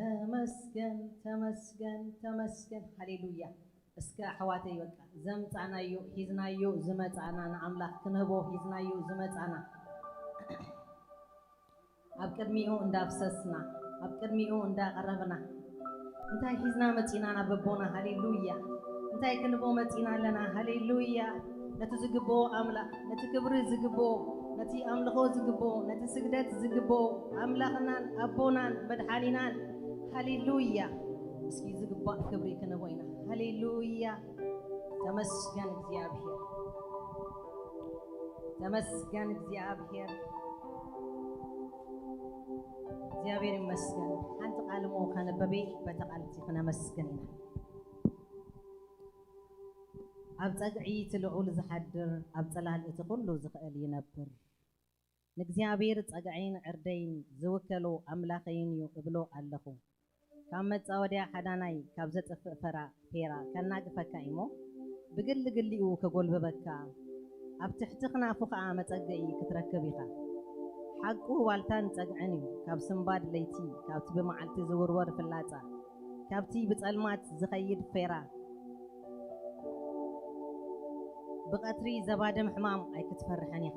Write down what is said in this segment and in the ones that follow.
ተመስገን፣ ተመስገን፣ ተመስገን። ሃሌሉያ። እስከ ኣሕዋተይ፣ በቃ ዘምጻናዮ፣ ሒዝናዮ ዝመጻና፣ ንኣምላኽ ክንህቦ ሒዝናዮ ዝመጻና፣ ኣብ ቅድሚኡ እንዳፍሰስና፣ ኣብ ቅድሚኡ እንዳቐረብና፣ እንታይ ሒዝና መጺና ናብ ኣቦና? ሃሌሉያ። እንታይ ክንቦ መጺና ኣለና? ሃሌሉያ። ነቲ ዝግብኦ ኣምላኽ፣ ነቲ ክብሪ ዝግብኦ፣ ነቲ ኣምልኾ ዝግብኦ፣ ነቲ ስግደት ዝግብኦ ኣምላኽናን ኣቦናን መድሓኒናን። ሃሌሉያ። እስኪ ዝግባእ ክብሪ ክንቦ ኢና። ሃሌሉያ። ተመስገን እግዚኣብሔር። ተመስገን እግዚኣብሔር። እግዚኣብሔር ይመስገን። ሓንቲ ቃል እሞ ከነበበ፣ በታ ቃል እቲ ክነመስግን ኢና። ኣብ ጸግዒ እቲ ልዑል ዝሓድር፣ ኣብ ጽላል እቲ ኩሉ ዝኽእል ይነብር። ንእግዚኣብሔር ጸግዐይን ዕርደይን ዝውከሎ ኣምላኸይን እዩ እብሎ ኣለኹ። ካብ መጻወድያ ሓዳናይ፣ ካብ ዘጥፍእ ፈራ ፌራ ከናግፈካ እሞ፣ ብግሊ ግሊኡ ከጎልብበካ፣ ኣብ ትሕቲ ክናፉ ኸኣ መጸግዒ ክትረክብ ኢኻ። ሓቁ ዋልታን ጸግዕን እዩ፣ ካብ ስንባድ ለይቲ፣ ካብቲ ብመዓልቲ ዝውርወር ፍላጻ፣ ካብቲ ብጸልማት ዝኸይድ ፌራ፣ ብቐትሪ ዘባድም ሕማም ኣይክትፈርሕን ኢኻ።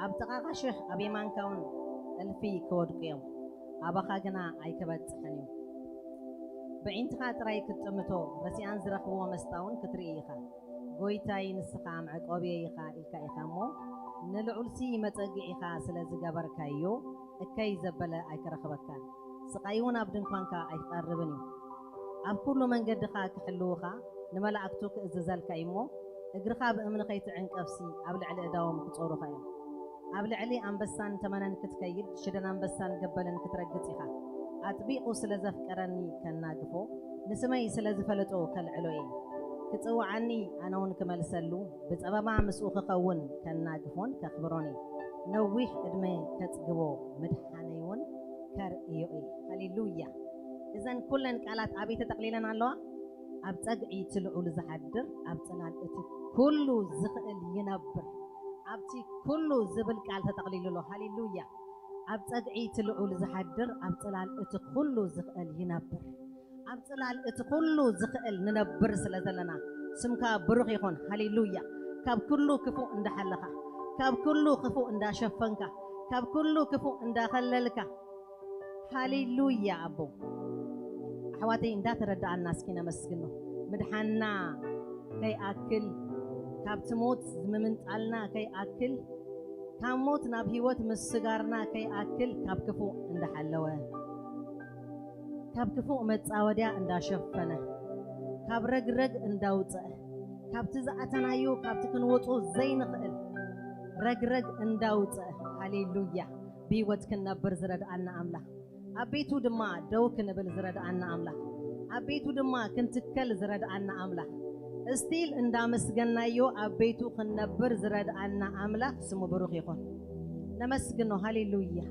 ኣብ ጥቓኻ ሽሕ ኣብ የማንካ እውን እልፊ ክወድቁ እዮም፣ ኣባኻ ግና ኣይክበጽሕን እዩ። ብዒንትኻ ጥራይ ክትጥምቶ፣ ረሲኣን ዝረኽብዎ መስጣ እውን ክትርኢ ኢኻ። ጎይታይ፣ ንስኻ መዕቆብየይ ኢኻ ኢልካ ኢኻ እሞ፣ ንልዑልሲ መጸግዒኻ ስለ ዝገበርካዮ፣ እከይ ዘበለ ኣይክረኽበካን፣ ስቓይ እውን ኣብ ድንኳንካ ኣይክቐርብን እዩ። ኣብ ኩሉ መንገድኻ ክሕልውኻ፣ ንመላእክቱ ክእዝዘልካ እዩ እሞ፣ እግርኻ ብእምኒ ከይትዕንቀፍሲ፣ ኣብ ልዕሊ እዳዎም ክጾሩኻ እዮም። ኣብ ልዕሊ ኣንበሳን ተመነን ክትከይድ፣ ሽደን ኣንበሳን ገበልን ክትረግጽ ኢኻ። ኣጥቢቑ ስለ ዘፍቀረኒ ከናግፎ፣ ንስመይ ስለ ዝፈለጦ ከልዕሎ እየ። ክጽውዓኒ፣ ኣነ እውን ክመልሰሉ፣ ብጸበባ ምስኡ ክኸውን ከናግፎን ከኽብሮን እየ። ነዊሕ ዕድመ ከጽግቦ፣ ምድሓነይ እውን ከርእዮ እየ። ሃሌሉያ። እዘን ኩለን ቃላት ኣበይ ተጠቕሊለን ኣለዋ? ኣብ ጸግዒ እቲ ልዑል ዝሓድር፣ ኣብ ጽላል እቲ ኩሉ ዝኽእል ይነብር። ኣብቲ ኩሉ ዝብል ቃል ተጠቕሊሉ ኣሎ። ሃሌሉያ። ኣብ ጸግዒ እቲ ልዑል ዝሓድር፣ ኣብ ጽላል እቲ ኩሉ ዝኽእል ይነብር። ኣብ ጽላል እቲ ኩሉ ዝኽእል ንነብር ስለ ዘለና፣ ስምካ ብሩኽ ይኹን። ሃሌሉያ። ካብ ኩሉ ክፉእ እንዳሓለኻ፣ ካብ ኩሉ ክፉእ እንዳሸፈንካ፣ ካብ ኩሉ ክፉእ እንዳኸለልካ፣ ሃሌሉያ ኣቦ። ኣሕዋተይ እንዳተረዳኣና እስኪ ነመስግኖ። ምድሓንና ከይኣክል፣ ካብቲ ሞት ምምንጣልና ከይኣክል፣ ካብ ሞት ናብ ህይወት ምስጋርና ከይኣክል ካብ ክፉእ እንዳሓለወ፣ ካብ ክፉእ መጻወድያ እንዳሸፈነ፣ ካብ ረግረግ እንዳውፅአ፣ ካብቲ ዝኣተናዮ ካብቲ ክንወጾ ዘይንኽእል ረግረግ እንዳውፅአ፣ ሃሌሉያ፣ ብህይወት ክንነብር ዝረድኣና ኣምላኽ፣ ኣብ ቤቱ ድማ ደው ክንብል ዝረድኣና ኣምላኽ፣ ኣብ ቤቱ ድማ ክንትከል ዝረድኣና ኣምላኽ፣ እስቲል እንዳመስገናዮ ኣብ ቤቱ ክንነብር ዝረድኣና ኣምላኽ ስሙ ብሩኽ ይኹን። ነመስግኖ። ሃሌሉያ።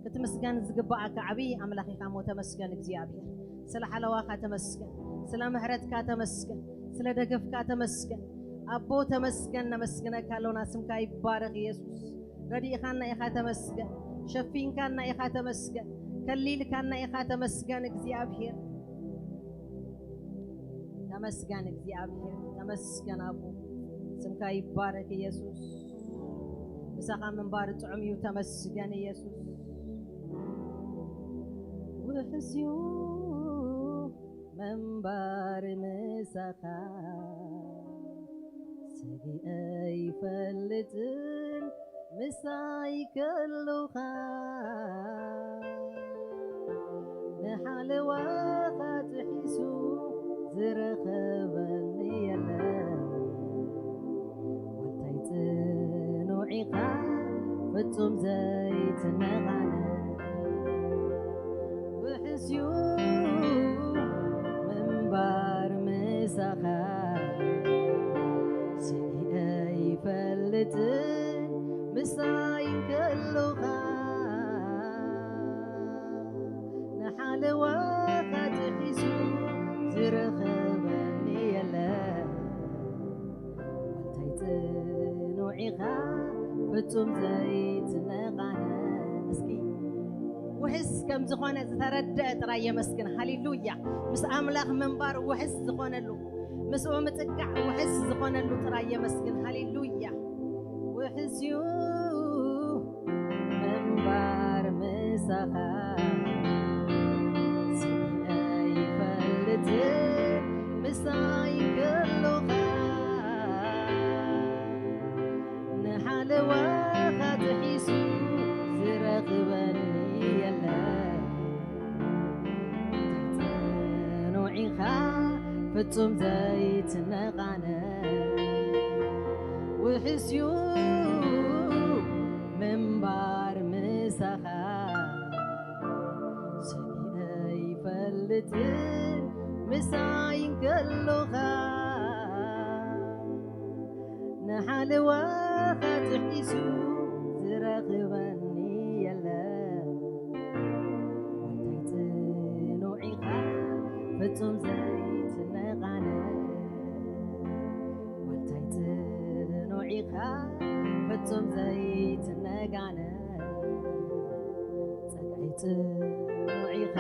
ክትምስገን ዝግባኣካ ዓብዪ ኣምላኽ ኢኻ እሞ ተመስገን እግዚኣብሔር። ስለ ሓለዋኻ ተመስገን፣ ስለ ምሕረትካ ተመስገን፣ ስለ ደገፍካ ተመስገን። ኣቦ ተመስገን፣ ነመስግነካ ኣሎና። ስምካ ይባረኽ ኢየሱስ። ረዲእኻና ኢኻ ተመስገን፣ ሸፊንካና ኢኻ ተመስገን፣ ከሊልካና ኢኻ ተመስገን እግዚኣብሔር። ተመስገን እግዚኣብሔር፣ ተመስገን ኣቦ። ስምካ ይባረክ ኢየሱስ። ምሳኻ ምንባር ጥዑም እዩ። ተመስገን ኢየሱስ። ውሕስ እዩ ምንባር ምሳኻ፣ ሰጊኤ ይፈልጥን ምሳይ ከሎኻ፣ ንሓለዋኻ ጥሒሱ ዝረኸበኒ የለን። ዋልታይ ጽኑዕ ኢኻ ፍጹም ዘይትነቓነ፣ ውሕስ እዩ ምንባር ምሳኻ፣ ስኢነ ይፈልጥን ምሳይ ከሎኻ፣ ንሓለዋኻ ጥሒሱ ዝረኸበኒ የለን። ዋልታይ ጽኑዕ ኢኻ ፍጹም ዘይትነቓነ። እስኪ ውሕስ ከም ዝኾነ ዝተረደአ ጥራይ የመስግን። ሃሌሉያ። ምስ ኣምላኽ ምንባር ውሕስ ዝኾነሉ፣ ምስኡ ምጽጋዕ ውሕስ ዝኾነሉ ጥራይ የመስግን። ሃሌሉያ። ውሕስ እዩ ምንባር ምሳኻ፣ ስለ ይፈልጥ ምሳይ ከሎኻ፣ ንሓለዋኻ ጥሒሱ ዝረኽበኒ የለን። ጽኑዕ ኢኻ ፍጹም ዘይትነቓነ፣ ውሕስ እዩ ምንባር ምሳኻ፣ ሰጊኤ ይፈልጥን ምሳይ እንከሎኻ፣ ንሓለዋኻ ጥሒሱ ዝረኽበኒ የለን። ዋልታይ ጽኑዕ ኢኻ ፍጹም ዘይትነቓነ፣ ዋልታይ ጽኑዕ ኢኻ ፍጹም ዘይትነቓነ፣ ጸግዒ ጽኑዕ ኢኻ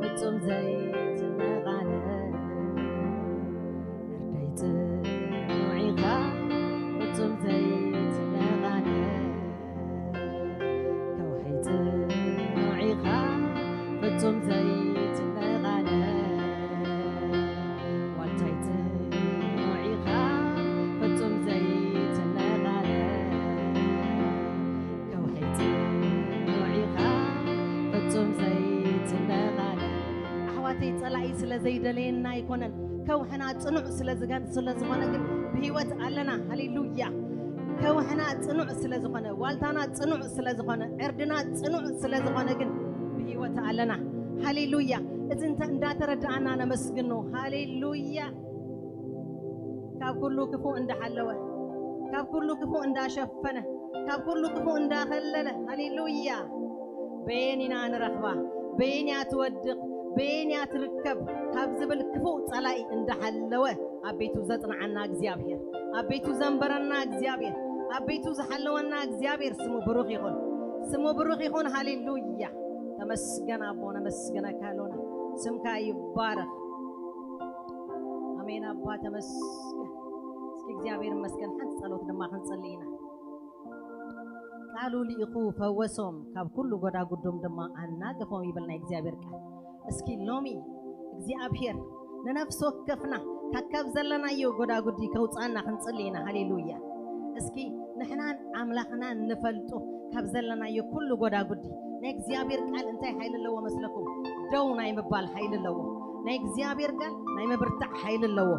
ፍጹም ዘይትነቓነ፣ እርዳይ ጽኑዕ ኢኻ ፍጹም ዘይትነቓነ፣ ከውሒ ጽኑዕ ኢኻ ፍጹም ዘይትነቓነ፣ ዋልታይ ጽኑዕ ኢኻ ፍጹም ዘይትነቓነ፣ ከውሒ ጽኑዕ ኢኻ ፍጹም ዘይትነቓነ። ኣሕዋተይ፣ ጸላኢ ስለ ዘይደለየና ኣይኮነን፣ ከውሕና ጽኑዕ ስለ ዝገን-፣ ስለ ዝኾነ ግን ብህይወት ኣለና። ሃሌሉያ። ከውሕና ጽኑዕ ስለ ዝኾነ፣ ዋልታና ጽኑዕ ስለ ዝኾነ፣ ዕርድና ጽኑዕ ስለ ዝኾነ ግን ብህይወት ኣለና። ሃሌሉያ። እዚ እንተ-፣ እንዳተረድኣና ነመስግኖ። ሃሌሉያ። ካብ ኩሉ ክፉእ እንዳሓለወ፣ ካብ ኩሉ ክፉእ እንዳሸፈነ፣ ካብ ኩሉ ክፉእ እንዳኸለለ። ሃሌሉያ። በየን ኢና ንረኽባ? በየን እያ ትወድቕ? በየን እያ ትርከብ? ካብ ዝብል ክፉእ ጸላኢ እንዳሓለወ ኣብ ቤቱ ዘጽንዓና እግዚኣብሔር፣ ኣብ ቤቱ ዘንበረና እግዚኣብሔር፣ ኣብ ቤቱ ዝሓለወና እግዚኣብሔር ስሙ ብሩኽ ይኹን። ስሙ ብሩኽ ይኹን። ሃሌሉያ። ተመስገን ኣቦ፣ ነመስግነካ ኣሎና። ስምካ ይባረኽ። ኣሜን ኣባ፣ ተመስገን። እስኪ እግዚኣብሔር ይመስገን። ሓንቲ ጸሎት ድማ ክንጽሊ ኢና። ቃሉ ልኢኹ ፈወሶም፣ ካብ ኩሉ ጎዳጉዶም ድማ ኣናገፎም ይብል ናይ እግዚኣብሔር ቃል። እስኪ ሎሚ እግዚኣብሔር ንነፍሲ ወከፍና ካብ፣ ካብ ዘለናዮ ጎዳጉዲ ከውፅኣና ክንጽሊ ኢና። ሃሌሉያ። እስኪ ንሕናን ኣምላኽናን ንፈልጦ ካብ ዘለናዮ ኩሉ ጎዳጉዲ ናይ እግዚኣብሔር ቃል እንታይ ሓይሊ ኣለዎ መስለኩም? ደው ናይ ምባል ሓይሊ ኣለዎ። ናይ እግዚኣብሔር ቃል ናይ ምብርታዕ ሓይሊ ኣለዎ።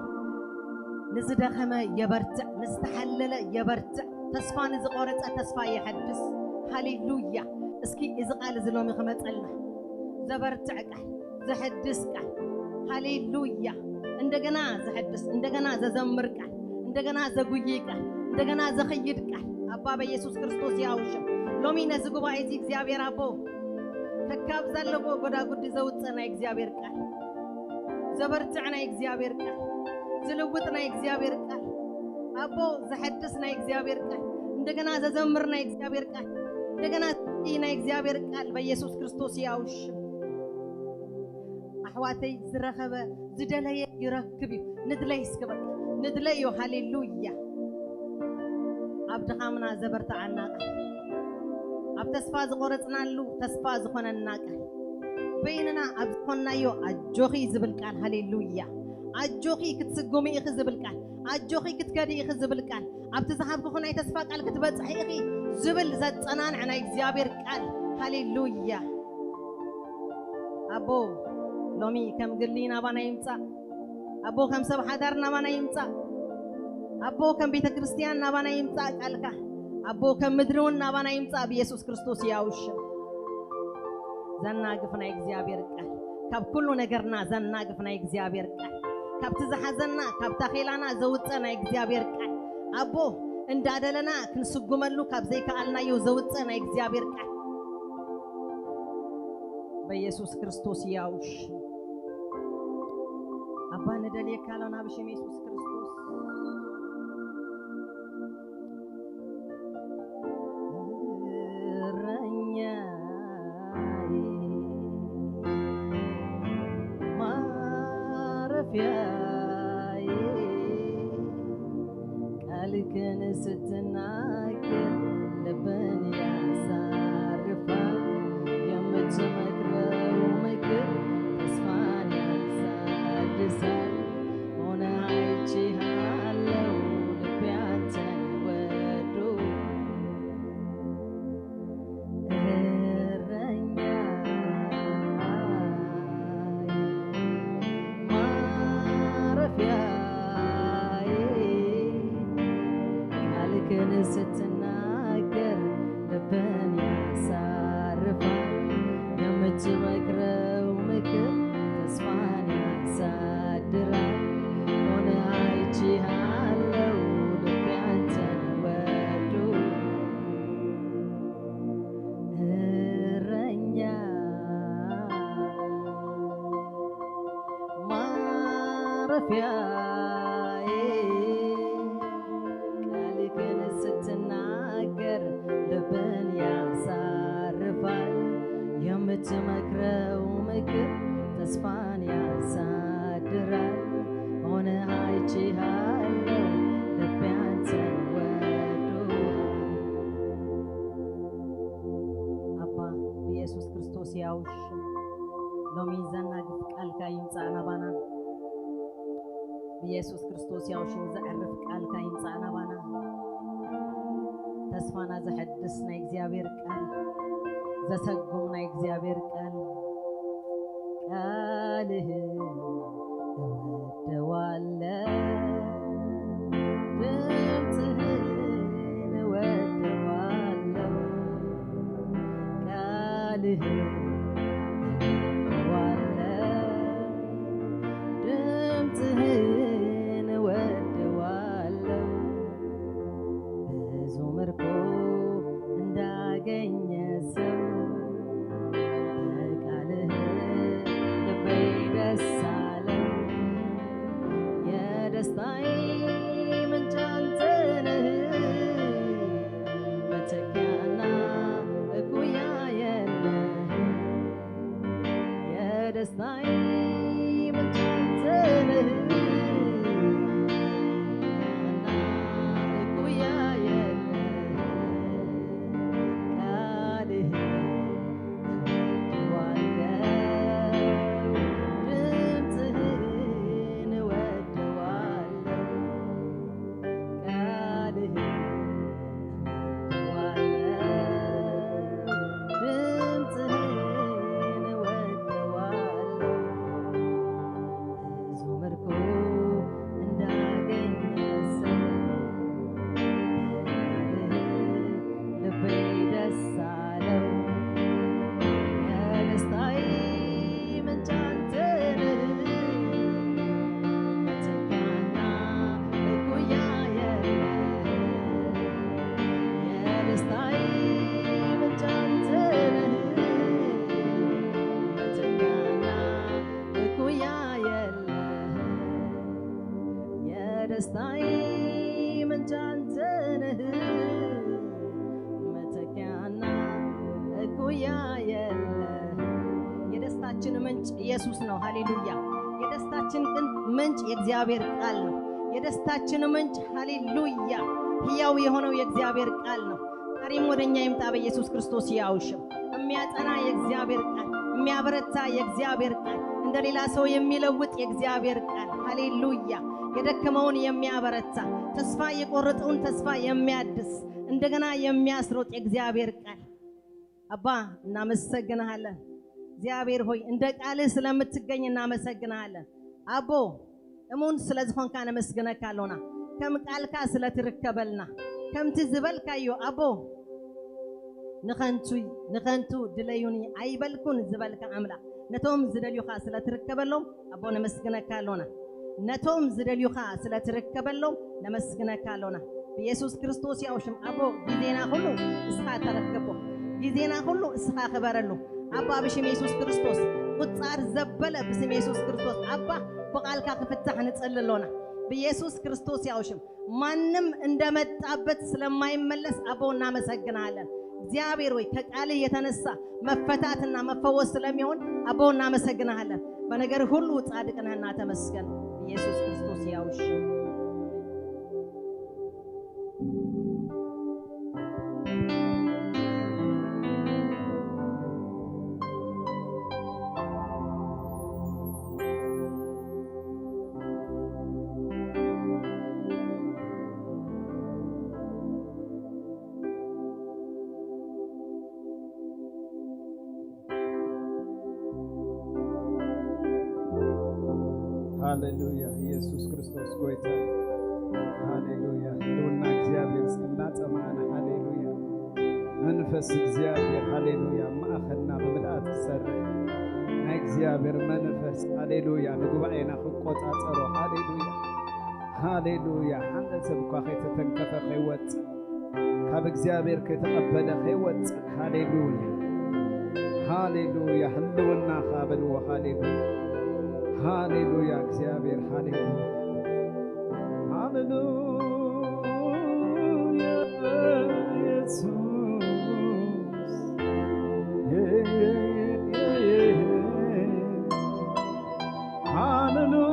ንዝደኸመ የበርትዕ፣ ንዝተሓለለ የበርትዕ፣ ተስፋ ንዝቆረጸ ተስፋ የሐድስ። ሃሌሉያ። እስኪ እዚ ቃል እዚ ሎሚ ክመጸልና። ዘበርትዕ ቃል፣ ዘሐድስ ቃል። ሃሌሉያ። እንደገና ዘሐድስ፣ እንደገና ዘዘምር ቃል፣ እንደገና ዘጉይይ ቃል፣ እንደገና ዘኽይድ ቃል። ኣባ በኢየሱስ ክርስቶስ ያውሽም። ሎሚ ነዚ ጉባኤ እዚ እግዚኣብሔር ኣቦ ከካብ ዘለዎ ጎዳጉዲ ዘውፅእ ናይ እግዚኣብሔር ቃል፣ ዘበርትዕ ናይ እግዚኣብሔር ቃል፣ ዝልውጥ ናይ እግዚኣብሔር ቃል፣ ኣቦ ዘሐድስ ናይ እግዚኣብሔር ቃል፣ እንደገና ዘዘምር ናይ እግዚኣብሔር ቃል፣ እንደገና ዘርኢ ናይ እግዚኣብሔር ቃል በኢየሱስ ክርስቶስ ያውሽም። ኣሕዋተይ ዝረኸበ ዝደለየ ይረክብ እዩ። ንድለይ እስኪ በቃ ንድለዮ። ሃሌሉያ። ኣብ ድኻምና ዘበርትዓና ቃል፣ ኣብ ተስፋ ዝቆረጽናሉ ተስፋ ዝኾነና ቃል፣ በይንና ኣብ ዝኾንናዮ ኣጆኺ ዝብል ቃል። ሃሌሉያ። ኣጆኺ ክትስጉሚ ኢኺ ዝብል ቃል፣ ኣጆኺ ክትከዲ ኢኺ ዝብል ቃል፣ ኣብቲ ዝሃብኩኺ ናይ ተስፋ ቃል ክትበጽሒ ኢኺ ዝብል ዘጸናንዕ ናይ እግዚኣብሔር ቃል። ሃሌሉያ። ኣቦ ሎሚ ከም ግሊ ናባና ይምጻእ። ኣቦ ከም ሰብ ሓዳር ናባና ይምጻእ። ኣቦ ከም ቤተ ክርስቲያን ናባና ይምጻእ ቃልካ። ኣቦ ከም ምድሪ እውን ናባና ይምጻእ ብኢየሱስ ክርስቶስ ያውሽም። ዘናግፍ ናይ እግዚኣብሔር ቃል፣ ካብ ኩሉ ነገርና ዘናግፍ ናይ እግዚኣብሔር ቃል፣ ካብቲ ዝሓዘና ካብ ታኼላና ዘውፅእ ናይ እግዚኣብሔር ቃል፣ ኣቦ እንዳደለና ክንስጉመሉ ካብ ዘይከኣልናዮ ዘውፅእ ናይ እግዚኣብሔር ቃል በኢየሱስ ክርስቶስ ያውሽ። ኣባ ንደልየካ ኣሎና ብሽም የሱስ ክርስቶስ። እረኛ ልብን ያሳርፋል። የምትመክረው ምክር ተስፋን ያሳድራል። ሆነ አይቼሃለው ልቤ አንተን ወዶ እረኛ ማረፊያዬ ቃልህን ስትናገር ልብን ያሳርፋል። የምትመክረው ምክር ተስፋን ያሳድራል። ሆነ አይቼሃለው ልቤ አንተን ወዶሃል። ኣባ ብኢየሱስ ክርስቶስ ያውሽ ሎሚ ዘናግፍ ቃልካ ይምጻእ ናባና። ብኢየሱስ ክርስቶስ ያው ሽም ዘዕርፍ ቃልካ ይምጻእ ናባና። ተስፋና ዘሐድስ ናይ እግዚኣብሔር ቃል፣ ዘሰጉም ናይ እግዚኣብሔር ቃል፣ ቃልህን እወደዋለሁ፣ ድምፅህን እወደዋለሁ፣ ቃልህን እወደዋለሁ፣ ድምፅህን እወደዋለሁ። ብዙ ምርኮ እንዳገኘ ሰው በቃልህ ልቤ ደስ አለው። የደስታዬ ምንጭ አንተ ነህ፣ መተኪያና እኩያ የለህ። የደስታዬ ምንጭ አንተ ነህ፣ መተኪያና እኩያ የለህ። ቃልህ እወደዋለሁ፣ ድምፅህን እወደዋለሁ። ቃልህን እወደዋለሁ፣ ድምፅህን እወደዋለሁ። ብዙ ምርኮ እንዳገኘ ሰው ልቤ ደስ አለው። የደስታዬ ምንጭ አንተ ነህ፣ መተኪያና እኩያ የለህ። የደስታዬ ምንጭ አንተ ነህ፣ መተኪያና እኩያ የለህ። የደስታዬ ምንጭ አንተ ነህ፣ መተኪያና እኩያ የለህ። የደስታችን ምንጭ ኢየሱስ ነው። ሃሌሉያ። የደስታችን ግን ምንጭ የእግዚአብሔር ቃል ነው። የደስታችን ምንጭ፣ ሃሌሉያ፣ ሕያው የሆነው የእግዚአብሔር ቃል ነው። ዛሬም ወደኛ ይምጣ በኢየሱስ ክርስቶስ ሕያው ሽም። የሚያጸና የእግዚአብሔር ቃል፣ የሚያበረታ የእግዚአብሔር ቃል፣ እንደ ሌላ ሰው የሚለውጥ የእግዚአብሔር ቃል፣ ሃሌሉያ፣ የደከመውን የሚያበረታ፣ ተስፋ የቆረጠውን ተስፋ የሚያድስ፣ እንደገና የሚያስሮጥ የእግዚአብሔር ቃል። ኣባ እናመሰግንሃለን። እግዚኣብሔር ሆይ እንደ ቃልህ ስለምትገኝ እናመሰግንሃለን። ኣቦ እሙን ስለ ዝኾንካ ነመስግነካ ኣሎና። ከም ቃልካ ስለ ትርከበልና፣ ከምቲ ዝበልካዮ ኣቦ፣ ንኸንቱ፣ ንኸንቱ ድለዩኒ ኣይበልኩን ዝበልካ ኣምላኽ፣ ነቶም ዝደልዩኻ ስለ ትርከበሎም ኣቦ ነመስግነካ ኣሎና። ነቶም ዝደልዩኻ ስለ ትርከበሎም ነመስግነካ ኣሎና። ብኢየሱስ ክርስቶስ ያው ሽም ኣቦ፣ ግዜና ኩሉ እስኻ ተረክቦ፣ ግዜና ኩሉ እስኻ ክበረሉ ኣባ፣ ብሽም የሱስ ክርስቶስ። ቁጻር ዘበለ ብስም የሱስ ክርስቶስ ኣባ፣ ብቓልካ ክፍታሕ ንጸሊ ኣሎና። ብኢየሱስ ክርስቶስ ያው ሽም ማንም እንደመጣበት ስለማይመለስ ኣቦ እናመሰግናለን። እግዚአብሔር ወይ ከቃልህ የተነሳ መፈታትና መፈወስ ስለሚሆን ኣቦ እናመሰግናለን። በነገር ሁሉ ጻድቅ ነህና ተመስገን። ኢየሱስ ክርስቶስ ያው ሽም። ሃሌሉያ። ኢየሱስ ክርስቶስ ጎይታ እዩ። ሃሌሉያ። ህልውና እግዚኣብሔር እስኪ እናጸማዕና፣ ሃሌሉያ። መንፈስ እግዚኣብሔር፣ ሃሌሉያ፣ ኣብ ማእኸልና ብምልኣት ክሰርሕ፣ ናይ እግዚኣብሔር መንፈስ፣ ሃሌሉያ፣ ንጉባኤና ክቆጻጸሮ፣ ሃሌሉያ፣ ሃሌሉያ። ሓደ ሰብ እኳ ከይተተንከፈ ከይወጽእ፣ ካብ እግዚኣብሔር ከይተቐበለ ከይወጽእ፣ ሃሌሉያ፣ ሃሌሉያ። ህልውናኻ በልዎ፣ ሃሌሉያ፣ ሃሌሉያ። እግዚኣብሔር፣ ሃሌሉያ፣ ሃሌሉያ። ኢየሱስ፣ ሃሌሉያ።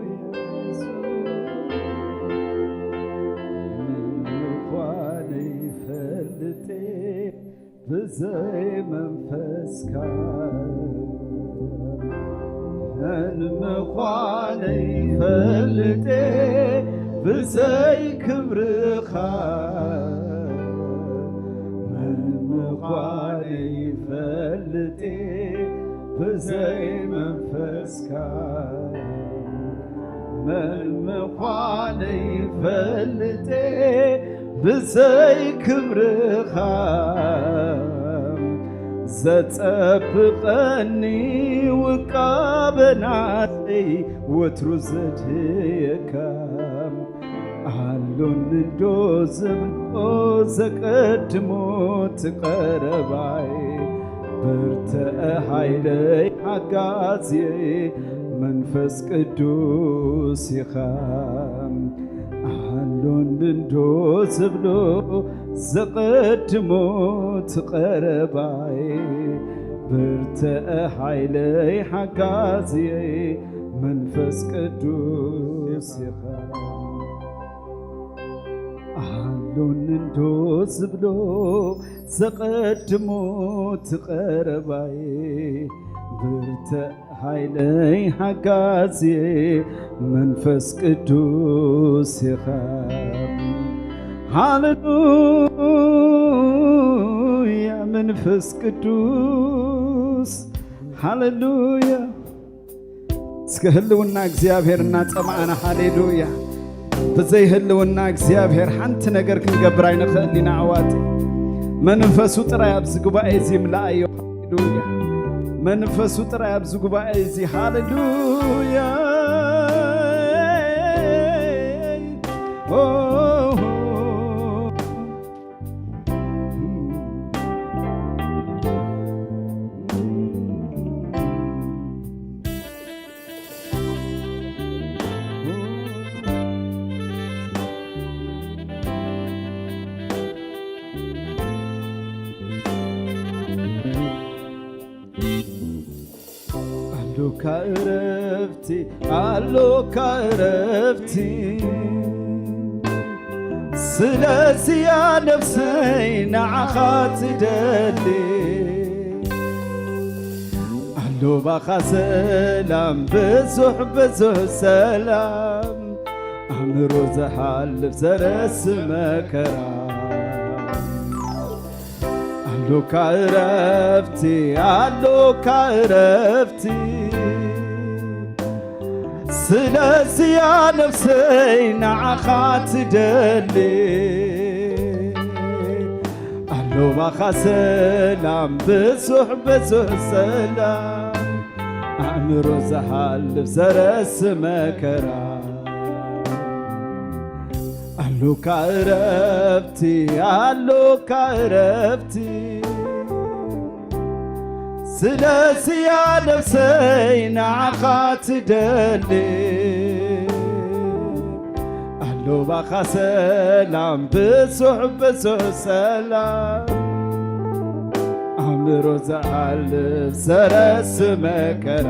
ኢየሱስ፣ ምዃነይ ፈልጥ ብዘይ መንፈስካ መን ምዃነይ ፈልጥ፣ ብዘይ ክብርኻ መን ምዃነይ ፈልጥ፣ ብዘይ መንፈስካ መን ምዃነይ ፈልጥ፣ ብዘይ ክብርኻ ዘጸብቐኒ ውቃበ ናተይ ወትሩ ዘድህየካ ኣሎኒ እንዶ ዝብሎ ዘቀድሞ ትቐረባይ ብርትዐ ሃይለይ ሓጋዝየ መንፈስ ቅዱስ ኢኻ። ኣሎኒ እንዶ ዝብሎ ዘቐድሞ ትቐረባይ ብርትዐ ሃይለይ ሓጋዝየ መንፈስ ቅዱስ ኢኻ። ኣሎኒ እንዶ ዝብሎ ዘቐድሞ ትቐረባይ ብርትዐ ሃይለይ ሓጋዝየ መንፈስ ቅዱስ ኢኻ። ሃሌሉያ መንፈስ ቅዱስ፣ ሃሌሉያ። እስከ ህልውና እግዚኣብሔር እናጸማዕና፣ ሃሌሉያ። ብዘይ ህልውና እግዚኣብሔር ሓንቲ ነገር ክንገብር ኣይንኽእልን ኢና ኣሕዋት። መንፈሱ ጥራይ ኣብዚ ጉባኤ እዚ ይምልኣዮ። ሃሌሉያ። መንፈሱ ጥራይ ኣብዚ ጉባኤ እዚ። ሃሌሉያ። ኦ፣ ኣሎካ እረፍቲ፣ ኣሎካ እረፍቲ፣ ስለዚያ ነፍሰይ ንዓኻ ትደሊ። ኣሎባኻ ሰላም፣ ብዙሕ ብዙሕ ሰላም፣ ኣእምሮ ዝሓልፍ ዘረስ መከራ። ኣሎካ እረፍቲ፣ ኣሎካ እረፍቲ፣ ስለዚያ ነፍሰይ ንዓኻ ትደሊ። ኣሎባኻ ሰላም፣ ብዙሕ ብዙሕ ሰላም፣ ኣእምሮ ዝሓልፍ ዘረስ መከራ። ኣሎካ እረፍቲ፣ ኣሎካ እረፍቲ፣ ስለዚያ ነፍሰይ ንዓኻ ትደሊ። ኣሎባኻ ሰላም፣ ብዙሕ ብዙሕ ሰላም፣ ኣእምሮ ዝሓልፍ ዘረስ መከራ።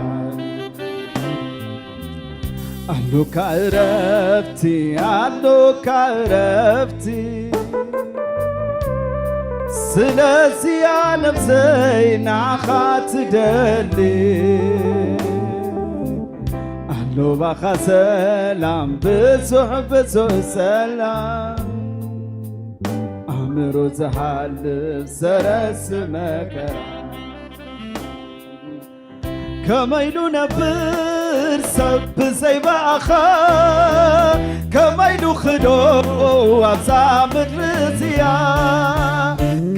ኣሎካ እረፍቲ፣ ኣሎካ እረፍቲ፣ ስለዚያ ነፍሰይ ንዓኻ ትደሊ። ኣሎባኻ ሰላም፣ ብዙሕ ብዙሕ ሰላም፣ ኣእምሮ ዝሓልፍ ዘረስ መከራ። ከመይ ኢሉ ነብር ሰብ ብዘይ ብኣኻ ከመይ ኢሉ ክዶ ኣብዛ ምድሪ እዚኣ?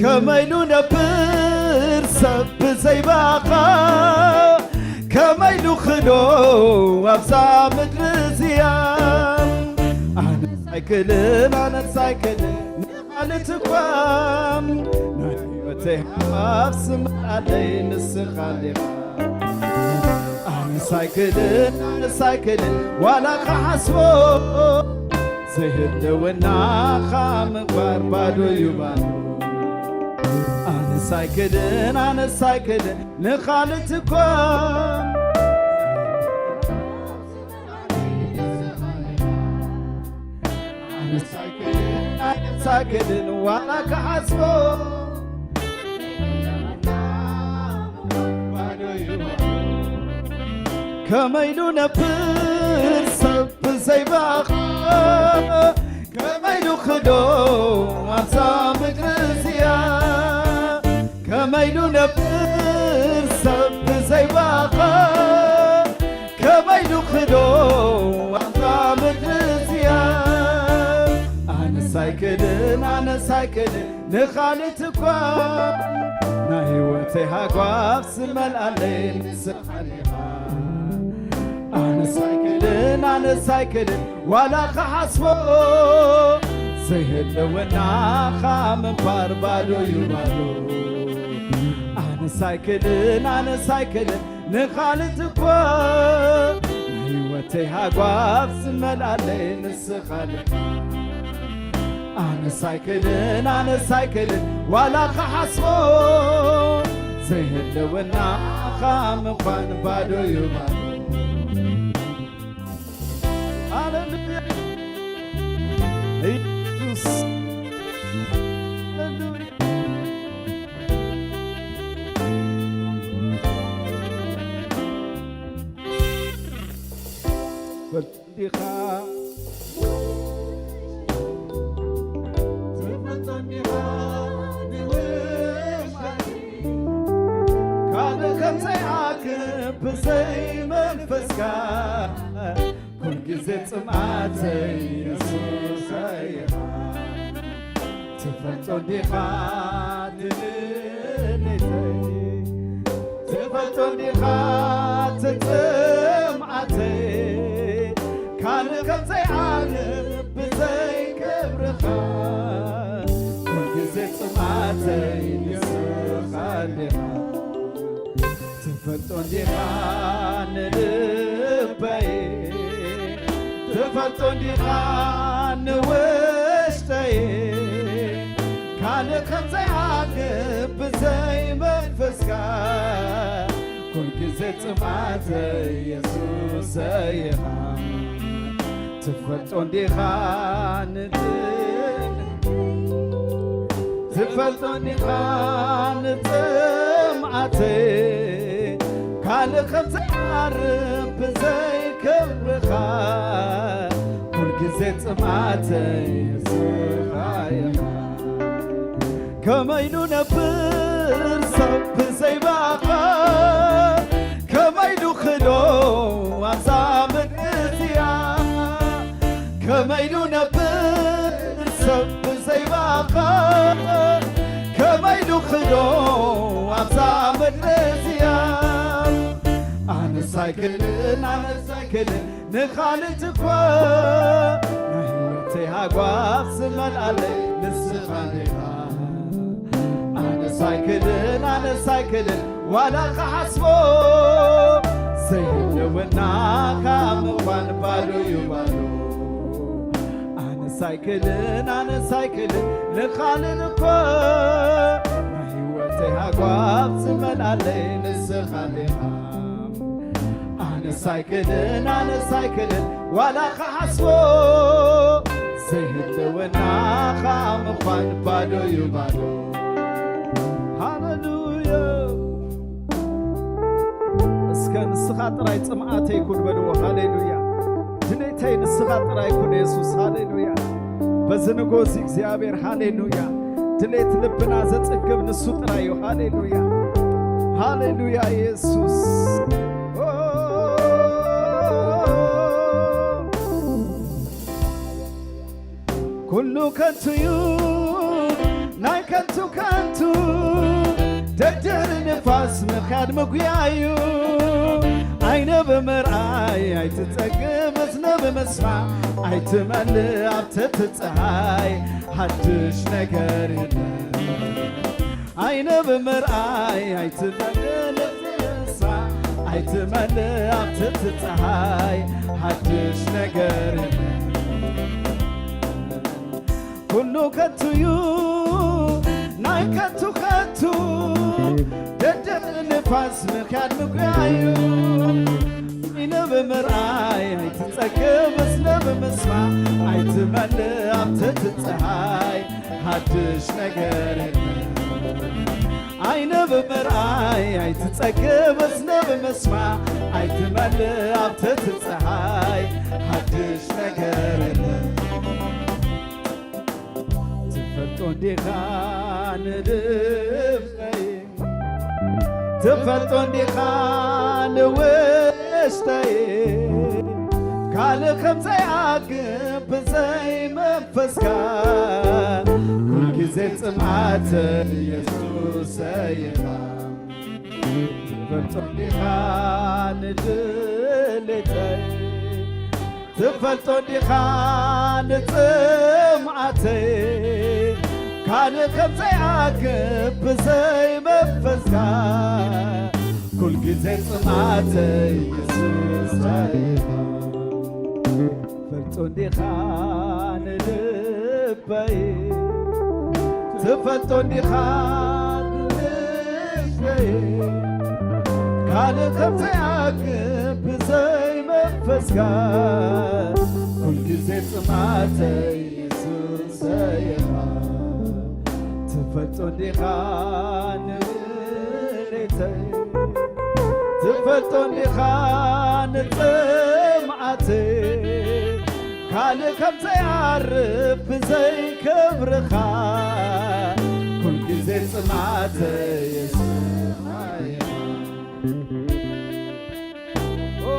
ከመይ ኢሉ ነብር ሰብ ብዘይ ብኣኻ ከመይ ኢሉ ክዶ ኣብዛ ምድሪ እዚኣ? ኣነስ ኣይክልን፣ ኣነስ ኣይክልን፣ ንኻልት እኳ ናይ ህይወተይ ሃብ ስምዓለይ ንስኻ ዲኻ። ኣነስ ኣይክልን፣ ኣነስ ኣይክልን፣ ዋላ ክሓስቦ፣ ዘይህልውናኻ ምንባር ባዶ እዩ ባዶ። ኣነስ ኣይክልን፣ ኣነስ ኣይክልን፣ ንኻልት እኳ ኣነስ ኣይክልን፣ ኣነስ ኣይክልን፣ ዋላ ክሓስቦ፣ ከመይ ኢሉ ነብር ሰብ ብዘይ ብኣኻ? ከመይ ኢሉ ክዶ ኣብዛ ምድሪ እዚኣ? ከመይ ኢሉ ነብር ሰብ ብዘይ ብኣኻ? ከመይ ኢሉ ክዶ ኣብዛ ምድሪ እዚኣ? ኣነስ ኣይክልን፣ ኣነስ ኣይክልን፣ ንኻልት እኳ ናይ ህይወተይ ሃጓፍ ዝመልኣለይ ንስኻ ኢኻ። ኣነስ ኣይክልን፣ ኣነስ ኣይክልን፣ ዋላ ክሓስቦ፣ ዘይህልውናኻ ምንባር ባዶ እዩ ባዶ። ኣነስ ኣይክልን፣ ኣነስ ኣይክልን፣ ንኻልት እኳ ናይ ህይወተይ ሃጓፍ ዝመልኣለይ ንስኻ ኢኻ። ኣነስ ኣይክልን፣ ኣነስ ኣይክልን፣ ዋላ ክሓስቦ፣ ዘይህልውናኻ ምዃን ባዶ እዩ ባዶ። ሃሌሉያ። ኢየሱስ። ሃሌሉያ። ፈልጥ ዲኻ? ትፈልጦ ዲኻ? ንውሽጠይ ካልእ ከም ዘይዓግብ ብዘይ መንፈስካ፣ ኩል ግዜ ጽምኣተይ የሱሰይ ኢኻ። ትፈልጦ ዲኻ ድሌተይ? ትፈልጦ ዲኻ ትጽምኣተይ? ካልእ ከም ዘይዓግብ ብዘይ ክብርኻ፣ ኩል ግዜ ጽምኣተይ ንስኻ ዲኻ። ትፈልጦ እንዲኻ ንልበይ፣ ትፈልጦ እንዲኻ ንውሽጠይ፣ ካልእ ከም ዘይዓግብ ብዘይ መንፈስካ፣ ኩል ግዜ ጽምኣተይ የሱሰይ ኢኻ። ትፈልጦ እንዲኻ ንጽ-፣ ትፈልጦ እንዲኻ ንጽምኣተይ፣ ካልእ ከም ዘይዓርብ ብዘይ ክብርኻ፣ ኩል ግዜ ጽምኣተይ ንስኻ ኢኻ። ከመይ ኢሉ ነብር ሰብ ብዘይ ብኣኻ? ከመይ ኢሉ ክዶ ኣብዛ ምድሪ እዚኣ? ከመይ ኢሉ ነብር ሰብ ብዘይ ብኣኻ? ከመይ ኢሉ ክዶ ኣብዛ ምድሪ እዚኣ? ኣነስ ኣይክልን፣ ኣነስ ኣይክልን፣ ንኻልእ እኳ ናይ ህይወተይ ሃጓፍ ዝመልኣለይ ንስኻ ኢኻ። ኣነስ ኣይክልን፣ ኣነስ ኣይክልን፣ ዋላ ክሓስቦ፣ ዘይህልውናኻ ምዃን ባዶ እዩ ባዶ። ኣነስ ኣይክልን፣ ኣነስ ኣይክልን፣ ንኻልእ እኳ ናይ ህይወተይ ሃጓፍ ዝመልኣለይ ንስኻ ኢኻ። ኣነስ ኣይክልን፣ ኣነስ ኣይክልን፣ ዋላ ክሓስቦ፣ ዘይህልውናኻ ምዃን ባዶ እዩ ባዶ። ሃሌሉያ። እስከ ንስኻ ጥራይ ጽምኣተይ ኩን በልዎ። ሃሌሉያ። ድሌተይ ንስኻ ጥራይ ኩን የሱስ። ሃሌሉያ። በዚ ንጎ እዚ እግዚኣብሔር፣ ሃሌሉያ፣ ድሌት ልብና ዘጽግብ ንሱ ጥራይ እዩ። ሃሌሉያ። ሃሌሉያ የሱስ። ኦ፣ ኩሉ ከንቱ እዩ ናይ ከንቱ ከንቱ፣ ደድሕሪ ንፋስ ምኽያድ ምጉያዩ። ዓይነ ብምርኣይ ኣይትጸግብ፣ እዝነ ብምስማዕ ኣይትመልእ፣ ኣብቲ እቲ ጸሓይ ሓድሽ ነገር የለን። ዓይነ ብምርኣይ ኣይትመልእ፣ ልቢ ብምስማዕ ኣይትመልእ፣ ኣብቲ እቲ ጸሓይ ሓድሽ ነገር የለን። ኩሉ ከንቱ እዩ ናይ ከንቱ ከንቱ፣ ደድሕሪ ንፋስ ምኽያድ ምጉያዩ። ዓይነ ብምርኣይ ኣይትጸግብ፣ እዝነ ብምስማዕ ኣይትመልእ፣ ኣብቲ እቲ ጸሓይ ሓድሽ ነገር የለን። ዓይነ ብምርኣይ ኣይትጸግብ፣ እዝነ ብምስማዕ ኣይትመልእ፣ ኣብቲ እቲ ጸሓይ ሓድሽ ነገር የለን። ትፈልጦ እንዲኻ ንልበይ፣ ትፈልጦ እንዲኻ ንውሽጠይ፣ ካልእ ከም ዘይኣግብ ብዘይ መንፈስካ፣ ኩልግዜ ጽምኣት የሱሰይ ኢኻ። ትፈልጦ እንዲኻ ንድሌተይ፣ ትፈልጦ እንዲኻ ንጽምኣተይ፣ ካልእ ከም ዘይኣክብ ብዘይ መንፈስካ፣ ኩልግዜ ጽምኣተይ የሱሰይ ኢኻ። ትፈልጦ እንዲኻ ንልበይ፣ ትፈልጦ እንዲኻ ንልበይ፣ ካልእ ከም ዘይኣክብ ብዘይ መንፈስካ፣ ኩልግዜ ጽምኣተይ የሱሰይ ኢኻ። ትፈልጦ እንዲኻ ንድሌተይ፣ ትፈልጦ እንዲኻ ንጽምኣተይ፣ ካልእ ከም ዘይዓርፍ ብዘይ ክብርኻ፣ ኩልግዜ ጽምኣተይ የሱሰይ ኢኻ። ኦ፣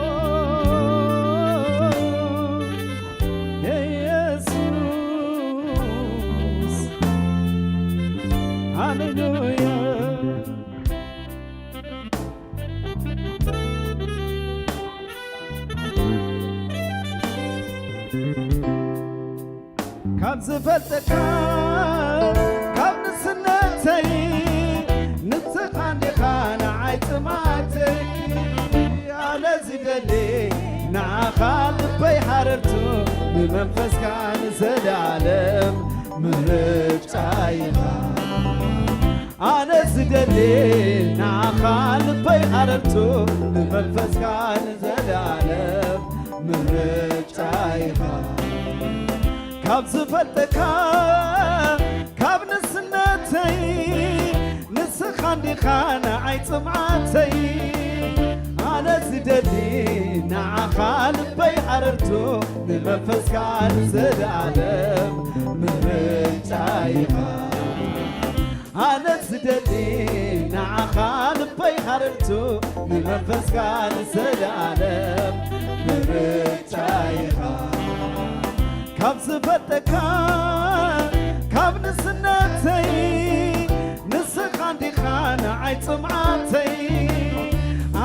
የሱስ፣ ሃሌሉያ። ካብ ዝፈልጠካ ካብ ንስነተይ፣ ንስኻ እንዲኻ ንዓይ ጽምኣተይ። ኣነ ዝደሊ ንዓኻ ልበይ ሓረርቱ፣ ንመንፈስካ ንዘለኣለም ምርጫ ኢኻ። ኣነ ዝደሊ ንዓኻ ልበይ ሓረርቱ፣ ንመንፈስካ ንዘለኣለም ምርጫ ኢኻ። ካብ ዝፈልጠካ ካብ ንስነተይ፣ ንስኻ እንዲኻ ንዓይ ጽምኣተይ። ኣነ ዝደሊ ንዓኻ ልበይ ሓረርቱ፣ ንመንፈስካ ንዘለኣለም ምርጫ ኢኻ። ኣነ ዝደሊ ንዓኻ ልበይ ሓረርቱ፣ ንመንፈስካ ንዘለኣለም ምርጫ ኢኻ። ካብ ዝፈልጠካ ካብ ንስነተይ፣ ንስኻ እንዲኻ ንዓይ ጽምኣተይ።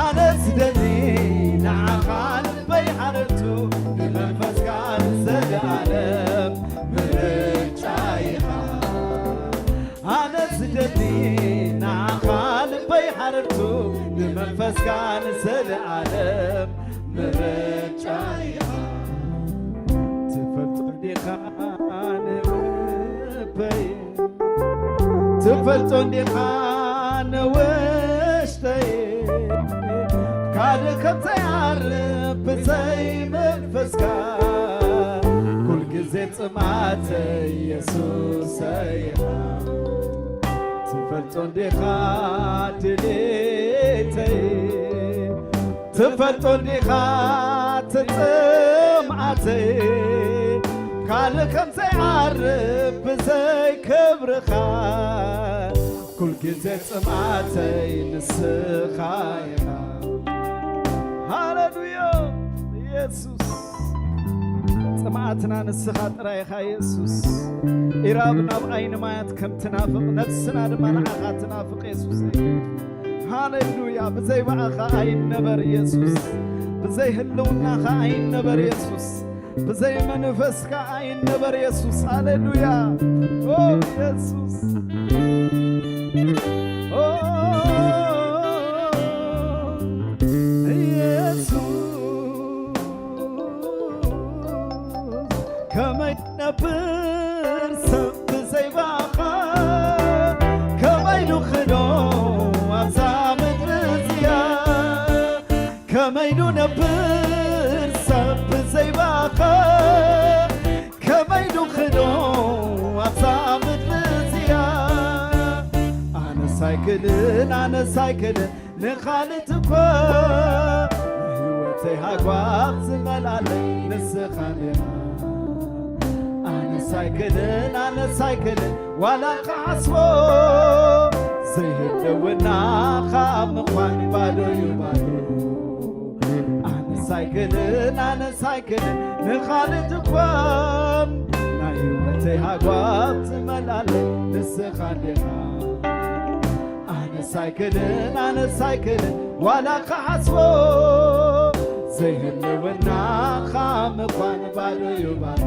ኣነ ዝደሊ ንዓኻ ልበይ ሓረርቱ፣ ንመንፈስካ ንዘለኣለም ምርጫ ኢኻ። ኣነ ዝደሊ ንዓኻ ልበይ ሓረርቱ፣ ንመንፈስካ ንዘለኣለም ምርጫ ኢኻ። ትፈልጦ እንዲኻ ንልበይ፣ ትፈልጦ እንዲኻ ንውሽጠይ፣ ካልእ ከም ዘይዓርፍ ብዘይ መንፈስካ፣ ኩልግዜ ጽምኣተይ የሱሰይ ኢኻ። ትፈልጦ እንዲኻ ድሌተይ፣ ትፈልጦ እንዲኻ ትጽምኣተይ፣ ካልእ ከም ዘይዓርፍ ብዘይ ክብርኻ፣ ኩልግዜ ጽምኣተይ ንስኻ ኢኻ። ሃሌሉያ የሱስ። ጽምኣትና ንስኻ ጥራይ ኢኻ የሱስ። ኢራብ ናብ ዓይኒ ማያት ከም ትናፍቕ፣ ነፍስና ድማ ንዓኻ ትናፍቕ የሱስ። ሃሌሉያ። ብዘይ ብኣኻ ኣይነበር የሱስ። ብዘይ ህልውናኻ ኣይነበር የሱስ። ብዘይ መንፈስካ ኣይነበር የሱስ። ሃሌሉያ። ኦ የሱስ። ኦ የሱስ። ከመይ ነብር ሰብ ብዘይ ብኣኻ? ከመይ ንኽዶ ኣብዛ ምድሪ እዚኣ? ከመይ ዶ ነብር ሰብ ብዘይ ብኣኻ? ከመይ ዶ ክዶ ኣብዛ ምድሪ እዚኣ? ኣነስ ኣይክልን፣ ኣነስ ኣይክልን ንኻልእ እኮ ናይ ህይወተይ ሃጓፍ ዝመልኣለይ ንስኻ ዲኻ። ኣነስ ኣይክልን፣ ኣነስ ኣይክልን ዋላ ክዓስቦ ዘይህልውናኻ ምዃን ባዶ እዩ ባዶ። ኣነስ ኣይክልን፣ ኣነስ ኣይክልን ንኻልእ ድኳን ናይ ህይወተይ ሃጓፍ ዝመልኣለይ ንስኻ ዲኻ። ኣነስ ኣይክልን፣ ኣነስ ኣይክልን ዋላ ክሓስቦ ዘይህልውናኻ ምዃን ባዶ እዩ ባዶ።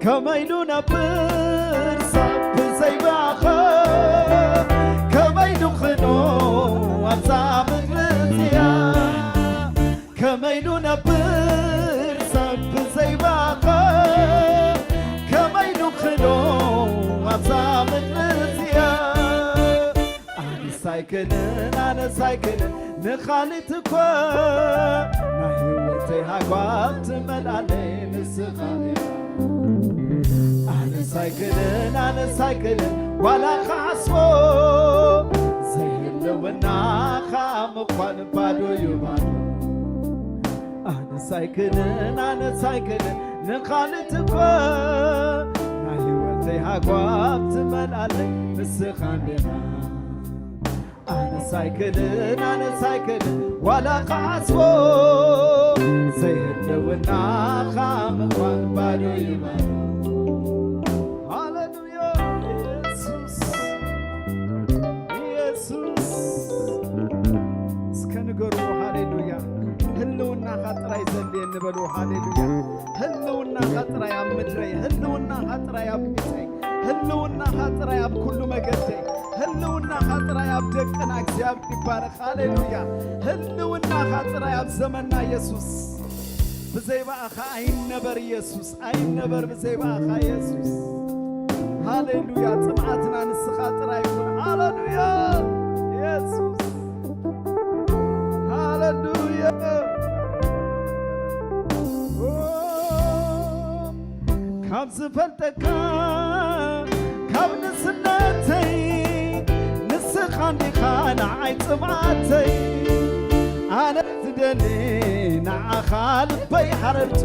ከመይ ዶ ነብር ሰብ ብዘይ ብኣኻ? ከመይ ዶ ክኖ ኣብዛ ምድሪ እዚኣ? ከመይ ዶ ነብር ሰብ ብዘይ ብኣኻ? ከመይ ዶ ክኖ ኣብዛ ምድሪ እዚኣ? ኣነስ ኣይክልን፣ ኣነስ ኣይክልን ንኻልእ እኮ ናይ ህይወተይ ሃጓፍ ትመልኣለይ ንስኻ ኢኻ። ኣነስ ኣይክልን፣ ኣነስ ኣይክልን ዋላ ክሓስቦ ዘይህልውናኻ ምዃን ባዶ እዩ ባዶ። ኣነስ ኣይክልን፣ ኣነስ ኣይክልን ንኻልእ እኮ ናይ ህይወተይ ሃጓፍ ትመልኣለይ ንስኻ ኢኻ። ኣነስ ኣይክልን፣ ኣነስ ኣይክልን ዋላ ክሓስቦ ዘይህልውናኻ ምዃን ባዶ እዩ ባዶ። ሃሌሉያ የሱስ፣ የሱስ። እስከ ንገርዎ ሃሌሉያ። ህልውናኻ ጥራይ ዘድልየኒ በልዎ ሃሌሉያ። ህልውናኻ ጥራይ ኣብ ምድረይ፣ ህልውናኻ ጥራይ ኣብ ቤተይ፣ ህልውናኻ ጥራይ ኣብ ኩሉ መገደይ፣ ህልውናኻ ጥራይ ኣብ ደቅና እግዚኣብሔር ይባረኽ። ሃሌሉያ። ህልውናኻ ጥራይ ኣብ ዘመንና የሱስ። ብዘይ ብኣኻ ኣይነበር የሱስ፣ ኣይነበር ብዘይ ብኣኻ የሱስ። ሃሌሉያ። ጽምኣትና ንስኻ ጥራይ ይኹን። ሃሌሉያ የሱስ። ሃሌሉያ። ኦ፣ ካብ ዝፈልጠካ ካብ ንስነተይ ንስኻ እንዲኻ ንዓይ ጽምኣተይ። ኣነ ዝደሊ ንዓኻ ልበይ ሓረርቱ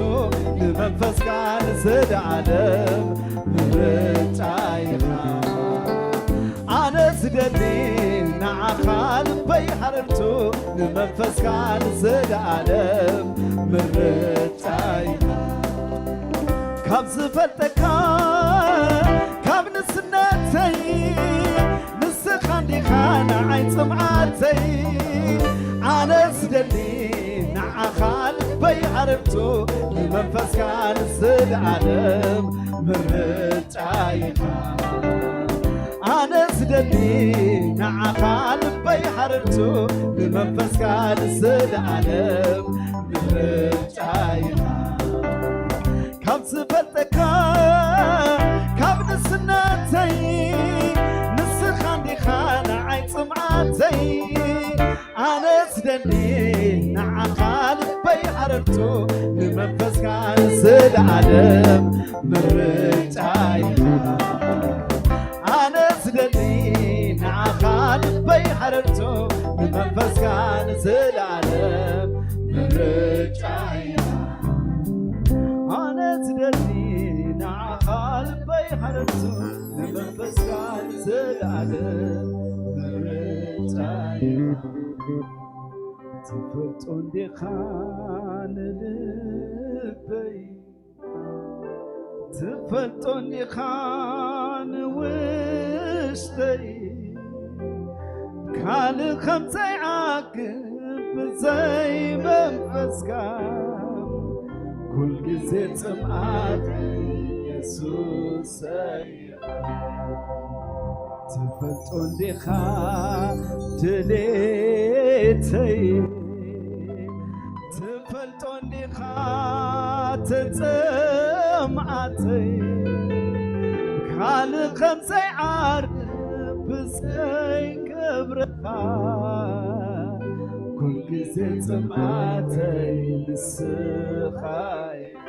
ንመንፈስካ ንዘለኣለም ምርጫ ኢኻ። ኣነ ዝደሊ ንዓኻ ልበይ ሓረርቱ ንመንፈስካ ንዘለኣለም ምርጫ ኢኻ። ካብ ዝፈልጠካ ካብ ንስነተይ ንስኻ እንዲኻ ንዓይ ጽምኣተይ። ኣነ ዝደሊ ንዓኻ ልበይ ሓረርቱ ንመንፈስካ ንዘለኣለም ምርጫ ኢኻ። ኣነ ዝደሊ ንዓኻ ልበይ ሓረርቱ ንመንፈስካ ንዘለኣለም ምርጫ ኢኻ። ካብ ዝፈልጠካ ካብ ንስነተይ ንስኻ እንዲኻ ንዓይ ጽምኣተይ። ኣነ ዝደሊ ንዓኻ ልበይ ሓረርቱ ንመንፈስካ ንዘለኣለም ምርጫ ኢኻ። ኣነ ዝደሊ ንዓኻ ልበይ ሓረርቱ ንመንፈስካ ንዘለኣለም ምርጫ ኢኻ። ኣነ ዝደሊ ንዓኻ ልበይ ሓረርቱ ንመንፈስካ ንዘለኣለም ምርጫ ኢኻ። ትፈልጦ እንዲኻ ንልበይ፣ ትፈልጦ እንዲኻ ንውሽጠይ፣ ካልእ ከም ዘይዓግብ ብዘይ መንፈስካ፣ ኩል ግዜ ጽምኣት የሱሰይ። ትፈልጦ እንዲኻ ድሌተይ፣ ትፈልጦ እንዲኻ ተጸምኣተይ፣ ካልእ ከም ዘይዓርፍ ብዘይ ክብርኻ፣ ኩል ግዜ ጽምኣተይ ንስኻ ኢኻ።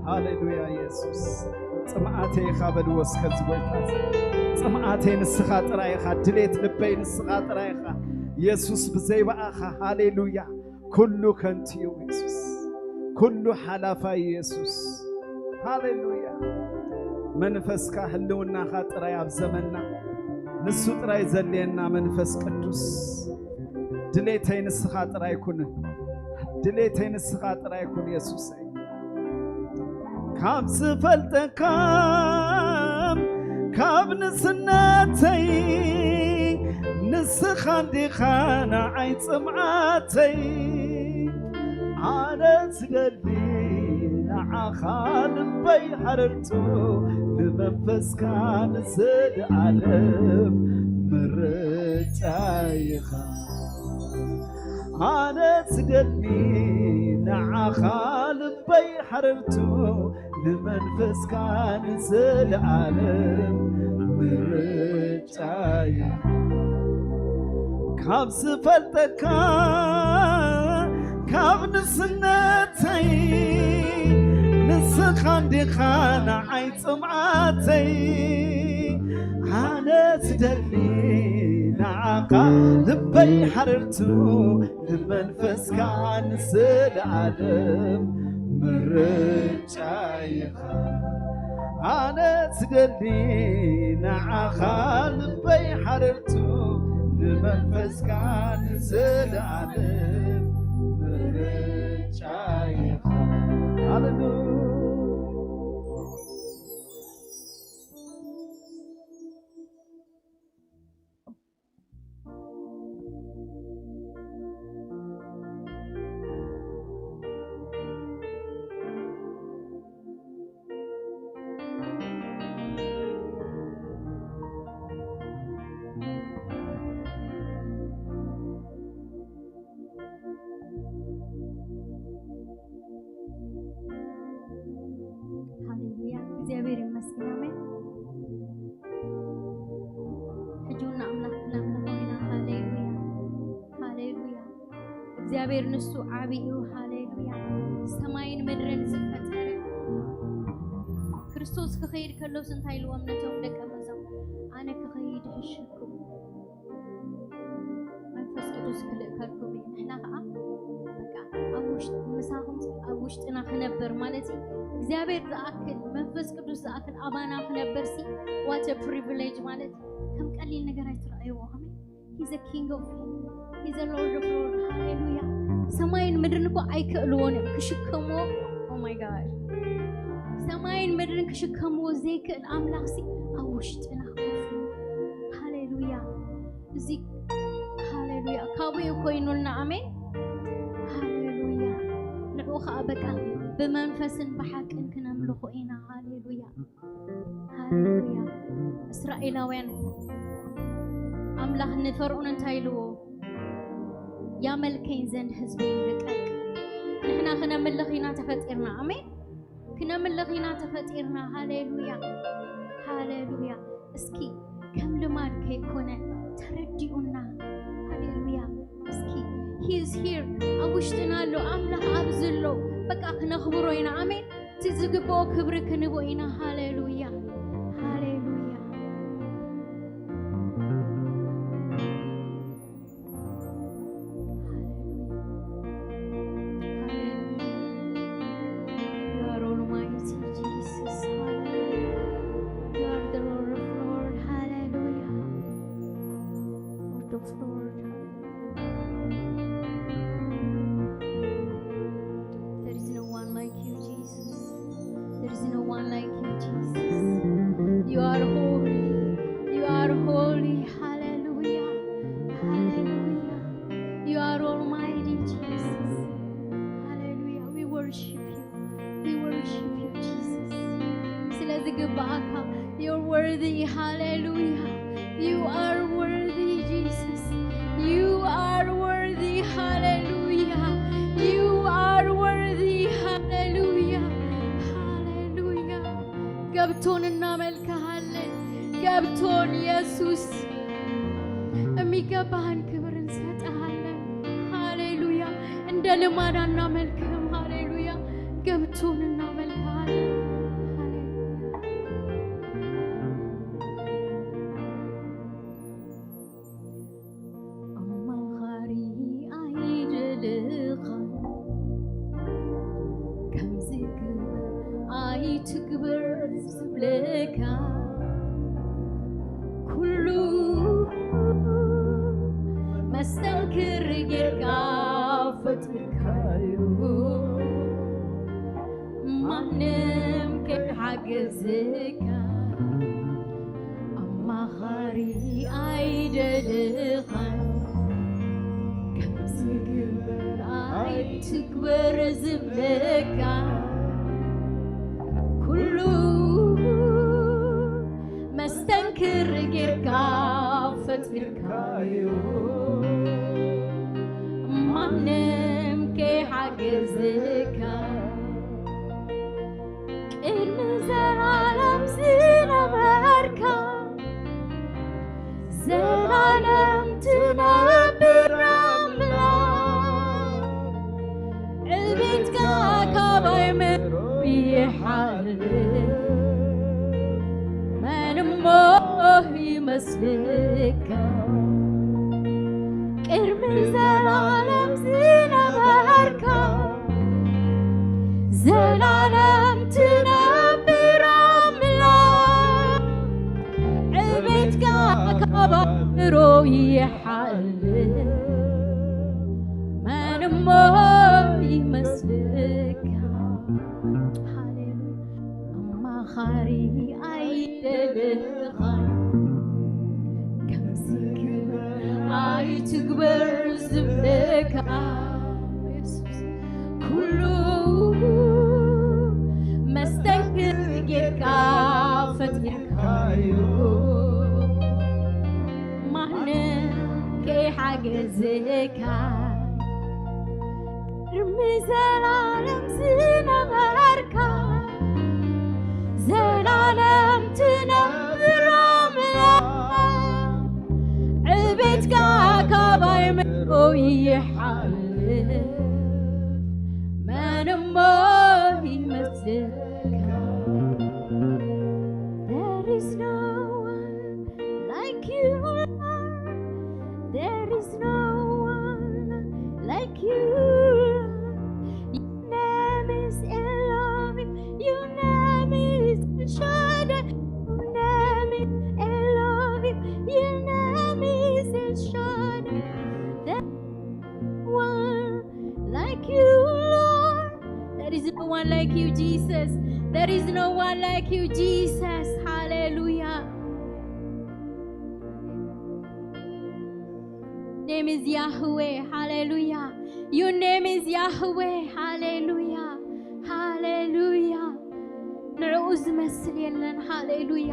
ሃሌሉያ የሱስ። ጽምኣተይ ኢኻ በልዎ እስከ እዚ ጎይታ እዚ። ጽምኣተይ ንስኻ ጥራይ ኢኻ፣ ድሌት ልበይ ንስኻ ጥራይ ኢኻ። የሱስ ብዘይ ብኣኻ፣ ሃሌሉያ፣ ኩሉ ከንቱ እዩ የሱስ። ኩሉ ሓላፋይ እዩ የሱስ። ሃሌሉያ። መንፈስካ ህልውናኻ ጥራይ ኣብ ዘመንና፣ ንሱ ጥራይ ዘድልየና መንፈስ ቅዱስ። ድሌተይ ንስኻ ጥራይ ኩን፣ ድሌተይ ንስኻ ጥራይ ኩን የሱሰይ። ካብ ዝፈልጠካ ካብ ንስነተይ ንስኻ እንዲኻ ንዓይ ጽምኣተይ። ኣነ ዝደሊ ንዓኻ ልበይ ሓረርቱ፣ ንመንፈስካ ንዘለኣለም ምርጫ ኢኻ። ኣነ ዝደሊ ንዓኻ ልበይ ሓረርቱ፣ ንመንፈስካ ንዘለኣለም ምርጫ ኢኻ። ካብ ዝፈልጠካ ካብ ንስነተይ ንስኻ እንዲኻ ንዓይ ጽምኣተይ። ኣነ ዝደሊ ንዓኻ ልበይ ሓረርቱ፣ ንመንፈስካ ንዘለኣለም ምርጫ ኢኻ። ኣነ ዝደሊ ንዓኻ ልበይ ሓረርቱ፣ ንመንፈስካ ንዘለኣለም ምርጫ ኢኻ። ሃሌሉያ። ሃሌሉያ፣ እግዚኣብሔር ይመስገን። ኣሜን። ሕጂ እውን ንኣምላኽ ክነምልኾ ኢና። ሃሌሉያ፣ ሃሌሉያ። እግዚኣብሔር ንሱ ዓቢ እዩ። ሃሌሉያ። ሰማይን ምድርን ዝፈጠረ ክርስቶስ ክኸይድ ከሎስ እንታይ ኢልዎም ነቶም ደቀ መዛሙርቱ? ኣነ ክኸይድ ይሕሸኩም፣ መንፈስ ቅዱስ ክልእከልኩም እዩ። ንሕና ከዓ በቃ ኣብ ውሽጥ-፣ ምሳኹም ኣብ ውሽጥና ክነበር ማለት እዩ። እግዚኣብሔር ዝኣክል፣ መንፈስ ቅዱስ ዝኣክል ኣባና ክነበር ሲ፣ what a privilege ማለት እዩ። ከም ቀሊል ነገር ኣይትረኣይዎ። ኣሜን። He's a king of king. He's a Lord of Lord. ሃሌሉያ። ሰማይን ምድርን እኮ ኣይክእልዎን እዮም ክሽከምዎ። Oh my God። ሰማይን ምድርን ክሽከምዎ ዘይክእል ኣምላኽ ሲ ኣብ ውሽጥና ኮፍ ኢሉ። ሃሌሉያ። እዚ ሃሌሉያ ካብኡ እዩ ኮይኑልና። ኣሜን። ሃሌሉያ። ንዕኡ ኸዓ በቃ ብመንፈስን ብሓቅን ክነምልኾ ኢና። ሃሌሉያ። ሃሌሉያ። እስራኤላውያን ኣምላኽ ንፈርዖን እንታይ ኢልዎ? ያመልከኝ ዘንድ ህዝቤን ልቀቅ። ንሕና ክነምልኽ ኢና ተፈጢርና። ኣሜን። ክነምልኽ ኢና ተፈጢርና። ሃሌሉያ። ሃሌሉያ። እስኪ ከም ልማድ ከይኮነ ተረዲኡና። ሃሌሉያ። እስኪ He is here፣ ኣብ ውሽጥና ኣሎ ኣምላኽ፣ ኣብዚ ኣሎ። በቃ ክነኽብሮ ኢና። ኣሜን። እቲ ዝግብኦ ክብሪ ክንቦ ኢና። ሃሌሉያ፣ ሃሌሉያ። You are Almighty, Jesus. Hallelujah. You are the Lord of Lord. Hallelujah. Lord of Lord. Hallelujah. Worthy, hallelujah. You are worthy, Jesus. You are worthy, hallelujah. You are worthy, hallelujah. Hallelujah. ገብቶን እናመልክሃለን። ገብቶን ኢየሱስ የሚገባህን ክብር እንሰጥሃለን። ሃሌሉያ። እንደ ልማድ አናመልክህም። ሃሌሉያ። ገብቶን እናመልክሃለን። ሃሌሉያ። ኣማኻሪ ኣይደለኻን፣ ከምዚ ግበር ኣይትግበር ዝብለካ፣ ኩሉ መስተንክር ጌርካ ፈጢርካዮ፣ ማንም ከይሓገዘካ። ኣማኻሪ ኣይደለኻን፣ ከምዚ ግበር ኣይትግበር ዝብለካ፣ ኩሉ መስተንክር ጌርካ ፈጢርካዮ፣ ማንም ከይሓገዘካ። ቅድሚ ዘላለም ዝነበርካ፣ ዘላለም ትነብር ኣምላኽ፣ ዕቤትካ ካብ ኣእምሮ ይሓልፍ፣ መን እሞ ይመስለካ? ቅድሚ ዘላለም ዝነበርካ፣ ዘላለም ትነብር ኣምላኽ፣ ዕቤትካ ካብ ኣእምሮ ይሓልፍ፣ መን እሞ ይመስለካ? ሃሌሉያ። ኣማኻሪ ኣይደለኻን፣ ከምዚ ግበር ኣይትግበር ዝብለካ፣ ኩሉ መስተንክር ጌርካ ፈጢርካዮ፣ ማንም ከይሓገዘካ። ቅድሚ ዘላለም ዝነበርካ፣ ዘላለም ትነብር ኣምላኽ፣ ዕቤትካ ካብ ኣእምሮ ይሓልፍ፣ መን እሞ ይመስለካ? There is no one like you, Lord. There is no one like you, Lord. Your name is Elohim. Your name is El Shaddai. Your name is Elohim. Your name is El Shaddai. There is no one like you, Lord. There is no one like you, Jesus. There is no one like you, Jesus. Hallelujah. Name is Yahweh. Hallelujah. Your name is Yahweh. Hallelujah. Hallelujah. ንዕኡ ዝመስል የለን። ሃሌሉያ።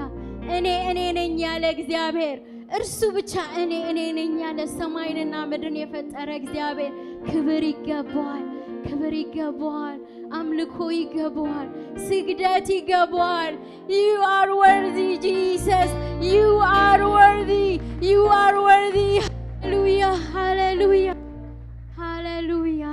እኔ እኔ ነኝ ያለ እግዚአብሔር፣ እርሱ ብቻ እኔ እኔ ነኝ ያለ፣ ሰማይንና ምድርን የፈጠረ እግዚአብሔር ክብር ይገባዋል። ክብር ይገባዋል። አምልኮ ይገባዋል። ስግደት ይገባዋል። You are worthy, Jesus. You are worthy. You are worthy. ሃሌሉያ፣ ሃሌሉያ፣ ሃሌሉያ።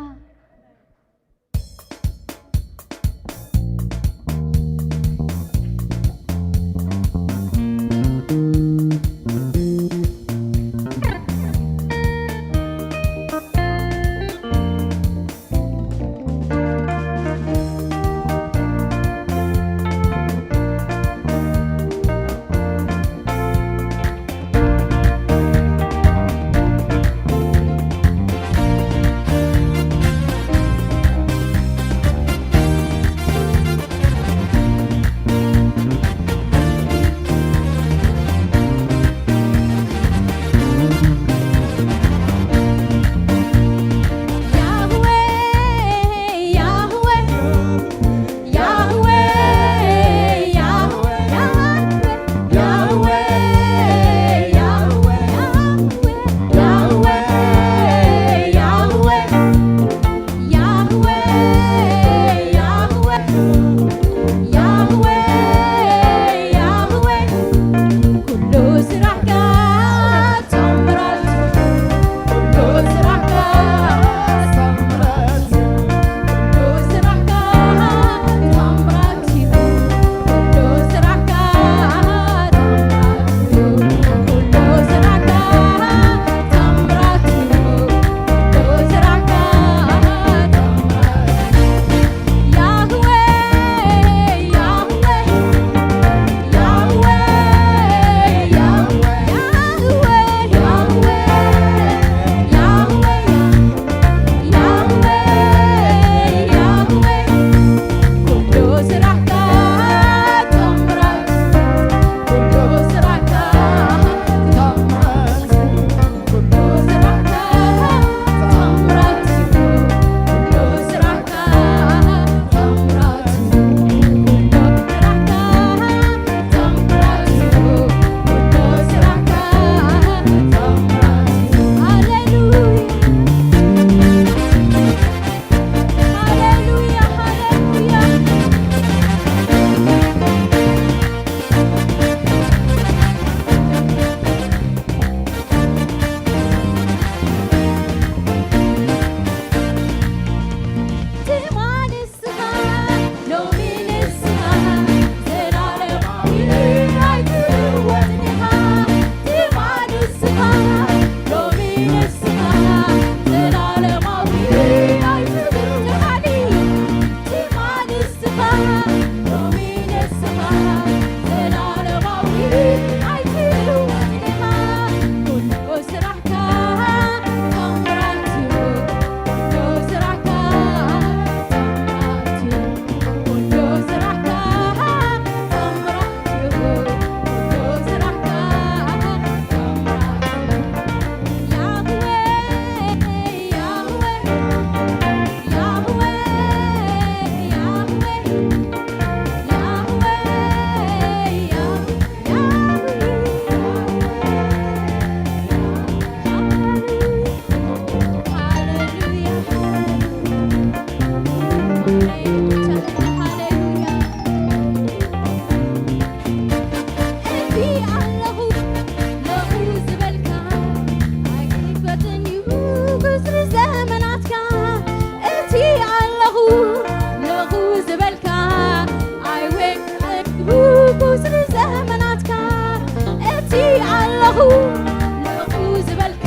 ንዑ ዝበልካ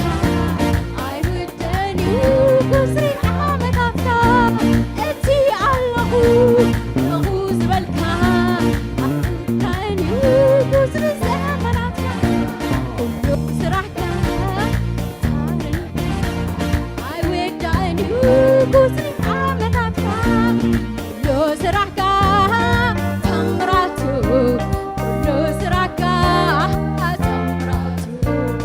ኣይውደን እዩ ቁጽሪ ዓመታትካ። እቲ ኣለኹ ንዑ ዝበልካ ኣይውደን እዩ ቁጽሪ ዘመናትካ። ኩሉ ስራሕካ ኣይውዳእን እዩ ቁጽሪ ዓመታትካ። ኩሉ ስራሕካ ታምራቱ፣ ኩሉ ስራሕካ ታምራቱ።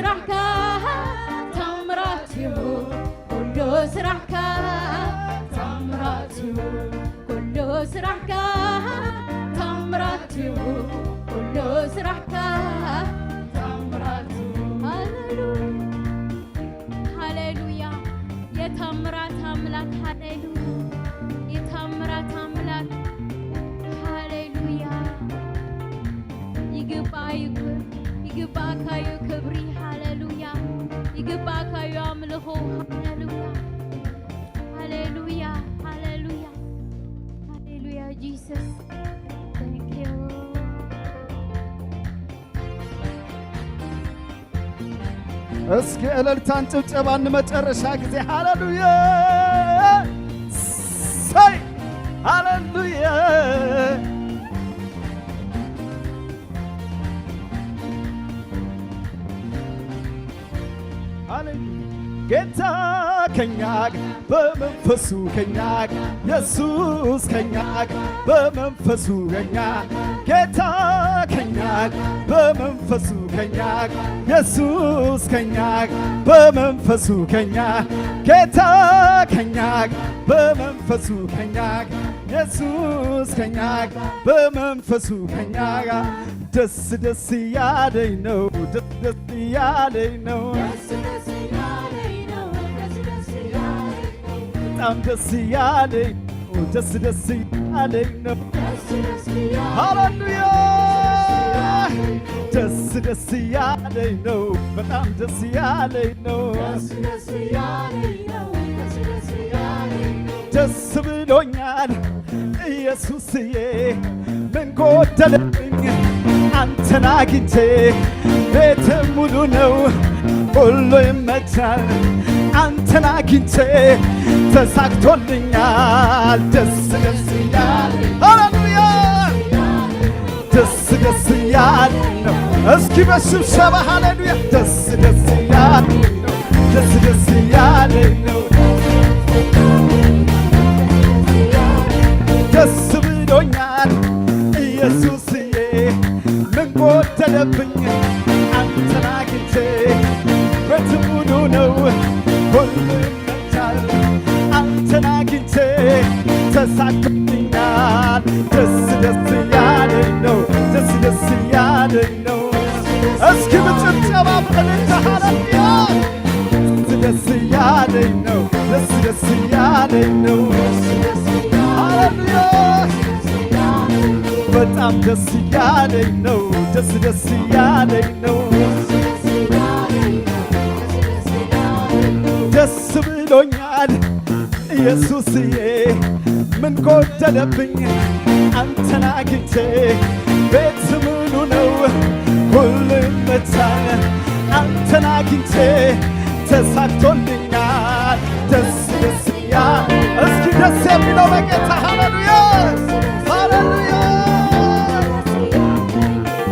ስራሕካ ታምራት እዩ፣ ኩሉ ስራሕካ ታምራት እዩ፣ ኩሉ ስራሕካ ታምራት እዩ፣ ኩሉ ስራሕካ ታምራት እዩ። ሃሌሉያ፣ ሃሌሉያ። የታምራት ኣምላክ፣ ሃሌሉያ። የታምራት ኣምላክ፣ ሃሌሉያ። ይግባእ እዩ፣ ይግባእካ እዩ ክብሪ፣ ሃሌሉያ። ይግባእካ እዩ ኣምልኾ፣ ሃሌሉያ። ሃሌሉያ፣ ሃሌሉያ። ሃሌሉያ፣ Jesus። Thank you። እስኪ እልልታን ጭብጨባን ንመጨረሻ ግዜ። ሃሌሉያ! ሰይ! ሃሌሉያ! ሃሌሉያ! ጌታ ከኛ ጋር፣ በመንፈሱ ከኛ ጋር፣ ኢየሱስ ከኛ ጋር፣ በመንፈሱ ከኛ፣ ጌታ ከኛ ጋር፣ በመንፈሱ ከኛ ጋር፣ ኢየሱስ ከኛ ጋር፣ በመንፈሱ ከኛ፣ ጌታ ከኛ ጋር፣ በመንፈሱ ከኛ ጋር፣ ኢየሱስ ከኛ ጋር፣ በመንፈሱ ከኛ ጋር። ደስ ደስ እያለኝ ነው፣ ደስ ደስ እያለኝ ነው፣ ደስ ደስ እያለኝ ነው፣ ደስ ደስ እያለኝ ነው። በጣም ደስ እያለኝ ነው፣ ደስ ደስ እያለኝ ነው። ደስ ደስ እያለኝ፣ ሃሌሉያ! ደስ ደስ እያለኝ ነው፣ በጣም ደስ እያለኝ ነው። ደስ ደስ እያለኝ ነው፣ ደስ ደስ እያለኝ ነው። ደስ ብሎኛል ኢየሱስዬ፣ ምን ጎደለብኝ አንተን አግኝቼ? ቤት ሙሉ ነው፣ ሁሉ ይመቻል አንተን አግኝቼ፣ ተሳክቶልኛል ደስ ደስ እያለ። ሃሌሉያ! ደስ ደስ እያለ ነው። እስኪ በሽብሸባ ሃሌሉያ! ደስ ደስ እያለ ነው፣ ደስ ደስ እያለ ነው። ደስ ብሎኛል ኢየሱስዬ፣ ምን ጎደለብኝ አንተን አግኝቼ? ቤት ሙሉ ነው፣ ሁሉ ይመቻል አንተን አግኝቼ፣ ተሳክቶልኛል ደስ ደስ እያለኝ ነው፣ ደስ ደስ እያለኝ ነው። እስኪ በጭብጨባ በእልልታ ሃሌሉያ! ደስ ደስ እያለኝ ነው፣ ደስ ደስ እያለኝ ነው። ሃሌሉያ! በጣም ደስ እያለኝ ነው፣ ደስ ደስ እያለኝ ነው። ደስ ብሎኛል ኢየሱስዬ፣ ምን ጎደለብኝ አንተን አግኝቼ? ቤት ሙሉ ነው፣ ሁሉ ይመቻል አንተን አግኝቼ፣ ተሳክቶልኛል ደስ ደስ እያ። እስኪ ደስ የሚለው በጌታ ሃሌሉያ፣ ሃሌሉያ።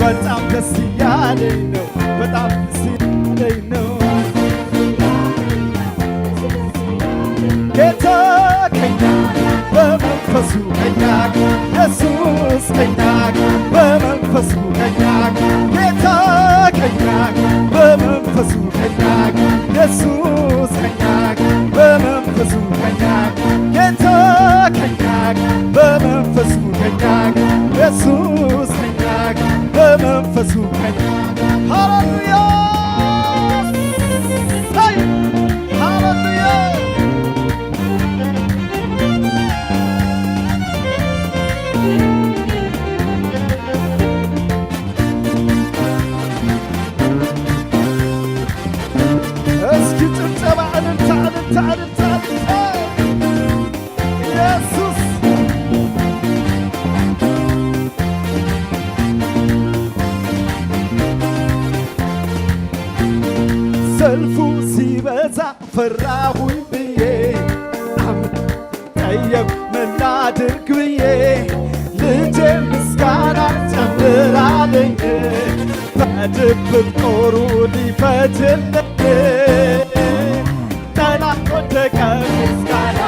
በጣም ደስ እያለኝ ነው፣ በጣም ደስ እያለኝ ነው። ጌታ ከኛ በመንፈሱ ከኛ፣ ኢየሱስ ከኛ በመንፈሱ ከኛ፣ ጌታ ከኛ በመንፈሱ ከኛ፣ ኢየሱስ ከኛ በመንፈሱ ከኛ፣ ጌታ ከኛ በመንፈሱ ከኛ፣ ኢየሱስ ከኛ በመንፈሱ ከኛ። ሃሌሉያ! ሃይ! ሃሌሉያ! እስኪ ጭብጨባ፣ እልልታ፣ እልልታ፣ እልልታ፣ እልልታ። ኢየሱስ። ሰልፉ ሲበዛ ፈራሁኝ ብዬ፣ አምላክ ጠየቅ ምን ላድርግ ብዬ፣ ልጄ ምስጋና ጨምራለኝ። በድብቅ ጦሩ ሊፈትልኝ ጠላት ወደቀ። ምስጋና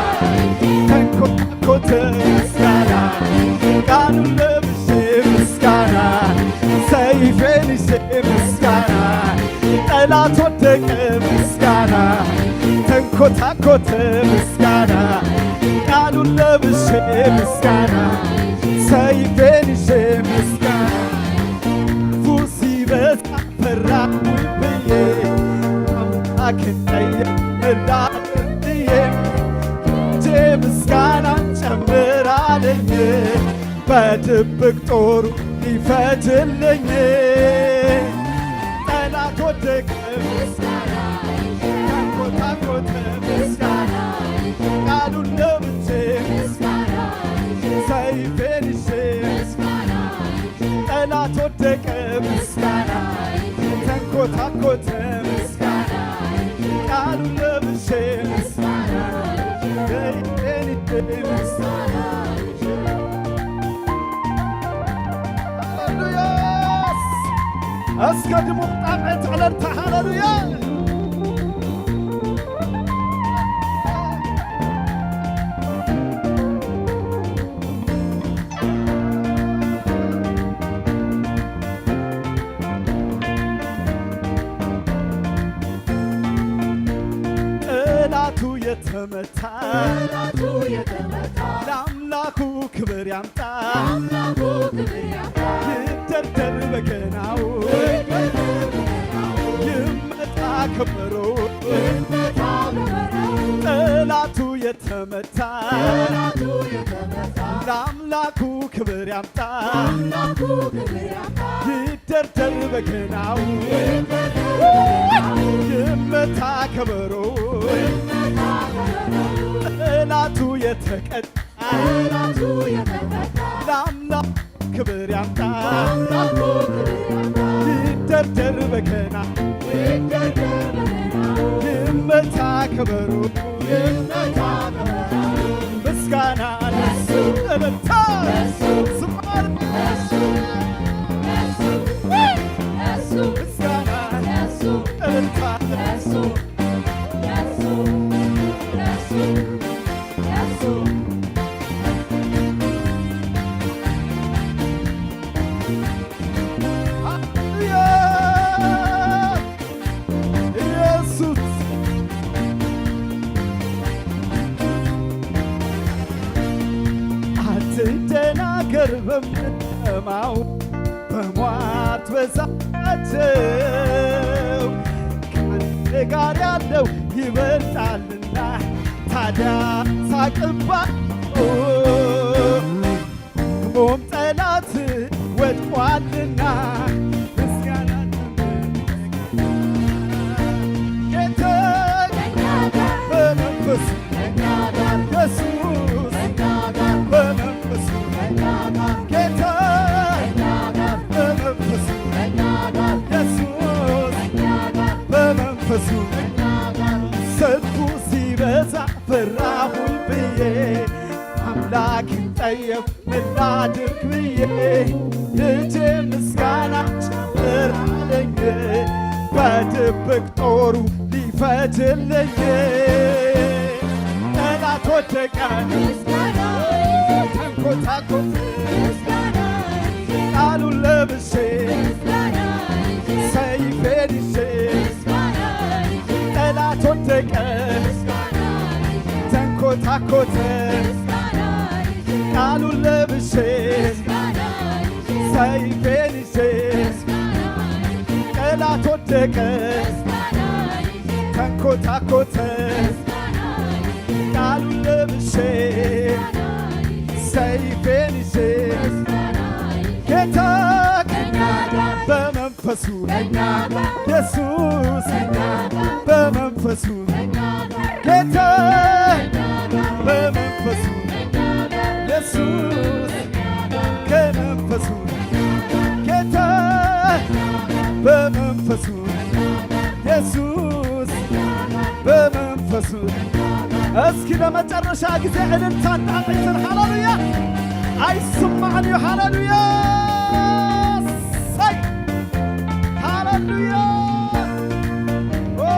ተንኮታኮተ። ምስጋና ጋኑን ለብሼ ምስጋና፣ ሰይፌን ይዤ ምስጋና፣ ጠላት ላትወደቀ ምስጋና፣ ተንኮታኮተ ምስጋና፣ ቃሉን ለብሼ ምስጋና፣ ሰይፌን ይዤ ምስጋና። ክፉ ሲበዛ ፈራሁኝ ብዬ፣ አምላክን ጠየቅ እላለሁ ብዬ፣ እጄ ምስጋናን ጨምራለኝ። በድብቅ ጦሩ ሊፈጅልኝ፣ ጠላት ወደቀ ምስጋና፣ ተንኮታኮተ ምስጋና፣ ቃሉን ለብሼ ምስጋና፣ ሰይፌን ይዤ ምስጋና፣ ጠላት ወደቀ ምስጋና፣ ተንኮታኮተ ምስጋና፣ ቃሉን ለብሼ ምስጋና፣ ሰይፌን ይዤ ምስጋና። ሃሌሉያ። እስከ ድሙቕ ጣቕዒት ዕልልታ። ሃሌሉያ። ጠላቱ የተመታ፣ ጠላቱ የተመታ፣ ለአምላኩ ክብር ያምጣ፣ ለአምላኩ ክብር ያምጣ፣ ይደርደር በገናው፣ ይደርደር በገናው፣ ይመታ ከበሮ፣ ይመታ ከበሮ፣ ጠላቱ የተመታ፣ ጠላቱ የተመታ፣ ለአምላኩ ክብር ያምጣ፣ ለአምላኩ ክብር ያምጣ፣ ይደርደር በገናው፣ ይመታ ከበሮ፣ ጠላቱ የተቀጣ፣ ለአምላክ ክብር ያምጣ፣ ይደርደር በገና፣ ይመታ ከበሮ፣ ምስጋና ለሱ፣ እልልታ፣ ዝማሬ፣ ምስጋና፣ እልልታ፣ ሃሌሉያ። ኢየሱስ፣ አትደናገር በምትሰማው፣ በሟርት በዛቸው፣ ከአንተ ጋር ያለው ይበልጣልና፣ ታዲያ ሳቅባቸው። ክፉም ጠላት ወድቋልና፣ ምስጋና ጌታ በመንፈሱ፣ ኢየሱስ በመንፈሱ፣ ጌታ በመንፈሱ፣ ኢየሱስ በመንፈሱ። ሰልፉ ሲበዛ ፈራሁኝ ብዬ፣ አምላክን ጠየቅ ምን ላድርግ ብዬ፣ ልጄ ምስጋና ጨምራለኝ፣ በድብቅ ጦሩ ሊፈጅልኝ። ጠላት ወደቀ፣ ምስጋና፣ ተንኮታኮተ፣ ምስጋና፣ ቃሉን ለብሼ፣ ምስጋና፣ ሰይፌን ይዤ፣ ምስጋና፣ ጠላት ወደቀ፣ ምስጋና፣ ተንኮታኮተ፣ ምስጋና፣ ቃሉን ለብሼ፣ ምስጋና፣ ሰይፌን ይዤ፣ ምስጋና፣ ጠላት ወደቀ፣ ተንኮታኮተ፣ ቃሉን ለብሼ፣ ሰይፌን ይዤ፣ ጌታ በመንፈሱ፣ ኢየሱስ በመንፈሱ፣ ጌታ በመንፈሱ፣ ኢየሱስ ከመንፈሱ፣ ጌታ በመንፈሱ፣ ኢየሱስ በመንፈሱ። እስኪ ለመጨረሻ ጊዜ እልልታን ጣቂትን፣ ሃሌሉያ፣ አይስማዕን እዩ። ሃሌሉያ፣ ሳይ፣ ሃሌሉያ፣ ኦ፣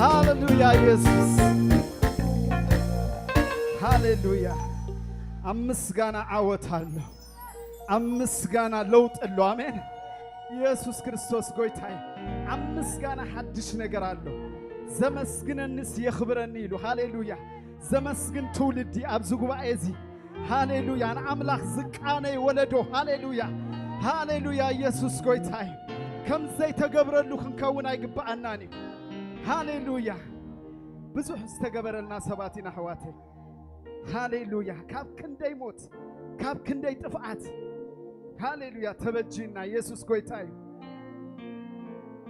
ሃሌሉያ፣ ኢየሱስ፣ ሃሌሉያ። ኣብ ምስጋና ዓወት ኣሎ። ኣብ ምስጋና ለውጢ ኣሎ። ኣሜን። ኢየሱስ ክርስቶስ ጎይታ እዩ። ኣብ ምስጋና ሓድሽ ነገር ኣሎ። ዘመስግነንስ የኽብረኒ ኢሉ። ሃሌሉያ። ዘመስግን ትውልዲ ኣብዚ ጉባኤ እዚ። ሃሌሉያ። ንኣምላኽ ዝቃነይ ወለዶ። ሃሌሉያ። ሃሌሉያ። ኢየሱስ ጎይታ እዩ። ከም ዘይተገብረሉ ክንከውን ኣይግብኣናን እዩ። ሃሌሉያ። ብዙሕ ዝተገበረልና ሰባት ኢና ኣሕዋተይ። ሃሌሉያ። ካብ ክንደይ ሞት፣ ካብ ክንደይ ጥፍኣት፣ ሃሌሉያ፣ ተበጂና። ኢየሱስ ጎይታ እዩ።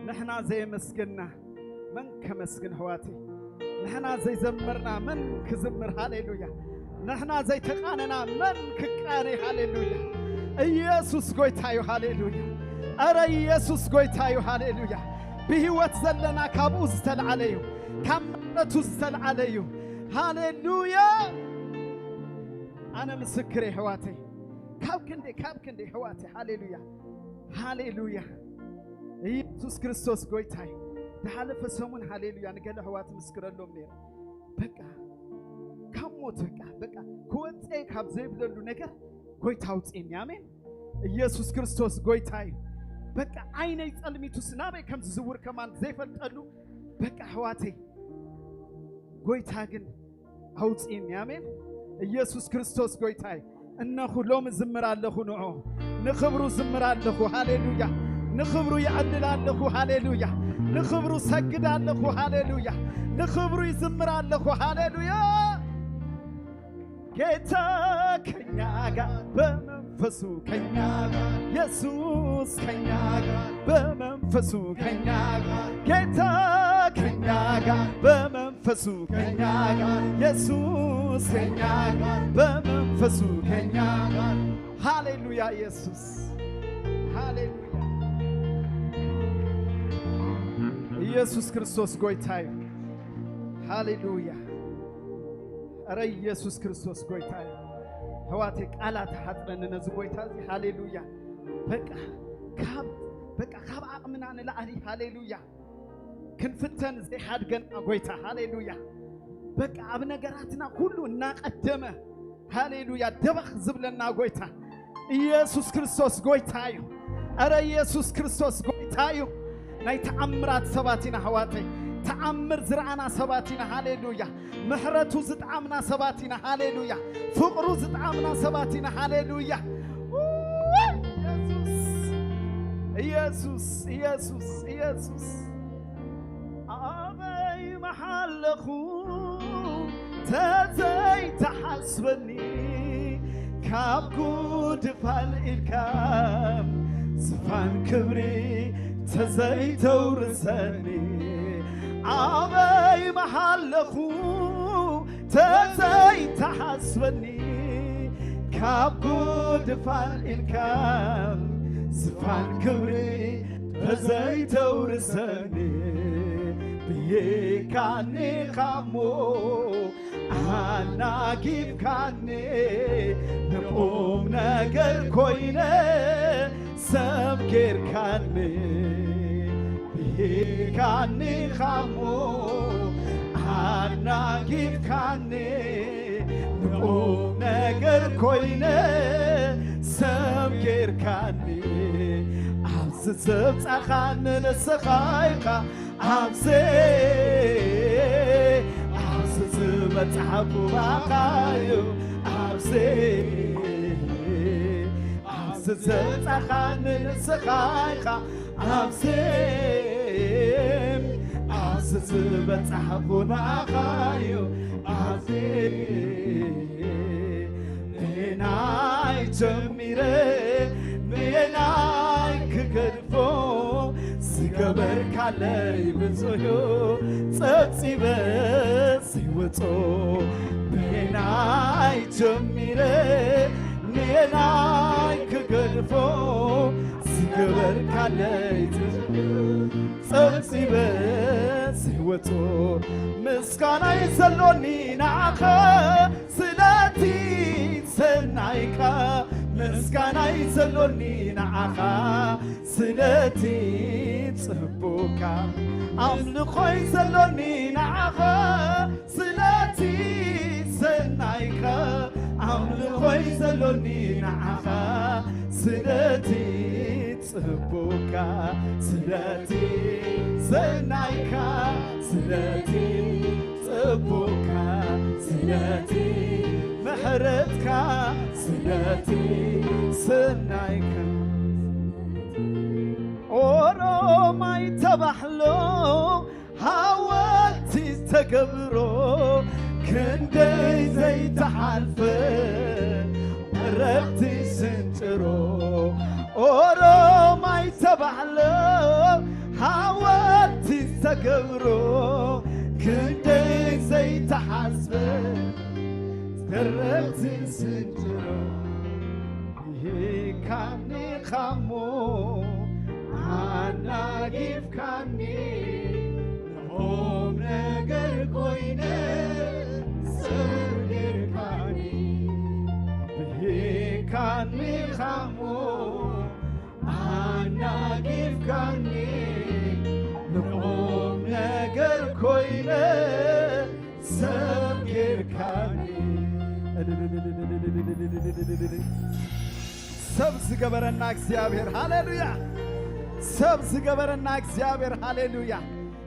ንሕና ዘየመስገንና መን ከመስግን ኣሕዋተይ? ንሕና ዘይዘመርና መን ክዝምር? ሃሌሉያ። ንሕና ዘይተቃነና መን ክቃነ? ሃሌሉያ። ኢየሱስ ጎይታ እዩ። ሃሌሉያ። ኣረ ኢየሱስ ጎይታ እዩ። ሃሌሉያ። ብህይወት ዘለና ካብኡ ዝተልዓለ እዩ። ካብ ምሕረቱ ዝተልዓለ እዩ። ሃሌሉያ። ኣነ ምስክር እየ ኣሕዋተይ። ካብ ክንደይ፣ ካብ ክንደይ ኣሕዋተይ። ሃሌሉያ። ሃሌሉያ። ኢየሱስ ክርስቶስ ጎይታ እዩ። ዝሓለፈ ሰሙን ሃሌሉያ ንገለ ኣሕዋት ምስክረሎም ነይረ። በቃ ካብ ሞት በቃ፣ በቃ ክወፀ ካብ ዘይብለሉ ነገር ጎይታ ኣውፅእኒ። ኣሜን። ኢየሱስ ክርስቶስ ጎይታ እዩ። በቃ ዓይነይ ፀልሚቱስ ናበይ ከም ዝዝውር ከማን ዘይፈልጠሉ በቃ ኣሕዋተይ፣ ጎይታ ግን ኣውፅእኒ። ኣሜን። ኢየሱስ ክርስቶስ ጎይታ እዩ። እነኹ ሎሚ ዝምር ኣለኹ ንዑ። ንኽብሩ ዝምር ኣለኹ። ሃሌሉያ። ንኽብሩ ይዕልል ኣለኹ። ሃሌሉያ። ንኽብሩ ሰግድ ኣለኹ። ሃሌሉያ። ንኽብሩ ይዝምር ኣለኹ። ሃሌሉያ። ጌታ ከኛ ጋር በመንፈሱ ከኛ ጋር፣ ኢየሱስ ከኛ ጋር በመንፈሱ ከኛ ጋር፣ ጌታ ከኛ ጋር በመንፈሱ ከኛ ጋር፣ ኢየሱስ ከኛ ጋር በመንፈሱ ከኛ ጋር። ሃሌሉያ ኢየሱስ፣ ሃሌሉያ። ኢየሱስ ክርስቶስ ጎይታ እዩ። ሃሌሉያ። ኧረ ኢየሱስ ክርስቶስ ጎይታ እዩ። ኣሕዋተይ ቃላት ሓፅረኒ ነዚ ጎይታ እዚ። ሃሌሉያ። በቃ ካብ፣ በቃ ካብ ዓቕምና ንላዕሊ። ሃሌሉያ። ክንፍተን ዘይሓድገና ጎይታ። ሃሌሉያ። በቃ ኣብ ነገራትና ኩሉ እናቐደመ፣ ሃሌሉያ፣ ደበኽ ዝብለና ጎይታ ኢየሱስ ክርስቶስ ጎይታ እዩ። ኧረ ኢየሱስ ክርስቶስ ጎይታ እዩ። ናይ ተኣምራት ሰባት ኢና ኣሕዋተይ። ተኣምር ዝረኣና ሰባት ኢና። ሃሌሉያ። ምሕረቱ ዝጠዓምና ሰባት ኢና። ሃሌሉያ። ፍቕሩ ዝጠዓምና ሰባት ኢና። ሃሌሉያ። ውይ፣ ኢየሱስ፣ ኢየሱስ፣ ኢየሱስ፣ ኢየሱስ። ኣበይ መሓለኹ ተዘይተሓስበኒ፣ ካብ ጉድፍ ኣልዒልካ ዝፋን ክብሪ ተዘይተውርሰኒ። ኣበይ መሓለኹ ተዘይተሓስበኒ፣ ካብ ጉድፍ ኣልዒልካ ዝፋን ክብሪ ተዘይተውርሰኒ። ብሂካኒ ኻሞ ኣናጊፍካኒ፣ ንቁም ነገር ኮይነ ሰብ ጌርካኒ። ብሂካኒ ኻሞ ኣናጊፍካኒ፣ ንቁም ነገር ኮይነ ሰብ ጌርካኒ። ኣብዚ ዘብጻኻኒ ንስኻ ኢኻ፣ ኣብዚ፣ ኣብዚ ዝበጻሕኩ ባኻዩ፣ ኣብዚ፣ ኣብዚ ዘብጻኻኒ ንስኻ ኢኻ፣ ኣብዚ፣ ኣብዚ ዝበጻሕኩ ባኻዩ፣ ኣብዚ፣ ብናይ ጀሚረ ብናይ ክገድፎ ዝገበርካለይ ብዙዩ ጸብጺበ ዘይወጾ። ብናይ ጀሚረ ብናይ ክገድፎ ዝገበርካለይ ጸብጺበ ዘይወጾ። ምስጋናይ ዘሎኒ ንዓኻ ስለቲ ሰናይካ፣ ምስጋናይ ዘሎኒ ንዓኻ ስለቲ ጽቡቕካ። ኣምልኾይ ዘሎኒ ንዓኻ ስለቲ ሰናይካ፣ ኣምልኾይ ዘሎኒ ንዓኻ ስለቲ ጽቡካ፣ ስለቲ ሰናይካ፣ ስለቲ ጽቡካ፣ ስለቲ ምሕረትካ፣ ስለቲ ሰናይካ። ኦሮማይ ተባሕሎ ሓወልቲ ዝተገብሮ ክንደይ ዘይተሓልፈ ረብቲ ስንጭሮ ኦሮማይ ተባሕሎ ሓወልቲ ዝተገብሮ ክንደይ ዘይተሓስበ ረብቲ ስንጭሮ ይካኒ ኻሞ ኣናጊፍካኒ ንቁም ነገር ኮይነ ሰብ ጌርካኒ ብሂካኒ ኻሞ ኣናጊፍካኒ ንቁም ነገር ኮይነ ሰብ ጌርካኒ። ሰብ ዝገበረና እግዚኣብሔር፣ ሃሌሉያ! ሰብ ዝገበረና እግዚኣብሔር፣ ሃሌሉያ!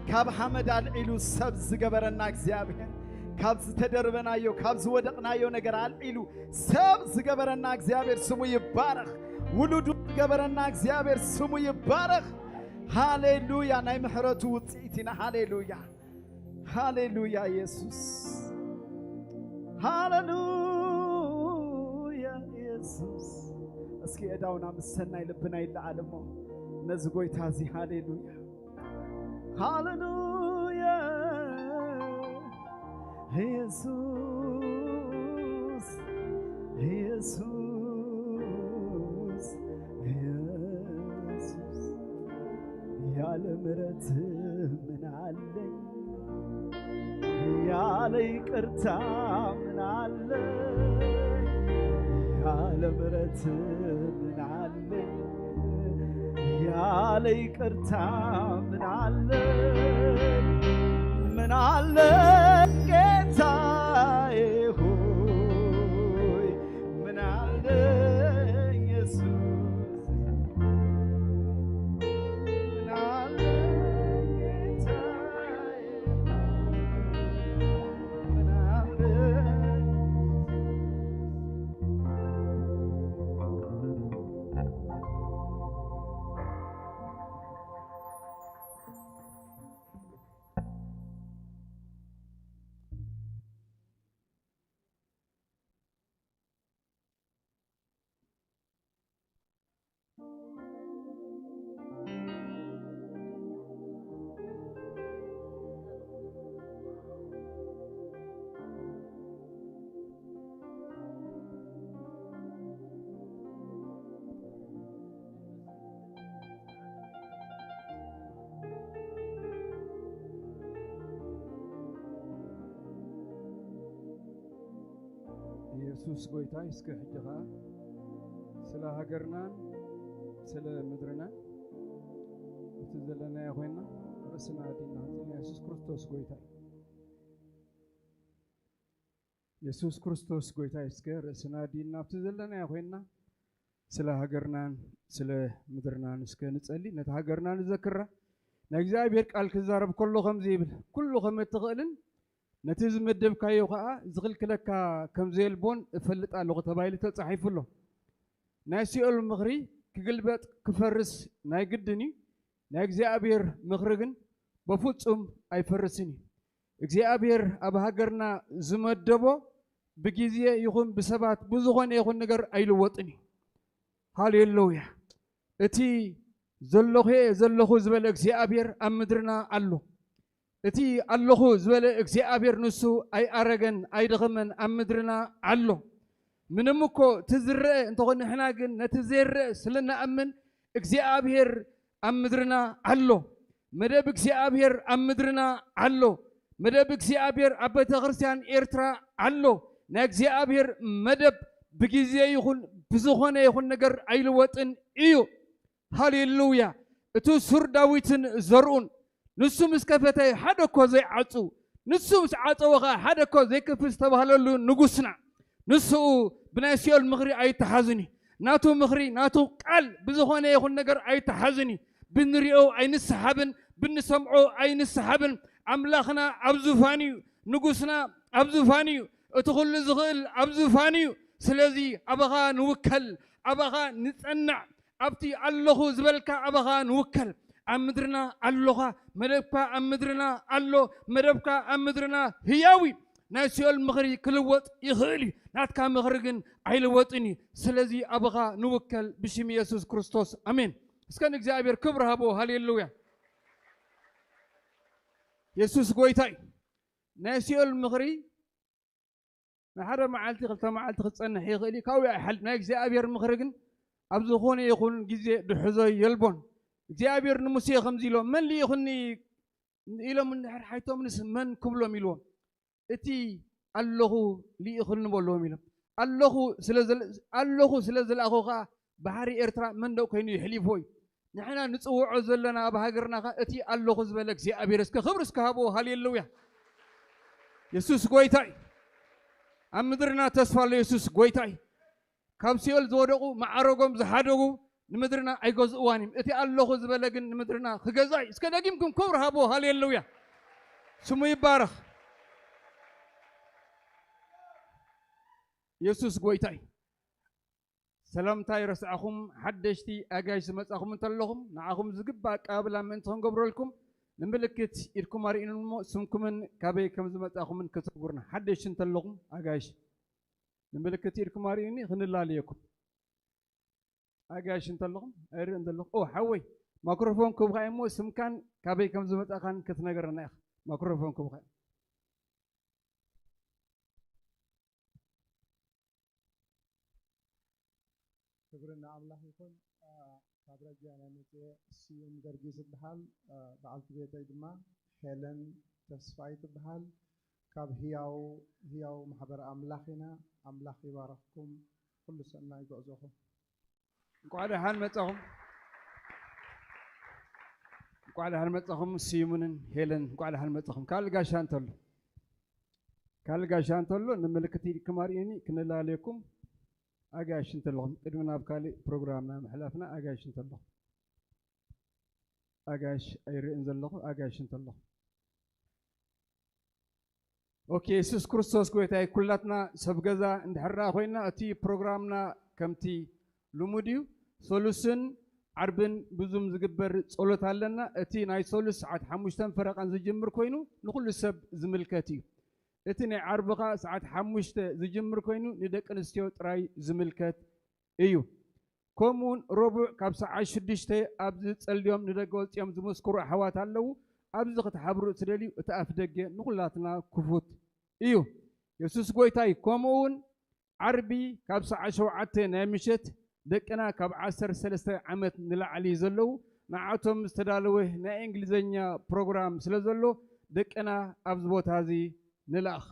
ካብ ሓመድ ኣልዒሉ ሰብ ዝገበረና እግዚኣብሔር፣ ካብ ዝተደርበናዮ፣ ካብ ዝወደቕናዮ ነገር ኣልዒሉ ሰብ ዝገበረና እግዚኣብሔር ስሙ ይባረኽ። ውሉዱ ዝገበረና እግዚኣብሔር ስሙ ይባረኽ። ሃሌሉያ! ናይ ምሕረቱ ውፅኢት ኢና። ሃሌሉያ! ሃሌሉያ የሱስ፣ ሃሌሉያ የሱስ። እስኪ እዳውና ምስ ሰናይ ልብና ይለዓል እሞ ነዚ ጎይታ እዚ። ሃሌሉያ፣ ሃሌሉያ የሱስ፣ የሱስ፣ የሱስ። ያለ ምሕረት ምን አለኝ? ያለ ይቅርታ ምን አለኝ? ያለ ምሕረት ምን አለኝ? ያለ ይቅርታ ምን አለኝ? ምን አለኝ ጌታዬ ሆይ? ምን አለኝ ኢየሱስ? ምን አለኝ ጌታዬ? ምን አለኝ? ኢየሱስ ጎይታይ፣ እስከ ሕጂ ኸዓ ስለ ሃገርናን ስለ ምድርናን ኣብቲ ዘለናዮ ኮይንና ርእስና ኣዲና ክንጽሊ። ኢየሱስ ክርስቶስ ጎይታይ። የሱስ ክርስቶስ ጎይታ እዩ። እስከ ርእስና ኣዲና ኣብቲ ዘለናዮ ኮይንና ስለ ሃገርናን ስለ ምድርናን እስከ ንጸሊ። ነታ ሃገርና ንዘክራ። ናይ እግዚኣብሔር ቃል ክዛረብ ከሎ ከምዚ ይብል፣ "ኩሉ ከም እትኽእልን ነቲ ዝመደብካዮ ኸኣ ዝኽልክለካ ከም ዘየልቦን እፈልጥ ኣለኹ" ተባሂሉ ተጻሒፉ ኣሎ። ናይ ሲኦል ምኽሪ ክግልበጥ ክፈርስ ናይ ግድን እዩ። ናይ እግዚኣብሔር ምኽሪ ግን በፍጹም ኣይፈርስን እዩ። እግዚኣብሔር ኣብ ሃገርና ዝመደቦ ብግዜ ይኹን ብሰባት ብዝኾነ ይኹን ነገር ኣይልወጥን እዩ። ሃሌሉያ። እቲ ዘለኹ እየ ዘለኹ ዝበለ እግዚኣብሔር ኣብ ምድርና ኣሎ። እቲ ኣለኹ ዝበለ እግዚኣብሔር ንሱ ኣይኣረገን ኣይደኸመን ኣብ ምድርና ኣሎ። ምንም እኮ እቲ ዝረአ እንተኾነ ንሕና ግን ነቲ ዘይረአ ስለ ንኣምን እግዚኣብሔር ኣብ ምድርና ኣሎ። መደብ እግዚኣብሔር ኣብ ምድርና ኣሎ። መደብ እግዚኣብሔር ኣብ ቤተ ክርስቲያን ኤርትራ ኣሎ። ናይ እግዚኣብሔር መደብ ብግዜ ይኹን ብዝኾነ ይኹን ነገር ኣይልወጥን እዩ። ሃሌሉያ። እቲ ሱር ዳዊትን ዘርኡን ንሱ ምስ ከፈተ ሓደ እኮ ዘይዓጹ፣ ንሱ ምስ ዓጸወ ኸኣ ሓደ እኮ ዘይከፍት ዝተባህለሉ ንጉስና፣ ንስኡ ብናይ ሲኦል ምኽሪ ኣይተሓዝን እዩ። ናቱ ምኽሪ፣ ናቱ ቃል ብዝኾነ ይኹን ነገር ኣይተሓዝን እዩ። ብንሪኦ ኣይንሰሓብን፣ ብንሰምዖ ኣይንሰሓብን። ኣምላኽና ኣብ ዙፋን እዩ፣ ንጉስና ኣብ ዙፋን እዩ፣ እቲ ኩሉ ዝኽእል ኣብ ዙፋን እዩ። ስለዚ ኣባኻ ንውከል፣ ኣባኻ ንጸናዕ፣ ኣብቲ ኣለኹ ዝበልካ ኣባኻ ንውከል። ኣብ ምድርና ኣሎኻ፣ መደብካ ኣብ ምድርና ኣሎ፣ መደብካ ኣብ ምድርና ህያው እዩ። ናይ ሲኦል ምኽሪ ክልወጥ ይኽእል እዩ፣ ናትካ ምኽሪ ግን ኣይልወጥን እዩ። ስለዚ ኣባኻ ንውከል ብሽም የሱስ ክርስቶስ፣ ኣሜን። እስከ ንእግዚኣብሔር ክብሪ ሃቦ። ሃሌሉያ። የሱስ ጎይታ እዩ። ናይ ሲኦል ምኽሪ ንሓደ መዓልቲ ክልተ መዓልቲ ክጸንሕ ይኽእል እዩ፣ ካብኡ ኣይሓልፍ። ናይ እግዚኣብሔር ምኽሪ ግን ኣብ ዝኾነ ይኹን ግዜ ድሕዞ የልቦን። እግዚኣብሔር ንሙሴ ከምዚ ኢሎ፣ መን ልኢኹኒ ኢሎም እንድሕር ሓይቶምንስ መን ክብሎም ኢልዎም። እቲ ኣለኹ ልኢኹኒ በልዎም ኢሎም። ኣለኹ ስለ ዘል-፣ ኣለኹ ስለ ዝለኣኹ ኸኣ ባሕሪ ኤርትራ መንደቕ ኮይኑ የሕሊፍዎ እዩ። ንሕና ንጽውዖ ዘለና ኣብ ሃገርና ኸኣ እቲ ኣለኹ ዝበለ እግዚኣብሔር እስከ ክብሪ እስከ ሃብዎ። ሃሌሉያ። የሱስ ጎይታ እዩ። ኣብ ምድርና ተስፋ ኣሎ። የሱስ ጎይታ እዩ። ካብ ሲኦል ዝወደቑ መዓረጎም ዝሓደጉ ንምድርና ኣይገዝእዋን እዮም። እቲ ኣለኹ ዝበለ ግን ንምድርና ክገዛ እዩ። እስከ ደጊምኩም ክብሪ ሃብዎ። ሃሌሉያ። ስሙ ይባረኽ። የሱስ ጎይታ እዩ። ሰላምታ ይረስዓኹም። ሓደሽቲ ኣጋይሽ ዝመጻኹም እንተለኹም ንዓኹም ዝግባእ ኣቀባብላ ምእንቲ ክንገብረልኩም ንምልክት ኢድኩም ኣርእዩን እሞ ስምኩምን ካበይ ከም ዝመጻኹምን ክትነግሩና። ሓደሽቲ እንተለኹም ኣጋይሽ ንምልክት ኢድኩም ኣርእዩኒ ክንላለየኩም። ኣጋይሽ እንተለኹም ኣይርእን ዘለኹ። ኦ ሓወይ ማክሮፎን ክብካ እሞ ስምካን ካበይ ከም ዝመጻኻን ክትነግረና ኢኻ። ማክሮፎን ክብካ። ክብሪ ንኣምላኽ ይኹን። አ፣ ካብ ረጅያ ናይ መጽኤ ስዩም ገርጊስ እበሃል። አ፣ በዓልቲ ቤተይ ድማ ሄለን ተስፋይ ትበሃል። ካብ ህያው፣ ህያው ማሕበር ኣምላኽ ኢና። ኣምላኽ ይባረኽኩም። ኩሉ ሰናይ ጉዕዞኹም። እንኳዕ ደሓን መጻኹም። እንኳዕ ደሓን መጻኹም ስዩምንን ሄለን፣ እንኳዕ ደሓን መጻኹም። ካልእ ጋሻ እንተሎ፣ ካልእ ጋሻ እንተሎ ንምልክት ኢድኩም ኣርእዩኒ፣ ክንላለየኩም። ኣጋይሽ እንተለኹም፣ ቅድሚ ናብ ካልእ ፕሮግራምና ምሕላፍና፣ ኣጋይሽ እንተለኹም። ኣጋይሽ ኣይርእን ዘለኹ፣ ኣጋይሽ እንተለኹም። ኦኬ፣ የሱስ ክርስቶስ ጎይታ እዩ። ኩላትና ሰብ ገዛ እንድሕር ደኣ ኮይና፣ እቲ ፕሮግራምና ከምቲ ልሙድ እዩ። ሰሉስን ዓርብን ብዙም ዝግበር ጸሎት ኣለና። እቲ ናይ ሰሉስ ሰዓት ሓሙሽተን ፈረቓን ዝጅምር ኮይኑ፣ ንኹሉ ሰብ ዝምልከት እዩ። እቲ ናይ ዓርቢ ኸኣ ሰዓት ሓሙሽተ ዝጅምር ኮይኑ፣ ንደቂ ኣንስትዮ ጥራይ ዝምልከት እዩ። ከምኡውን ረቡዕ ካብ ሰዓት ሽዱሽተ ኣብዚ ጸልዮም ንደገ ወጺኦም ዝምስክሩ ኣሕዋት ኣለዉ። ኣብዚ ክትሓብሩ እትደልዩ፣ እቲ ኣፍ ደገ ንኹላትና ክፉት እዩ። የሱስ ጎይታ እዩ። ከምኡውን ዓርቢ ካብ ሰዓት ሸውዓተ ናይ ምሸት ደቅና ካብ ዓሰርተ ሰለስተ ዓመት ንላዕሊ ዘለዉ ንዓቶም ዝተዳለወ ናይ እንግሊዝኛ ፕሮግራም ስለ ዘሎ ደቅና ኣብዚ ቦታ እዚ ንልኣኽ።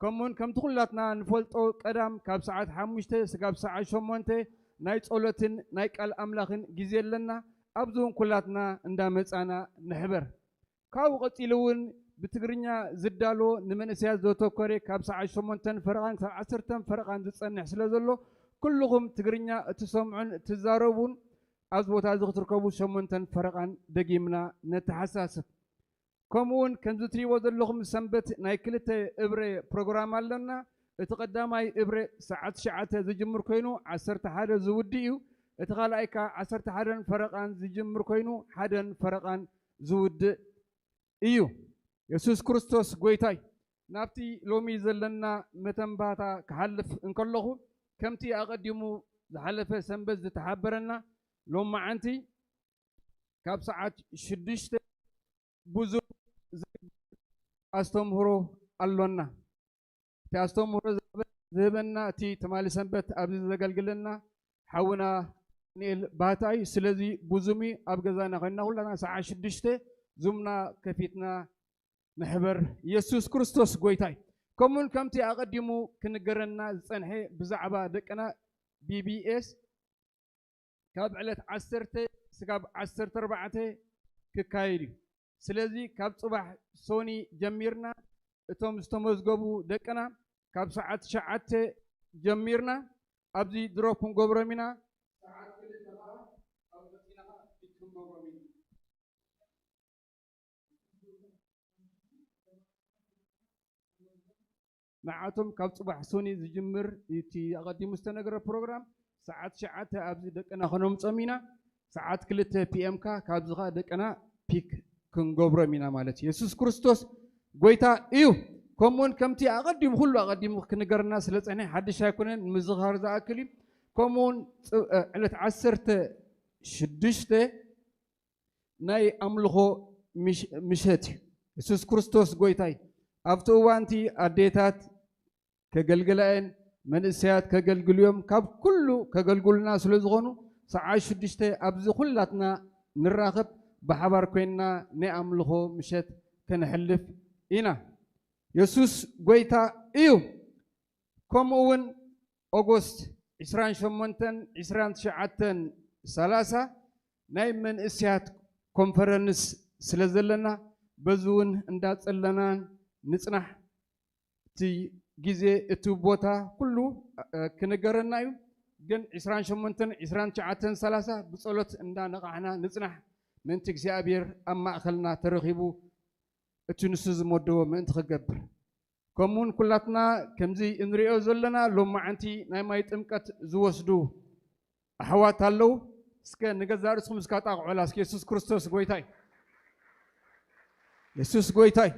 ከምኡውን ከምቲ ኩላትና ንፈልጦ ቀዳም ካብ ሰዓት ሓሙሽተ ስጋብ ሰዓት ሸሞንተ ናይ ጸሎትን ናይ ቃል ኣምላኽን ግዜ ኣለና። ኣብዚ እውን ኩላትና እንዳመጻና ንሕበር። ካብኡ ቀጺሉ እውን ብትግርኛ ዝዳሎ ንመንእሰያት ዘተኮረ ካብ ሰዓት ሸሞንተን ፈረቓን ክሳብ ዓሰርተን ፈረቓን ዝጸንሕ ስለ ዘሎ ኩልኹም ትግርኛ እትሰምዑን እትዛረቡን ኣብዚ ቦታ እዚ ክትርከቡ ሸሞንተን ፈረቓን ደጊምና ነተሓሳስብ። ከምኡውን ከምዚ ትሪእዎ ዘለኹም ሰንበት ናይ ክልተ እብረ ፕሮግራም ኣሎና። እቲ ቀዳማይ እብረ ሰዓት ትሽዓተ ዝጅምር ኮይኑ ዓሰርተ ሓደ ዝውድእ እዩ። እቲ ካልኣይ ከኣ ዓሰርተ ሓደን ፈረቓን ዝጅምር ኮይኑ ሓደን ፈረቓን ዝውድእ እዩ። የሱስ ክርስቶስ ጎይታ እዩ። ናብቲ ሎሚ ዘለና መተንባታ ክሓልፍ እንከለኹ ከምቲ ኣቐዲሙ ዝሓለፈ ሰንበት ዝተሓበረና ሎማዓንቲ ካብ ሰዓት ሽዱሽተ ብዙም ዝግበር ኣስተምህሮ ኣሎና። እቲ ኣስተምህሮ ዝህበ-፣ ዝህበና እቲ ትማሊ ሰንበት ኣብዚ ዘገልግለና ሓውና ዳንኤል ባህታ እዩ። ስለዚ ብዙም ኣብ ገዛና ኮይንና ኩላትና ሰዓት ሽዱሽተ ዙምና ከፊትና ንሕበር። የሱስ ክርስቶስ ጎይታ እዩ። ከምኡውን ከምቲ ኣቐዲሙ ክንገረና ዝጸንሐ ብዛዕባ ደቅና ቢ ቢ ኤስ ካብ ዕለት ዓሰርተ ስጋብ ዓሰርተ ኣርባዕተ ክካየድ እዩ። ስለዚ ካብ ጽባሕ ሶኒ ጀሚርና እቶም ዝተመዝገቡ ደቅና ካብ ሰዓት ትሽዓተ ጀሚርና ኣብዚ ድሮፕ ክንገብሮም ኢና። ሰዓት ክልተ ከዓ ኣብ መኪና ፒክ ክንገብሮም ኢና። ንዓቶም ካብ ጽባሕ ሶኒ ዝጅምር እቲ ኣቐዲሙ ዝተነገረ ፕሮግራም ሰዓት ትሽዓተ ኣብዚ ደቅና ከነምጾም ኢና። ሰዓት ክልተ ፒኤም ካ ካብዚ ኸኣ ደቅና ፒክ ክንገብሮም ኢና ማለት እዩ። የሱስ ክርስቶስ ጎይታ እዩ። ከምኡውን ከምቲ ኣቐዲሙ፣ ኩሉ ኣቐዲሙ ክንገርና ስለ ጸንሐ ሓድሽ ኣይኮነን፣ ንምዝኻር ዝኣክል እዩ። ከምኡውን ጽ-፣ እ፣ ዕለት ዓሰርተ ሽዱሽተ ናይ ኣምልኾ ምሽ-፣ ምሸት እዩ። የሱስ ክርስቶስ ጎይታይ። ኣብቲ እዋንቲ ኣዴታት ከገልግላ እየን፣ መንእሰያት ከገልግሉ እዮም፣ ካብ ኩሉ ከገልግሉና ስለ ዝኾኑ፣ ሰዓት ሽዱሽተ ኣብዚ ኩላትና ንራኸብ፣ ብሓባር ኮይንና ናይ ኣምልኾ ምሸት ከነሕልፍ ኢና። የሱስ ጎይታ እዩ። ከምኡ እውን ኦጎስት ዕስራን ሸሞንተን፣ ዕስራን ትሽዓተን፣ ሰላሳ ናይ መንእሰያት ኮንፈረንስ ስለ ዘለና፣ በዚ እውን እንዳጸለናን ንጽናሕ። እቲ ግዜ፣ እቲ ቦታ ኩሉ፣ እ፣ ክንገረና እዩ። ግን ዕስራን ሸሞንተን፣ ዕስራን ትሽዓተን፣ ሰላሳ ብጸሎት እንዳነቓሕና ንጽናሕ። ምእንቲ እግዚኣብሔር ኣብ ማእከልና ተረኺቡ እቲ ንሱ ዝመደቦ ምእንቲ ክገብር። ከምኡውን ኩላትና ከምዚ እንሪኦ ዘለና ሎማዓንቲ ናይ ማይ ጥምቀት ዝወስዱ ኣሕዋት ኣለዉ። እስከ ንገዛእ ርእስኹም እስካ ጣቕዑላ እስኪ። የሱስ ክርስቶስ ጎይታይ። የሱስ ጎይታይ።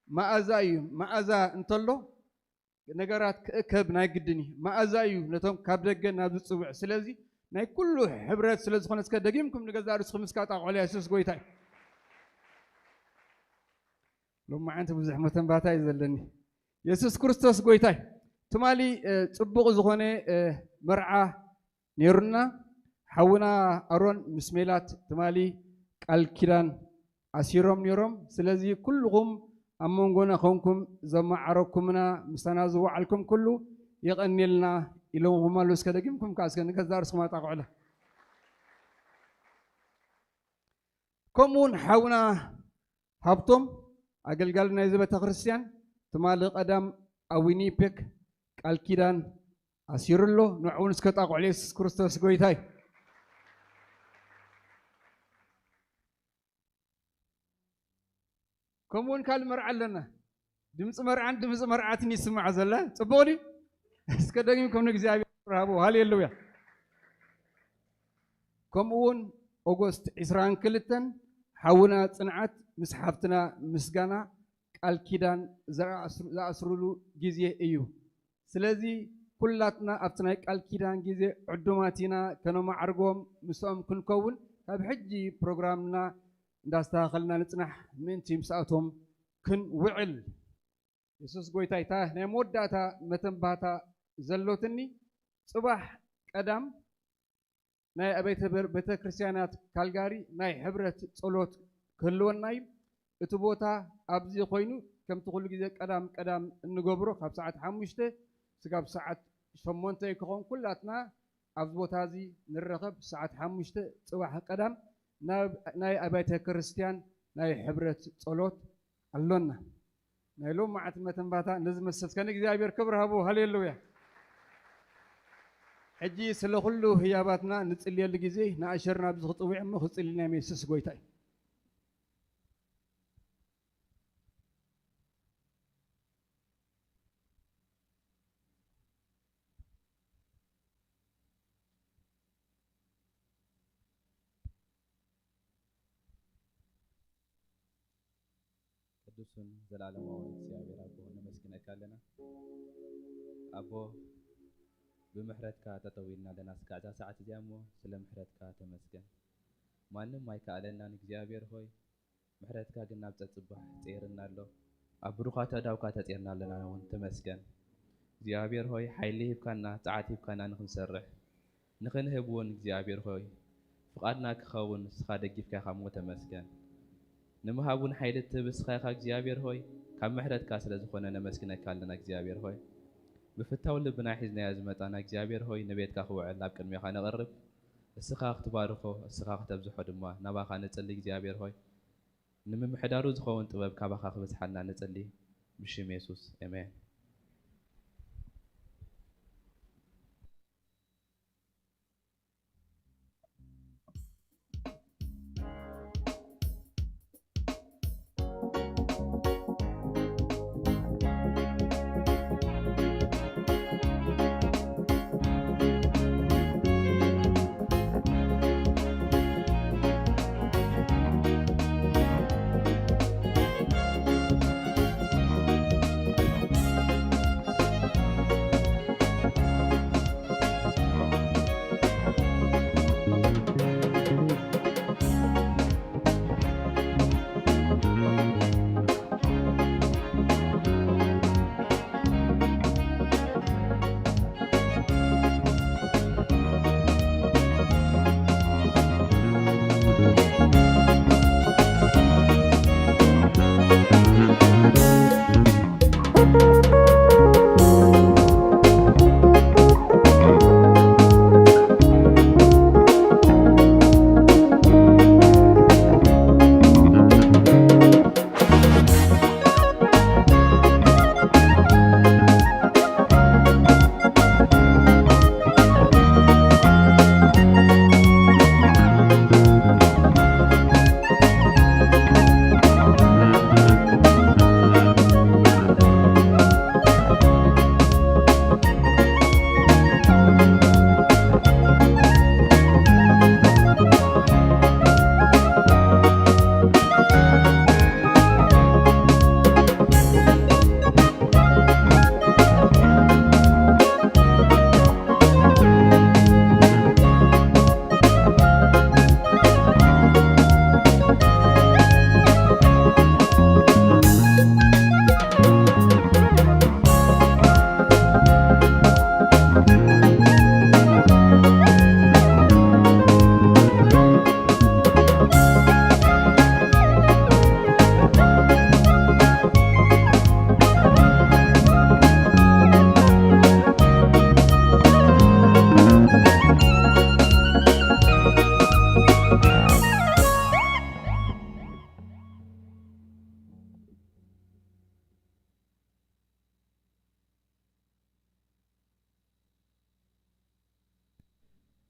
መኣዛ እዩ። መኣዛ እንተሎ ነገራት ክእከብ ናይ ግድን እዩ። መኣዛ እዩ ነቶም ካብ ደገ ናብ ዝጽውዕ። ስለዚ ናይ ኩሉ ሕብረት ስለ ዝኾነ እስከ ደጊምኩም ንገዛእ ርእስኹም እስካ ጣቕዑላ። የሱስ ጎይታይ። ሎማዓንቲ ብዙሕ መተንባታ እዩ ዘለኒ። የሱስ ክርስቶስ ጎይታይ። ትማሊ፣ እ፣ ጽቡቕ ዝኾነ፣ እ፣ መርዓ ነይሩና። ሓውና ኣሮን ምስ ሜላት ትማሊ ቃል ኪዳን ኣሲሮም ነይሮም። ስለዚ ኩልኹም ኣብ መንጎና ኮንኩም ዘመዓረኩምና፣ ምሳና ዝወዓልኩም ኩሉ የቐንየልና ኢሎምኹም ኣለዉ። እስከ ደጊምኩም ከኣ እስከ ንገዛእ ርእስኹም ኣጣቕዑላ። ከምኡውን ሓውና ሃብቶም ኣገልጋሊ ናይዚ ቤተ ክርስቲያን ትማሊ ቀዳም ኣብ ዊኒፔክ ቃል ኪዳን ኣሲሩ ኣሎ። ንዕውን እስከ ጣቕዑ ለየሱስ ክርስቶስ ጎይታይ። ከምኡውን ካልእ መርዓ ኣለና። ድምፂ መርዓን ድምፂ መርዓትን ይስማዕ ዘለ። ጽቡቕ ድዩ? እስከ ደጊምኩም ንእግዚኣብሔር ክብሪ ሃቡ። ሃሌሉያ። ከምኡውን ኦጎስት ዕስራን ክልተን ሓውና ጽንዓት ምስ ሓፍትና ምስጋና ቃል ኪዳን ዝኣስሩ-፣ ዝኣስሩሉ ግዜ እዩ። ስለዚ ኩላትና ኣብቲ ናይ ቃል ኪዳን ግዜ ዕዱማት ኢና፣ ከነማዕርጎም ምስኦም ክንከውን ካብ ሕጂ ፕሮግራምና እንዳስተኻኸልና ንጽናሕ፣ ምእንቲ ምስኣቶም ክንውዕል። የሱስ ጎይታ። እታ ናይ መወዳእታ መተንባታ ዘሎትኒ፣ ጽባሕ ቀዳም ናይ ኣበይተ በር-፣ ቤተ ክርስቲያናት ካልጋሪ ናይ ሕብረት ጸሎት ክህልወና እዩ። እቲ ቦታ ኣብዚ ኮይኑ፣ ከምቲ ኩሉ ግዜ ቀዳም ቀዳም እንገብሮ፣ ካብ ሰዓት ሓሙሽተ ስጋብ ሰዓት ሸሞንተ ክኸውን፣ ኩላትና ኣብዚ ቦታ እዚ ንረኸብ። ሰዓት ሓሙሽተ ጽባሕ ቀዳም ናብ ናይ ኣብያተ ክርስቲያን ናይ ሕብረት ጸሎት ኣሎና። ናይ ሎማዓንቲ መተንባታ ነዚ መሰስ ከን እግዚኣብሔር ክብሪ ሃቦ። ሃሌሉያ። ሕጂ ስለ ኩሉ ህያባትና ንጽልየሉ ግዜ ንኣሸር ናብዚ ክጽውዕ እሞ ክጽልይ ናይ የሱስ ጎይታ እዩ። ቅዱስን ዘላለማውን እግዚኣብሔር ኣቦ ነመስግነካ ኣለና። ኣቦ፣ ብምሕረትካ ጠጠው ኢልና ኣለና እስካዕ እዛ ሰዓት እዚኣ እሞ፣ ስለ ምሕረትካ ተመስገን። ማንም ኣይከኣለናን እግዚኣብሔር ሆይ፣ ምሕረትካ ግን ናብ ጸጽባሕ ጸይርና ኣሎ። ኣብ ብሩኻት ኣእዳውካ ተጸይርና ኣለና እውን ተመስገን። እግዚኣብሔር ሆይ፣ ሓይሊ ሂብካና፣ ጸዓት ሂብካና ንኽንሰርሕ፣ ንኽንህብ እውን እግዚኣብሔር ሆይ፣ ፍቓድና ክኸውን ንስኻ ደጊፍካ ኢኻ እሞ ተመስገን። ንምሃብ እውን ሓይሊ እትህብ ንስኻ ኢኻ እግዚኣብሔር ሆይ፣ ካብ ምሕረትካ ስለ ዝኾነ ነመስግነካ ኣለና እግዚኣብሔር ሆይ። ምፍታው ልብና ሒዝናዮ ዝመጻና እግዚኣብሔር ሆይ፣ ንቤትካ ክውዕል ናብ ቅድሜኻ ነቕርብ። እስኻ ክትባርኾ፣ እስኻ ክተብዝሖ ድማ ናባኻ ንጽሊ እግዚኣብሔር ሆይ። ንምምሕዳሩ ዝኸውን ጥበብ ካባኻ ክበዝሓልና ንጽሊ፣ ብሽም የሱስ፣ ኣሜን።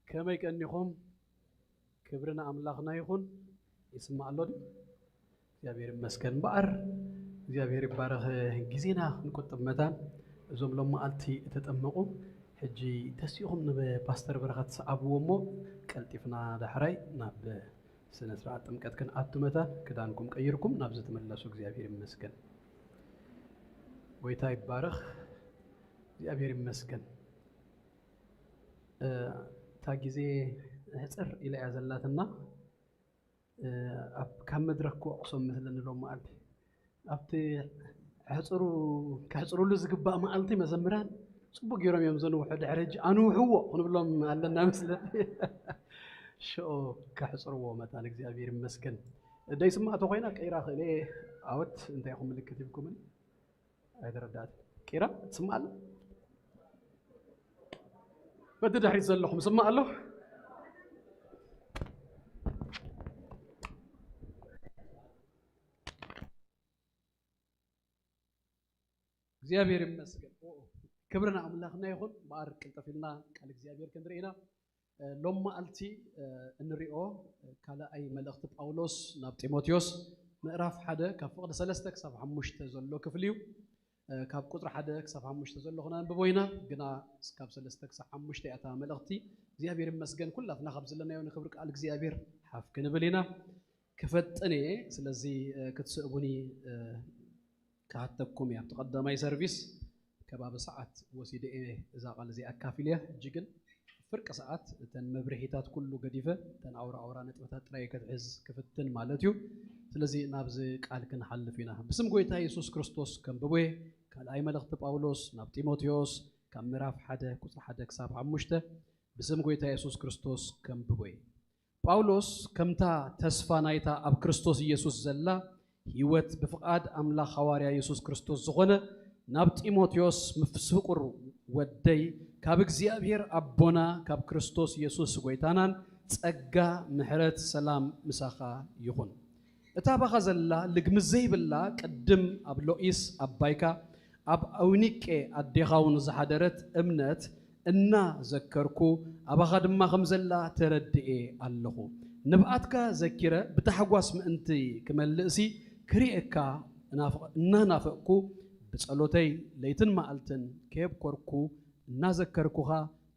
ከመይ ቀኒኹም? ክብሪ ንኣምላኽና ይኹን። ይስማዕ ኣሎ ድዩ? እግዚኣብሔር ይመስገን። እምበኣር እግዚኣብሔር ይባረኽ። ግዜና ክንቁጥብ መታን እዞም ሎም መዓልቲ እተጠመቑ ሕጂ ተሲእኹም ንፓስተር በረኸት ሰዓብዎ እሞ ቀልጢፍና ዳሕራይ ናብ ስነ ስርዓት ጥምቀት ክንኣቱ መታን ክዳንኩም ቀይርኩም ናብዚ ትምለሱ። እግዚኣብሔር ይመስገን። ጎይታ ይባረኽ። እግዚኣብሔር ይመስገን። እ፣ እታ ግዜ ሕጽር ኢላ እያ ዘላትና። እ፣ ኣብ፣ ካብ መድረክ ክወቕሶም መስለኒ ሎም መዓልቲ። ኣብቲ ሕጽሩ፣ ከሕጽሩሉ ዝግባእ መዓልቲ መዘምራን ጽቡቅ ገይሮም እዮም ዘንውሑ። ድሕሪ ሕጂ ኣንውሕዎ ክንብሎም ኣለና መስለኒ። ሽኦ ከሕጽርዎ መታን እግዚኣብሔር ይመስገን። ደይስማዕ ተኾይና ቀይራ ክእለ ኣወት እንታይ ኢኹም ምልክት ሂብኩምኒ? ኣይተረዳእትን። ቂራ ትስማዕ ኣለ? በቲ ድሕሪት ዘለኹም ስማዕ ኣሎ? እግዚኣብሔር ይመስገን። ኦ፣ ክብሪ ንኣምላኽና ይኹን። እምበኣር ቅልጥፍ ኢልና ቃል እግዚኣብሔር ክንርኢ ኢና። እ፣ ሎም መዓልቲ፣ እ፣ እንሪኦ፣ እ፣ ካልኣይ መልእኽቲ ጳውሎስ ናብ ጢሞቴዎስ ምዕራፍ ሓደ ካብ ፍቕዲ ሰለስተ ክሳብ ሓሙሽተ ዘሎ ክፍሊ እዩ። እ፣ ካብ ቁጽሪ ሓደ ክሳብ ሓሙሽተ ዘሎ ክነንብቦ ኢና፣ ግና ካብ ሰለስተ ክሳብ ሓሙሽተ እያ እታ መልእኽቲ። እግዚኣብሔር ይመስገን፣ ኩላትና ካብ ዘለናዮ ንክብሪ ቃል እግዚኣብሔር ሓፍ ክንብል ኢና። ክፈጥን እየ፣ ስለዚ፣ እ፣ ክትስእቡኒ፣ እ፣ ክሓተኩም እየ። ኣብቲ ቀዳማይ ሰርቪስ ከባቢ ሰዓት ወሲደ እየ እዛ ቃል እዚኣ ኣካፊለ። ሕጂ ግን ፍርቂ ሰዓት እተን መብርሂታት ኩሉ ገዲፈ እተን ኣውራ ኣውራ ነጥብታት ጥራይ ክትሕዝ ክፍትን ማለት እዩ። ስለዚ ናብዚ ቃል ክንሓልፍ ኢና። ብስም ጎይታ የሱስ ክርስቶስ ከንብቦ እየ። ካልኣይ መልእኽቲ ጳውሎስ ናብ ጢሞቴዎስ ካብ ምዕራፍ ሓደ ቁጽሪ ሓደ ክሳብ ሓሙሽተ። ብስም ጎይታ የሱስ ክርስቶስ ከንብቦ እየ። ጳውሎስ ከምታ ተስፋ ናይታ ኣብ ክርስቶስ ኢየሱስ ዘላ ህይወት ብፍቓድ ኣምላኽ ሃዋርያ የሱስ ክርስቶስ ዝኾነ ናብ ጢሞቴዎስ ምስ ፍቁር ወደይ ካብ እግዚኣብሔር ኣቦና ካብ ክርስቶስ የሱስ ጎይታናን ጸጋ ምሕረት ሰላም ምሳኻ ይኹን። እታ ባኻ ዘላ ልግሚ ዘይብላ ቅድም ኣብ ሎኢስ ኣባይካ ኣብ ኣውኒቄ ኣዴኻ እውን ዝሓደረት እምነት እናዘከርኩ ኣባኻ ድማ ከም ዘላ ተረድኤ ኣለኹ። ንብኣትካ ዘኪረ ብታሕጓስ ምእንቲ ክመልእሲ ክርእየካ እናናፈቕኩ ብጸሎተይ ለይትን መዓልትን ከየብኮርኩ እናዘከርኩኻ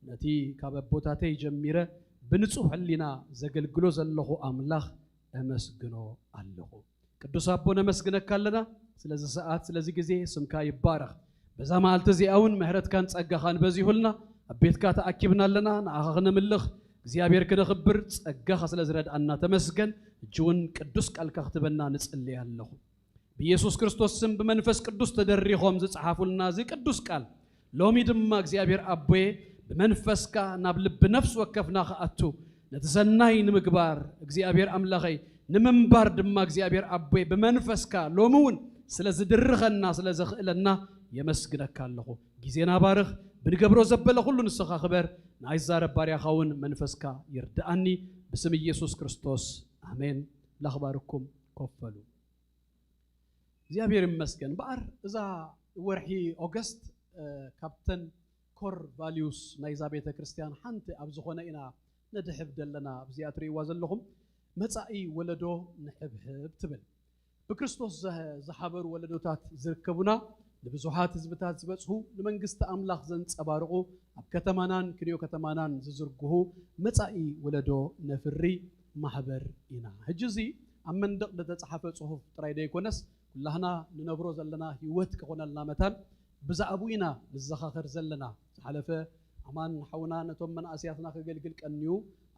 ነቲ ካብ ኣቦታተይ ጀሚረ ብንጹህ ሕሊና ዘገልግሎ ዘለኹ ኣምላኽ እመስግኖ ኣለኹ። ቅዱስ ኣቦ ነመስግነካ ኣለና ስለዚ ሰዓት ስለዚ ግዜ ስምካ ይባረኽ። በዛ መዓልቲ እዚኣ እውን ምሕረትካን ጸጋኻን በዚሁልና ኣብ ቤትካ ተኣኪብና ኣለና ንኣኻ ክነምልኽ እግዚኣብሔር ክነኽብር ጸጋኻ ስለ ዝረድኣና ተመስገን። እጂ እውን ቅዱስ ቃልካ ክትበና ንጽልይ ኣለኹ። ብኢየሱስ ክርስቶስ ስም ብመንፈስ ቅዱስ ተደሪኾም ዝጸሓፉልና እዚ ቅዱስ ቃል ሎሚ ድማ እግዚኣብሔር ኣቦየ ብመንፈስካ ናብ ልቢ ነፍሲ ወከፍና ክኣቱ ነቲ ሰናይ ንምግባር እግዚኣብሔር ኣምላኸይ ንምንባር ድማ እግዚኣብሔር ኣቦየ ብመንፈስካ ሎሚ እውን ስለ ዝድርኸና ስለ ዘኽእለና የመስግነካ ኣለኹ። ግዜና ባርኽ፣ ብንገብሮ ዘበለ ኩሉ ንስኻ ክበር፣ ናይ ዛረብ ባርያኻ እውን መንፈስካ ይርድኣኒ። ብስም ኢየሱስ ክርስቶስ ኣሜን። ላኽባርኩም ኮፈሉ። እግዚኣብሔር ይመስገን። እምበኣር እዛ ወርሒ ኦገስት ካብተን ኮር ቫሊዩስ ናይዛ ቤተ ክርስቲያን ሓንቲ ኣብ ዝኾነ ኢና ነድሕብ ዘለና። ኣብዚኣ ትርእይዋ ዘለኹም መጻኢ ወለዶ ንሕብሕብ ትብል። ብክርስቶስ ዝሓበሩ ወለዶታት ዝርከቡና፣ ንብዙሓት ህዝብታት ዝበጽሑ፣ ንመንግስቲ ኣምላኽ ዘንጸባርቑ፣ ኣብ ከተማናን ክንዮ ከተማናን ዝዝርግሑ መጻኢ ወለዶ ነፍሪ ማሕበር ኢና። ሕጂ እዚ ኣብ መንደቕ ዝተጻሓፈ ጽሑፍ ጥራይ ዘይኮነስ፣ ኩላህና ንነብሮ ዘለና ህይወት ክኾነልና መታን ብዛዕባኡ ኢና ንዘኻኸር ዘለና። ዝሓለፈ ኣማን ሓውና ነቶም መናእሰያትና ከገልግል ቀንዩ፣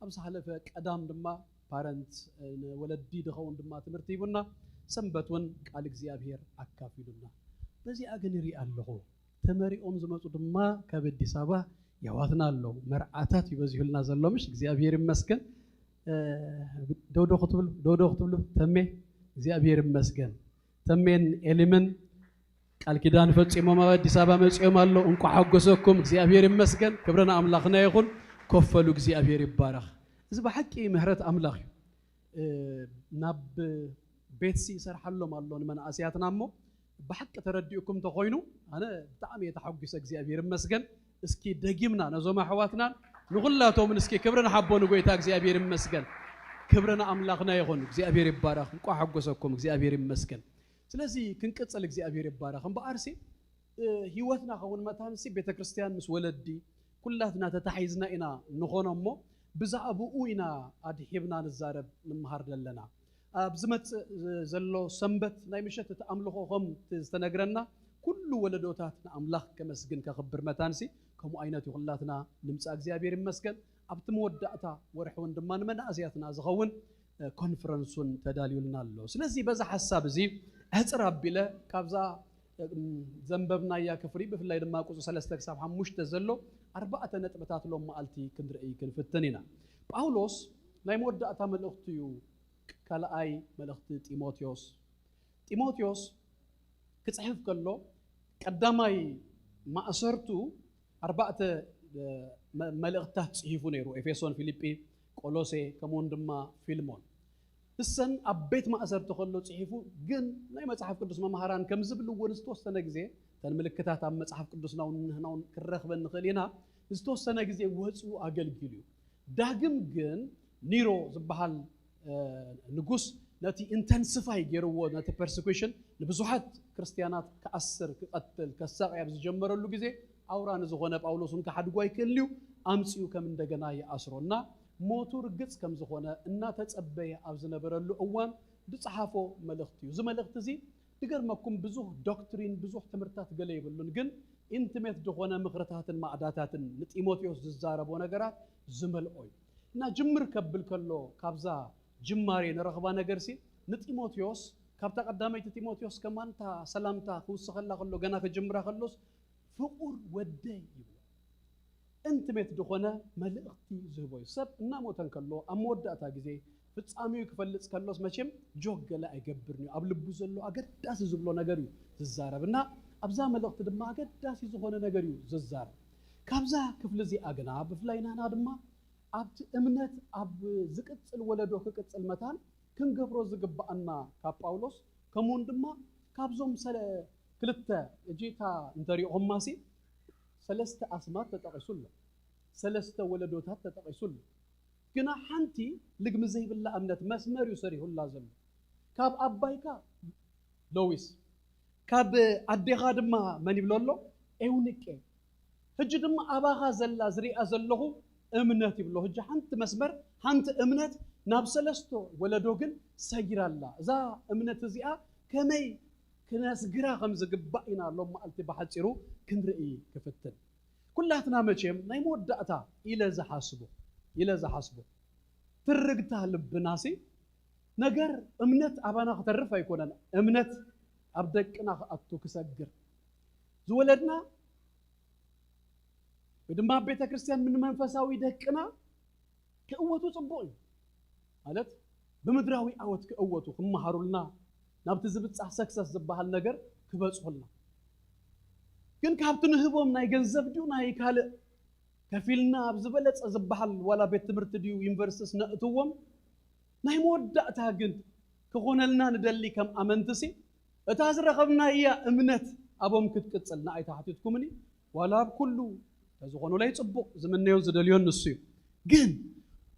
ኣብ ዝሓለፈ ቀዳም ድማ ፓረንት፣ ንወለዲ ድኸውን ድማ ትምህርቲ ሂቡና፣ ሰንበት እውን ቃል እግዚኣብሔር ኣካፊሉና። በዚኣ ግን ይርኢ ኣለኹ፣ ተመሪኦም ዝመጹ ድማ ካብ ኣዲስ ኣበባ የሕዋትና ኣለዉ። መርዓታት ይበዝሑልና ዘሎ፣ ምሽ እግዚኣብሔር ይመስገን። ደውዶ ክትብሉ፣ ደውዶ ክትብሉ ተሜ፣ እግዚኣብሔር ይመስገን። ተሜን ኤሊምን ቃል ኪዳን ፈጺሞም ኣብ ኣዲስ ኣበባ መጺኦም ኣለዉ። እንኳ ሓጎሰኩም፣ እግዚኣብሔር ይመስገን። ክብሪ ንኣምላኽና ይኹን። ኮፈሉ፣ እግዚኣብሔር ይባረኽ። እዚ ብሓቂ ምህረት ኣምላኽ እዩ። ናብ ቤትሲ ይሰርሓሎም ኣሎ ንመናእሰያትና እሞ ብሓቂ ተረዲኡኩም እንተኾይኑ ኣነ ብጣዕሚ እየ ተሓጒሰ። እግዚኣብሔር ይመስገን። እስኪ ደጊምና ነዞም ኣሕዋትናን ንኹላቶምን እስኪ ክብሪ ንሓቦ ንጎይታ እግዚኣብሔር ይመስገን። ክብሪ ንኣምላኽና ይኹን። እግዚኣብሔር ይባረኽ። እንቋዕ ሓጎሰኩም። እግዚኣብሔር ይመስገን። ስለዚ ክንቅጽል እግዚኣብሔር ይባረኽ። እምበኣርሲ ህይወትና ከውን መታንሲ ቤተ ክርስቲያን ምስ ወለዲ ኩላትና ተታሒዝና ኢና ንኾኖ እሞ ብዛዕባኡ ኢና ኣድሒብና ንዛረብ ንምሃር ዘለና። ኣብ ዝመጽእ ዘሎ ሰንበት ናይ ምሸት እቲ ኣምልኾ ከም ዝተነግረና ኩሉ ወለዶታት ንኣምላኽ ከመስግን ከኽብር መታንሲ ከምኡ ዓይነት እዩ። ኩላትና ንምጻእ እግዚኣብሔር ይመስገን። ኣብቲ መወዳእታ ወርሒ እውን ድማ ንመናእሰያትና ዝኸውን ኮንፈረንሱን ተዳልዩልና ኣሎ። ስለዚ በዛ ሓሳብ እዚ ሕጽር ኣቢለ ካብዛ ዘንበብናያ ክፍሊ ብፍላይ ድማ ቁጽሪ ሰለስተ ክሳብ ሓሙሽተ ዘሎ ኣርባዕተ ነጥብታት ሎም መዓልቲ ክንርኢ ክንፍትን ኢና። ጳውሎስ ናይ መወዳእታ መልእኽቱ እዩ። ካልኣይ መልእኽቲ ጢሞቴዎስ። ጢሞቴዎስ ክጽሕፍ ከሎ ቀዳማይ ማእሰርቱ ኣርባዕተ መልእኽትታት ጽሒፉ ነይሩ። ኤፌሶን፣ ፊልጲ፣ ቆሎሴ ከምኡውን ድማ ፊልሞን። እሰን ኣብ ቤት ማእሰርቲ ከሎ ጽሒፉ። ግን ናይ መጽሓፍ ቅዱስ መምሃራን ከም ዝብልዎ ንዝተወሰነ ግዜ እተን ምልክታት ኣብ መጽሓፍ ቅዱስና እውን ንህና እውን ክንረኽበን ንኽእል ኢና። ንዝተወሰነ ግዜ ወጺኡ ኣገልጊሉ እዩ። ዳግም ግን ኒሮ ዝበሃል ንጉስ ነቲ ኢንተንስፋይ ገይርዎ፣ ነቲ ፐርሲኩሽን ንብዙሓት ክርስትያናት ክኣስር፣ ክቐትል፣ ከሳቕያ ኣብ ዝጀመረሉ ግዜ ኣውራ ንዝኾነ ጳውሎስ እውን ክሓድጎ ኣይክእልን እዩ። ኣምጺኡ ከም እንደገና ይኣስሮ እና ሞቱ ርግጽ ከም ዝኾነ እናተጸበየ ኣብ ዝነበረሉ እዋን ዝጸሓፎ መልእኽቲ እዩ። እዚ መልእኽቲ እዚ ዝገርመኩም ብዙሕ ዶክትሪን፣ ብዙሕ ትምህርትታት ገለ የብሉን፣ ግን ኢንቲሜት ዝኾነ ምኽርታትን ማዕዳታትን ንጢሞቴዎስ ዝዛረቦ ነገራት ዝመልኦ እዩ። እና ጅምር ከብል ከሎ ካብዛ ጅማሬ ንረኽባ ነገርሲ ንጢሞቴዎስ ካብታ ቀዳመይቲ ጢሞቴዎስ ከማንታ ሰላምታ ክውስኸላ ከሎ ገና ክጅምራ ከሎስ ፍቑር ወደይ ይብሎ። ኢንቲሜት ዝኾነ መልእኽቲ ዝህቦ እዩ። ሰብ እናሞተ እንከሎ ኣብ መወዳእታ ግዜ ፍጻሜኡ ክፈልጽ ከሎስ መቸም ጆክ ገለ ኣይገብርን እዩ። ኣብ ልቡ ዘሎ ኣገዳሲ ዝብሎ ነገር እዩ ዝዛረብ እና ኣብዛ መልእኽቲ ድማ ኣገዳሲ ዝኾነ ነገር እዩ ዝዛረብ። ካብዛ ክፍሊ እዚኣ ግና ብፍላይ ናህና ድማ ኣብቲ እምነት ኣብ ዝቅጽል ወለዶ ክቅጽል መታን ክንገብሮ ዝግብኣና ካብ ጳውሎስ ከምኡውን ድማ ካብዞም ሰለ ክልተ እጂታ እንተሪኦማሲ ሰለስተ ኣስማት ተጠቒሱ ኣሎ። ሰለስተ ወለዶታት ተጠቒሱ ኣሎ። ግና ሓንቲ ልግሚ ዘይብላ እምነት መስመር እዩ ሰሪሁላ ዘሎ። ካብ ኣባይካ ሎዊስ፣ ካብ ኣዴኻ ድማ መን ይብሎ ኣሎ? ኤውንቄ። ሕጂ ድማ ኣባኻ ዘላ ዝሪኣ ዘለኹ እምነት ይብሎ። ሕጂ ሓንቲ መስመር፣ ሓንቲ እምነት ናብ ሰለስተ ወለዶ ግን ሰጊራ ኣላ። እዛ እምነት እዚኣ ከመይ ክነስግራ ከም ዝግባእ ኢና ሎም መዓልቲ ብሓጺሩ ክንርኢ ክፍትን። ኩላትና መቸም ናይ መወዳእታ ኢለ ዝሓስቦ ኢለ ዝሓስቦ ትርግታ ልብናሲ ነገር እምነት ኣባና ክተርፍ ኣይኮነን። እምነት ኣብ ደቅና ክኣቱ ክሰግር ዝወለድና ወይ ድማ ኣብ ቤተ ክርስቲያን ምን መንፈሳዊ ደቅና ክእወቱ ጽቡቕ እዩ። ማለት ብምድራዊ ኣወት ክእወቱ ክመሃሩልና ናብቲ ዝብጻሕ ሰክሰስ ዝበሃል ነገር ክበጽሑልና። ግን ካብቲ ንህቦም ናይ ገንዘብ ድዩ ናይ ካልእ ከፊልና ኣብ ዝበለጸ ዝበሃል ዋላ ቤት ትምህርቲ ድዩ ዩኒቨርሲቲስ ነእትዎም፣ ናይ መወዳእታ ግን ክኾነልና ንደሊ ከም ኣመንትሲ እታ ዝረኸብናያ እምነት ኣቦም ክትቅጽል ንኣይ ተሓቲትኩምኒ። ዋላ ኣብ ኩሉ ተዝኾኑለይ ጽቡቕ፣ ዝምነዮን ዝደልዮን ንሱ እዩ። ግን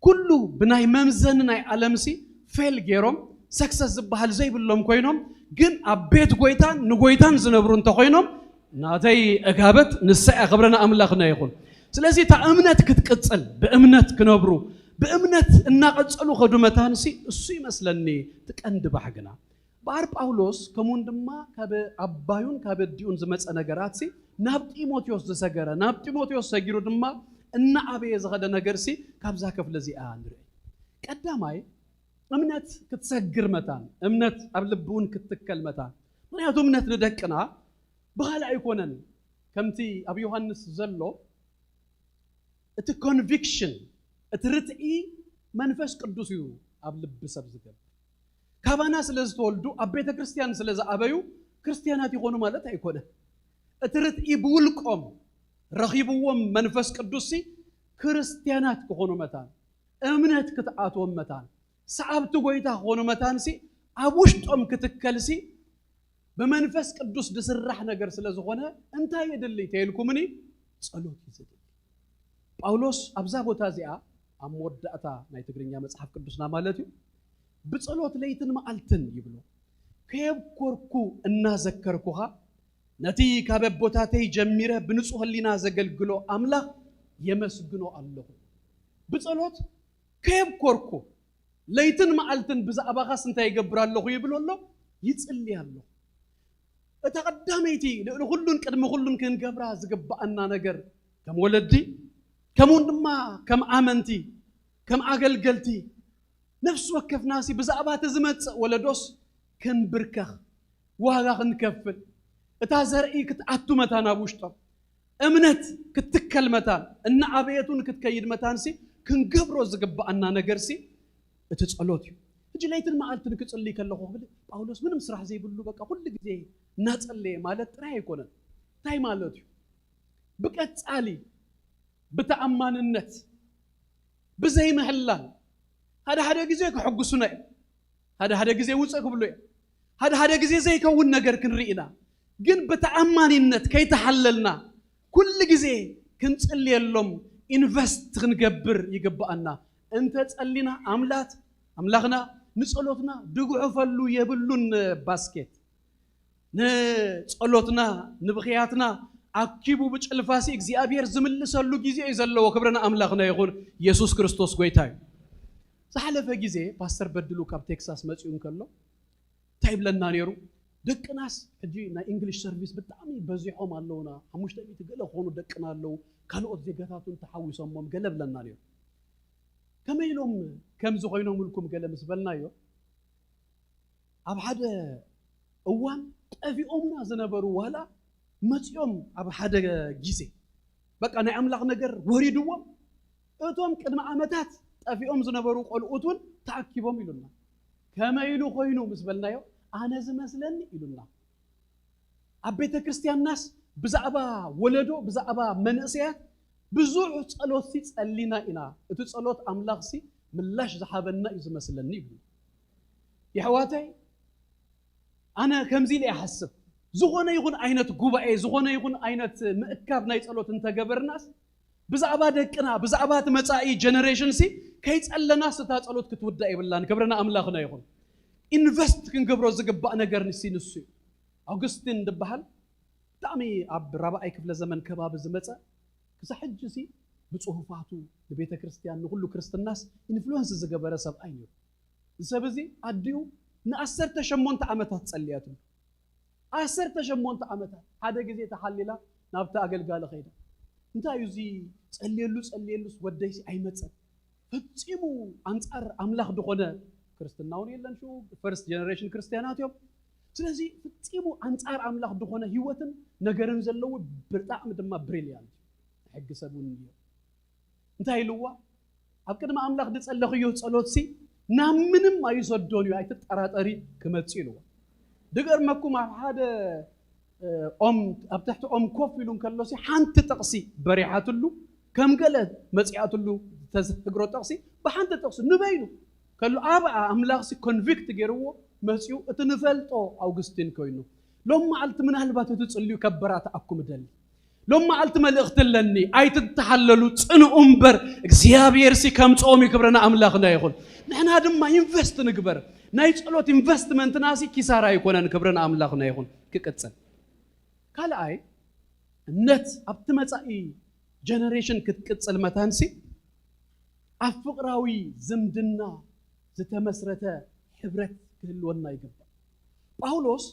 ኩሉ ብናይ መምዘኒ ናይ ዓለምሲ ፌል ገይሮም ሰክሰስ ዝበሃል ዘይብሎም ኮይኖም፣ ግን ኣብ ቤት ጎይታን ንጎይታን ዝነብሩ እንተኮይኖም ናተይ እጋበት ንሳ እያ። ክብረና ኣምላኽና ይኹን። ስለዚ እታ እምነት ክትቅጽል፣ ብእምነት ክነብሩ፣ ብእምነት እናቐጸሉ ከዱ መታንሲ እሱ ይመስለኒ እቲ ቀንዲ ባህግና። እምበኣር ጳውሎስ ከምኡውን ድማ ካብ ኣባዩን ካብ ኣዲኡን ዝመጸ ነገራትሲ ናብ ጢሞቴዎስ ዝሰገረ፣ ናብ ጢሞቴዎስ ሰጊሩ ድማ እናዓበየ ዝኸደ ነገርሲ ካብዛ ክፍሊ እዚኣ ንርኢ። ቀዳማይ እምነት ክትሰግር መታን፣ እምነት ኣብ ልቢ እውን ክትትከል መታን። ምክንያቱ እምነት ንደቅና ብኻልእ ኣይኮነን። ከምቲ ኣብ ዮሃንስ ዘሎ እቲ ኮንቪክሽን፣ እቲ ርትዒ መንፈስ ቅዱስ እዩ ኣብ ልቢ ሰብ ዝገብር። ካባና ስለ ዝተወልዱ ኣብ ቤተ ክርስቲያን ስለ ዝኣበዩ ክርስቲያናት ይኾኑ ማለት ኣይኮነን። እቲ ርትዒ ብውልቆም ረኺብዎም መንፈስ ቅዱስሲ ክርስቲያናት ክኾኑ መታን፣ እምነት ክትኣትዎም መታን፣ ሰዓብቲ ጎይታ ክኾኑ መታንሲ ኣብ ውሽጦም ክትከልሲ ብመንፈስ ቅዱስ ዝስራሕ ነገር ስለ ዝኾነ እንታይ የድሊ ተይልኩምኒ? ጸሎት እዩ ዘድሊ። ጳውሎስ ኣብዛ ቦታ እዚኣ ኣብ መወዳእታ ናይ ትግርኛ መጽሓፍ ቅዱስና ማለት እዩ ብጸሎት ለይትን መዓልትን ይብሎ። ከየብኮርኩ እናዘከርኩኻ ነቲ ካብ ኣቦታተይ ጀሚረ ብንጹህ ህሊና ዘገልግሎ ኣምላኽ የመስግኖ ኣለኹ። ብጸሎት ከየብኮርኩ ለይትን መዓልትን ብዛዕባኻስ እንታይ ይገብር ኣለኹ ይብል ኣሎ፣ ይጽሊ ኣለኹ። እታ ቀዳመይቲ ልዕሊ ኩሉን ቅድሚ ኩሉን ክንገብራ ዝግብኣና ነገር ከም ወለዲ ከምኡውን ድማ ከም ኣመንቲ ከም ኣገልገልቲ ነፍሲ ወከፍናሲ ብዛዕባ እቲ ዝመጽእ ወለዶስ ክንብርከኽ ዋጋ ክንከፍል እታ ዘርኢ ክትኣቱ መታን ኣብ ውሽጦም እምነት ክትትከል መታን እናዓበየት እውን ክትከይድ መታንሲ ክንገብሮ ዝግብኣና ነገርሲ እቲ ጸሎት እዩ። ሕጂ ለይትን መዓልትን ክጽሊ ከለኹ ክብል ጳውሎስ ምንም ስራሕ ዘይብሉ በቃ ኩሉ ግዜ እናጸለየ ማለት ጥራይ ኣይኮነን። እንታይ ማለት እዩ? ብቀጻሊ ብተኣማንነት ብዘይምህላል ሓደ ሓደ ግዜ ክሕጉሱና እዮም። ሓደ ሓደ ግዜ ውፅእ ክብሉ እዮም። ሓደ ሓደ ግዜ ዘይከውን ነገር ክንርኢ ኢና። ግን ብተኣማኒነት ከይተሓለልና ኩሉ ግዜ ክንጽልየሎም ኢንቨስት ክንገብር ይግብኣና። እንተጸሊና ኣምላት ኣምላኽና ንጸሎትና ድጉሕፈሉ የብሉን ባስኬት ንጸሎትና ንብኽያትና ኣኪቡ ብጭልፋሲ እግዚኣብሔር ዝምልሰሉ ግዜ እዩ ዘለዎ። ክብሪ ንኣምላኽና ይኹን። ኢየሱስ ክርስቶስ ጎይታ እዩ። ዝሓለፈ ግዜ ፓስተር በድሉ ካብ ቴክሳስ መጺኡ እንከሎ እንታይ ይብለና ነይሩ? ደቅናስ ሕጂ ናይ እንግሊሽ ሰርቪስ ብጣዕሚ በዚሖም ኣለውና፣ ሓሙሽተ ሚእቲ ገለ ክኾኑ ደቅና ኣለዉ፣ ካልኦት ዜጋታት እውን ተሓዊሶሞም ገለ ብለና ነይሩ። ከመይ ኢሎም ከምዚ ኮይኖምልኩም ገለ ምስ በልናዮ ኣብ ሓደ እዋን ጠፊኦምና ዝነበሩ ዋላ መጺኦም ኣብ ሓደ ግዜ በቃ ናይ ኣምላኽ ነገር ወሪድዎም እቶም ቅድሚ ዓመታት ጠፊኦም ዝነበሩ ቆልኡት እውን ተኣኪቦም ኢሉና። ከመይ ኢሉ ኮይኑ ምስ በልናዮ ኣነ ዝመስለኒ ኢሉና። ኣብ ቤተ ክርስቲያንናስ ብዛዕባ ወለዶ ብዛዕባ መንእሰያት ብዙሕ ጸሎትሲ ጸሊና ኢና። እቲ ጸሎት ኣምላኽሲ ምላሽ ዝሃበና እዩ ዝመስለኒ ይብሉ። የሕዋተይ ኣነ ከምዚ ኢለ ይሓስብ። ዝኾነ ይኹን ዓይነት ጉባኤ ዝኾነ ይኹን ዓይነት ምእካብ ናይ ጸሎት እንተገበርናስ ብዛዕባ ደቅና ብዛዕባ እቲ መጻኢ ጀነሬሽን ሲ ከይጸለናስ እታ ጸሎት ክትውዳእ የብላን። ክብርና ኣምላኽና ይኹን። ኢንቨስት ክንገብሮ ዝግባእ ነገር ንሲ ንሱ እዩ። ኣውግስቲን ዝበሃል ብጣዕሚ ኣብ ራብዓይ ክፍለ ዘመን ከባቢ ዝመጸ ክሳብ ሕጂ ሲ ብጽሁፋቱ ንቤተ ክርስቲያን ንኩሉ ክርስትናስ ኢንፍሉወንስ ዝገበረ ሰብኣይ ነይሩ። እዚ ሰብ እዚ ኣዲኡ ንዓሰርተ ሸሞንተ ዓመታት ጸልያትሉ። ዓሰርተ ሸሞንተ ዓመታት ሓደ ግዜ ተሓሊላ ናብቲ ኣገልጋሊ ከይዳ እንታይ እዩ እዚ ጸልየሉ ጸልየሉስ ወደይሲ ኣይመጸን ፈጺሙ ኣንጻር ኣምላኽ ዝኾነ ክርስትና እውን የለን ሽኡ ፈርስት ጀነሬሽን ክርስትያናት እዮም ስለዚ ፍጺሙ ኣንጻር ኣምላኽ ዝኾነ ህይወትን ነገርን ዘለዎ ብጣዕሚ ድማ ብሪልያንት ሕጊ ሰብ እውን እዩ እንታይ ኢልዋ ኣብ ቅድሚ ኣምላኽ ዝጸለኽዮ ጸሎትሲ ናብ ምንም ኣይሰዶን እዩ ኣይትጠራጠሪ ክመጽእ ኢልዋ ድገርመኩም ኣብ ሓደ ኦም ኣብ ትሕቲ ኦም ኮፍ ኢሉ እንከሎሲ ሓንቲ ጥቕሲ በሪሓትሉ፣ ከም ገለ መጺኣትሉ ተዘግሮ ጥቕሲ ብሓንቲ ጥቕሲ ንበይኑ ከሎ ኣብኣ ኣምላኽሲ ኮንቪክት ገይርዎ መጺኡ። እቲ ንፈልጦ ኣውግስቲን ኮይኑ ሎም መዓልቲ ምናልባት እቲ ጽልዩ ከበራትኣኩም እደሊ። ሎም መዓልቲ መልእኽቲ ኣለኒ። ኣይትተሓለሉ፣ ጽንኡ እምበር እግዚኣብሔር ሲ ከምጽኦም እዩ። ክብርና ኣምላኽና ይኹን። ንሕና ድማ ኢንቨስት ንግበር። ናይ ጸሎት ኢንቨስትመንትና ሲ ኪሳራ ኣይኮነን። ክብርና ኣምላኽና ይኹን። ክቅጽል ካልኣይ እምነት ኣብቲ መጻኢ ጀነሬሽን ክትቅጽል መታንሲ ኣብ ፍቕራዊ ዝምድና ዝተመስረተ ሕብረት ክህልወና ይግባእ። ጳውሎስ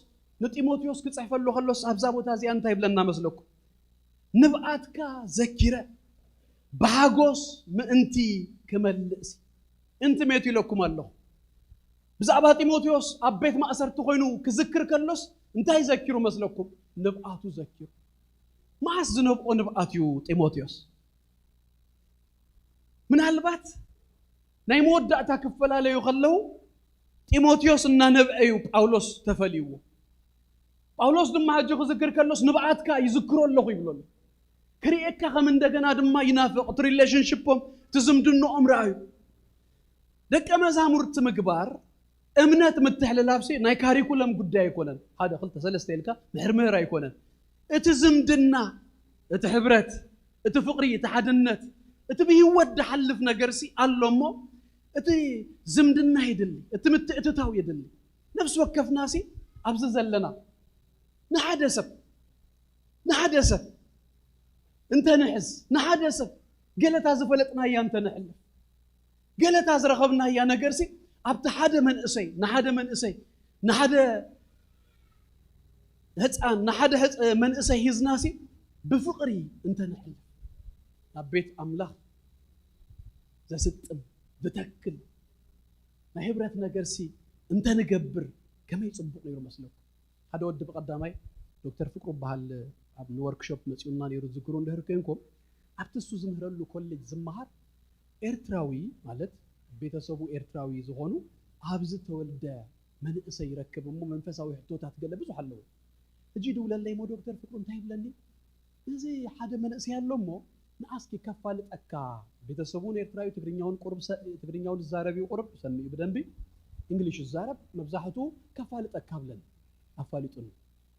ንጢሞቴዎስ ክጽሕፈሉ ከሎስ ኣብዛ ቦታ እዚኣ እንታይ ይብለና መስለኩም? ንብኣትካ ዘኪረ ብሓጎስ ምእንቲ ክመልእሲ። እንቲ ሜት ኢለኩም ኣለኹ። ብዛዕባ ጢሞቴዎስ ኣብ ቤት ማእሰርቲ ኮይኑ ክዝክር ከሎስ እንታይ ዘኪሩ መስለኩም? ንብኣቱ ዘኪሩ። መዓስ ዝነብቆ ንብኣት እዩ ጢሞቴዎስ? ምናልባት ናይ መወዳእታ ክፈላለዩ ከለዉ ጢሞቴዎስ እናነብዐ እዩ ጳውሎስ ተፈልይዎ። ጳውሎስ ድማ ሕጂ ክዝክር ከሎስ ንብኣትካ ይዝክሮ ኣለኹ ይብሎ ኣሎ። ክርእየካ ከም እንደገና ድማ ይናፍቕ። እቲ ሪሌሽንሽፖም፣ እቲ ዝምድንኦም ረኣዩ። ደቀ መዛሙርቲ ምግባር እምነት ምትሕልላፍሲ ናይ ካሪኩለም ጉዳይ ኣይኮነን። ሓደ ክልተ ሰለስተ ኢልካ ምሕርምህር ኣይኮነን። እቲ ዝምድና፣ እቲ ሕብረት፣ እቲ ፍቕሪ፣ እቲ ሓድነት፣ እቲ ብህይወት ዝሓልፍ ነገርሲ ኣሎ እሞ እቲ ዝምድና የድሊ፣ እቲ ምትእትታው የድሊ። ነፍሲ ወከፍናሲ ኣብዚ ዘለና ንሓደ ሰብ ንሓደ ሰብ እንተ ንሕዝ፣ ንሓደ ሰብ ገለታ ዝፈለጥናያ እንተ ንሕልፍ፣ ገለታ ዝረኸብናያ ነገርሲ ኣብቲ ሓደ መንእሰይ ንሓደ መንእሰይ ንሓደ ህፃን ንሓደ ህፅ- መንእሰይ ሂዝናሲ ብፍቕሪ እንተ ንሕልፍ ናብ ቤት ኣምላኽ ዘስጥም ዝተክል ናይ ህብረት ነገርሲ እንተ ንገብር ከመይ ፅቡቕ ነይሩ መስለኩም? ሓደ ወዲ ብቐዳማይ ዶክተር ፍቅሩ በሃል ኣብ ንወርክሾፕ መፂኡና ነይሩ ዝዝክሩ እንድህር ኮይንኩም ኣብቲ እሱ ዝምህረሉ ኮሌጅ ዝመሃር ኤርትራዊ ማለት ቤተሰቡ ኤርትራዊ ዝኾኑ ኣብዚ ተወልደ መንእሰይ ይረክብ እሞ መንፈሳዊ ሕቶታት ገለ ብዙሕ ኣለዎ። ሕጂ ይድውለለይ እሞ ዶክተር ፍቅሩ እንታይ ይብለኒ? እዚ ሓደ መንእሰይ ኣሎ እሞ ንኣስኪ ከፋልጠካ ቤተሰቡን ኤርትራዊ ትግርኛውን ቁርብ ትግርኛውን ዝዛረብ እዩ ቁርብ ሰሚኡ ብደንቢ እንግሊሽ ዝዛረብ መብዛሕቱ ከፋልጠካ ብለን ኣፋሊጡኒ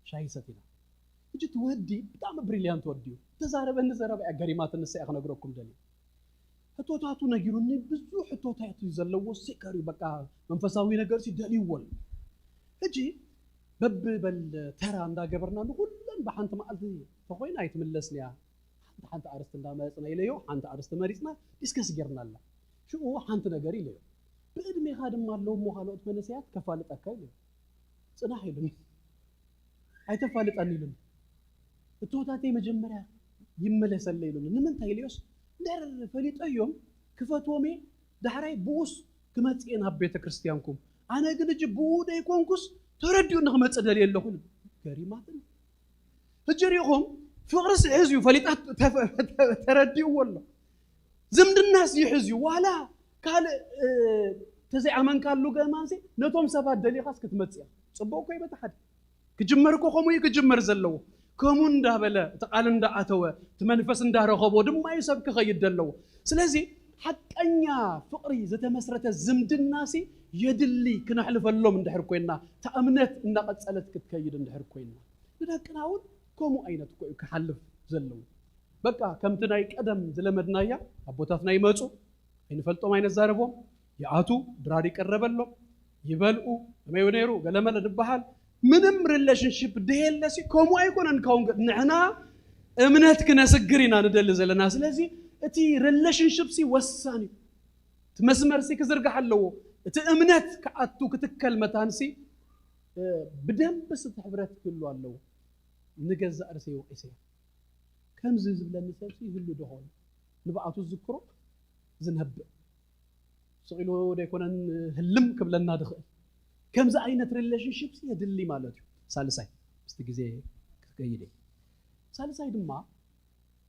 ሻሂ ሰቲና። እጅ ትወዲ ብጣዕሚ ብሪሊያንት ወዲ እዩ። ተዛረበኒ ዘረባ እያ ገሪማት ንሳ እያ ክነግረኩም ደልየ። ሕቶታቱ ነጊሩኒ ብዙሕ ሕቶታት እዩ ዘለዎ። ሲከር እዩ በቃ መንፈሳዊ ነገር ሲ ደልይዎ ኣሎ። ሕጂ በብበል ተራ እንዳገበርና ንኩለን ብሓንቲ መዓልቲ ተኮይና ኣይትምለስን እያ። ሓንቲ ሓንቲ ኣርስቲ እንዳመረፅና ኢለዮ ሓንቲ ኣርስቲ መሪፅና ዲስከስ ጌርና ኣላ። ሽኡ ሓንቲ ነገር ኢለዮ ብእድሜኻ ድማ ኣለዎ እሞ ካልኦት መንእሰያት ከፋልጠካ ኢለዮ። ፅናሕ ኢሉኒ። ኣይተፋልጠኒ ኢሉኒ። እቶታተይ መጀመርያ ይመለሰለ ኢሉኒ። ንምንታይ ኢለዮስ እንድሕር ፈሊጠዮም ክፈትዎም እየ ዳሕራይ ብኡስ ክመፅእ እየ ናብ ቤተ ክርስቲያንኩም። ኣነ ግን እጂ ብኡ ደይኮንኩስ ተረዲኡ ንክመፅእ ደልየ ኣለኹ። ገሪማትን ሕጂ ሪኢኹም ፍቕርስ ይሕዝ እዩ ፈሊጣ ተረዲእዎ ኣሎ። ዝምድናስ ይሕዝ እዩ ዋላ ካልእ ተዘይኣመንካሉ ገማንሲ ነቶም ሰባት ደሊኻስ ክትመፅእ እያ። ፅቡቅ እኮ ይበታ ሓደ ክጅመር እኮ ከምኡ እዩ ክጅመር ዘለዎ። ከምኡ እንዳበለ እቲ ቃል እንዳኣተወ እቲ መንፈስ እንዳረኸቦ ድማ እዩ ሰብ ክኸይድ ዘለዎ። ስለዚ ሓቀኛ ፍቕሪ ዝተመስረተ ዝምድናሲ የድሊ ክነሕልፈሎም እንድሕር ኮይንና እታ እምነት እናቐፀለት ክትከይድ እንድሕር ኮይንና ንደቅና እውን ከምኡ ዓይነት እኮ እዩ ክሓልፍ ዘለዎ። በቃ ከምቲ ናይ ቀደም ዝለመድናያ ኣቦታትና ይመፁ ኣይንፈልጦም ኣይነዛረቦም ይኣቱ ድራር ይቀረበሎም ይበልኡ ከመይ ነይሩ ገለመለ ዝበሃል ምንም ሪሌሽንሽፕ ደየለሲ ከምኡ ኣይኮነን ካውን ንሕና እምነት ክነስግር ኢና ንደሊ ዘለና ስለዚ እቲ ሪሌሽንሽፕ ሲ ወሳን እዩ እቲ መስመር ሲ ክዝርጋሕ ኣለዎ እቲ እምነት ክኣቱ ክትከል መታን ሲ ብደንብ ሲ ሕብረት ክህሉ ኣለዎ ንገዛእ ርእሰይ ወቂሰ ከምዚ ዝብለኒ ሰብ ሲ ይህሉ ዶ ኾን ንብኣቱ ዝዝክሮ ዝነብእ ስቕ ኢሉ ደይኮነን ህልም ክብለና ድኽእል ከምዚ ዓይነት ሪሌሽንሽፕ የድሊ ማለት እዩ ሳልሳይ ምስቲ ግዜ ክትከይድ እየ ሳልሳይ ድማ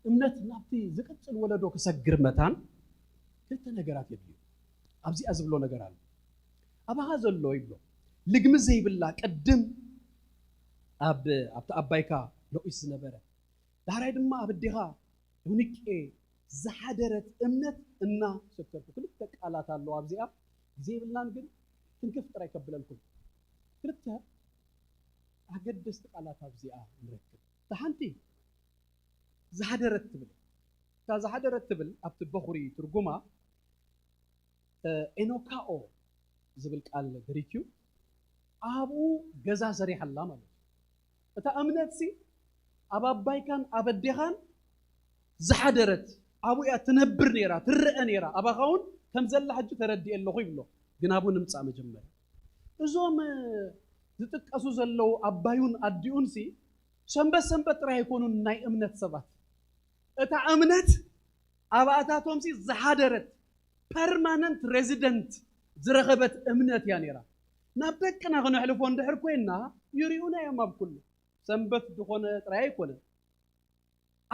እምነት ናብቲ ዝቅፅል ወለዶ ክሰግር መታን ክልተ ነገራት የድልዩ ኣብዚኣ ዝብሎ ነገር ኣሎ ኣባኻ ዘሎ ይብሎ ልግሚ ዘይብላ ቅድም ኣብ ኣብቲ ኣባይካ ሎኢስ ዝነበረ ዳሕራይ ድማ ኣብ ኣዴኻ ዩኒቄ ዝሓደረት እምነት እናሰከርኩ ክልተ ቃላት ኣለዋ ኣብዚኣ ግዜ ይብልናን ግን ትንክፍ ጥራይ ከብለልኩም ክልተ ኣገደስቲ ቃላት ኣብዚኣ ንረክብ እታ ሓንቲ ዝሓደረት ትብል እታ ዝሓደረት ትብል ኣብቲ በኹሪ ትርጉማ ኤኖካኦ ዝብል ቃል ግሪክ እዩ ኣብኡ ገዛ ሰሪሓላ ማለት እዩ እታ እምነት ሲ ኣብ ኣባይካን ኣብ ኣዴኻን ዝሓደረት ኣብኡ እያ ትነብር ነይራ ትረአ ነይራ ኣባኻ እውን ከም ዘላ ሕጂ ተረዲኤ ኣለኹ ይብሎ ግን ኣብኡ ንምፃእ መጀመርያ እዞም ዝጥቀሱ ዘለዉ ኣባዩን ኣዲኡን ሲ ሰንበት ሰንበት ጥራይ ኣይኮኑን ናይ እምነት ሰባት እታ እምነት ኣባእታቶም ሲ ዝሓደረት ፐርማነንት ሬዚደንት ዝረኸበት እምነት እያ ነይራ ናብ ደቅና ክነሕልፎ እንድሕር ኮይና ይሪኡና እዮም ኣብ ኩሉ ሰንበት ዝኾነ ጥራይ ኣይኮነን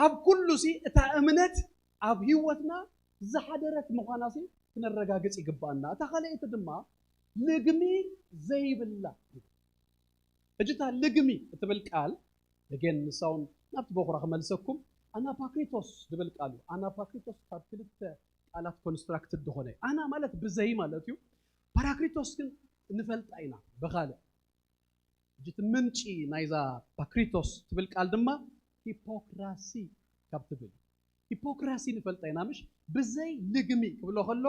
ኣብ ኩሉ ሲ እታ እምነት ኣብ ህይወትና ዝሓደረት ምዃና ሲ ክነረጋግጽ ይግባኣና እታ ካልኣይቲ ድማ ልግሚ ዘይብላ ሕጂ እታ ልግሚ እትብል ቃል ግን ንሳውን ናብቲ በኹራ ክመልሰኩም ኣናፓክሪቶስ ዝብል ቃል እዩ ኣናፓክሪቶስ ካብ ክልተ ቃላት ኮንስትራክትድ ዝኾነ ኣና ማለት ብዘይ ማለት እዩ ፓራክሪቶስ ግን ንፈልጣ ኢና ብኻልእ ሕጂ እቲ ምንጪ ናይዛ ፓክሪቶስ ትብል ቃል ድማ ሂፖክራሲ ካብ ትብል ሂፖክራሲ ንፈልጣ ኢና ምሽ ብዘይ ልግሚ ክብሎ ከሎ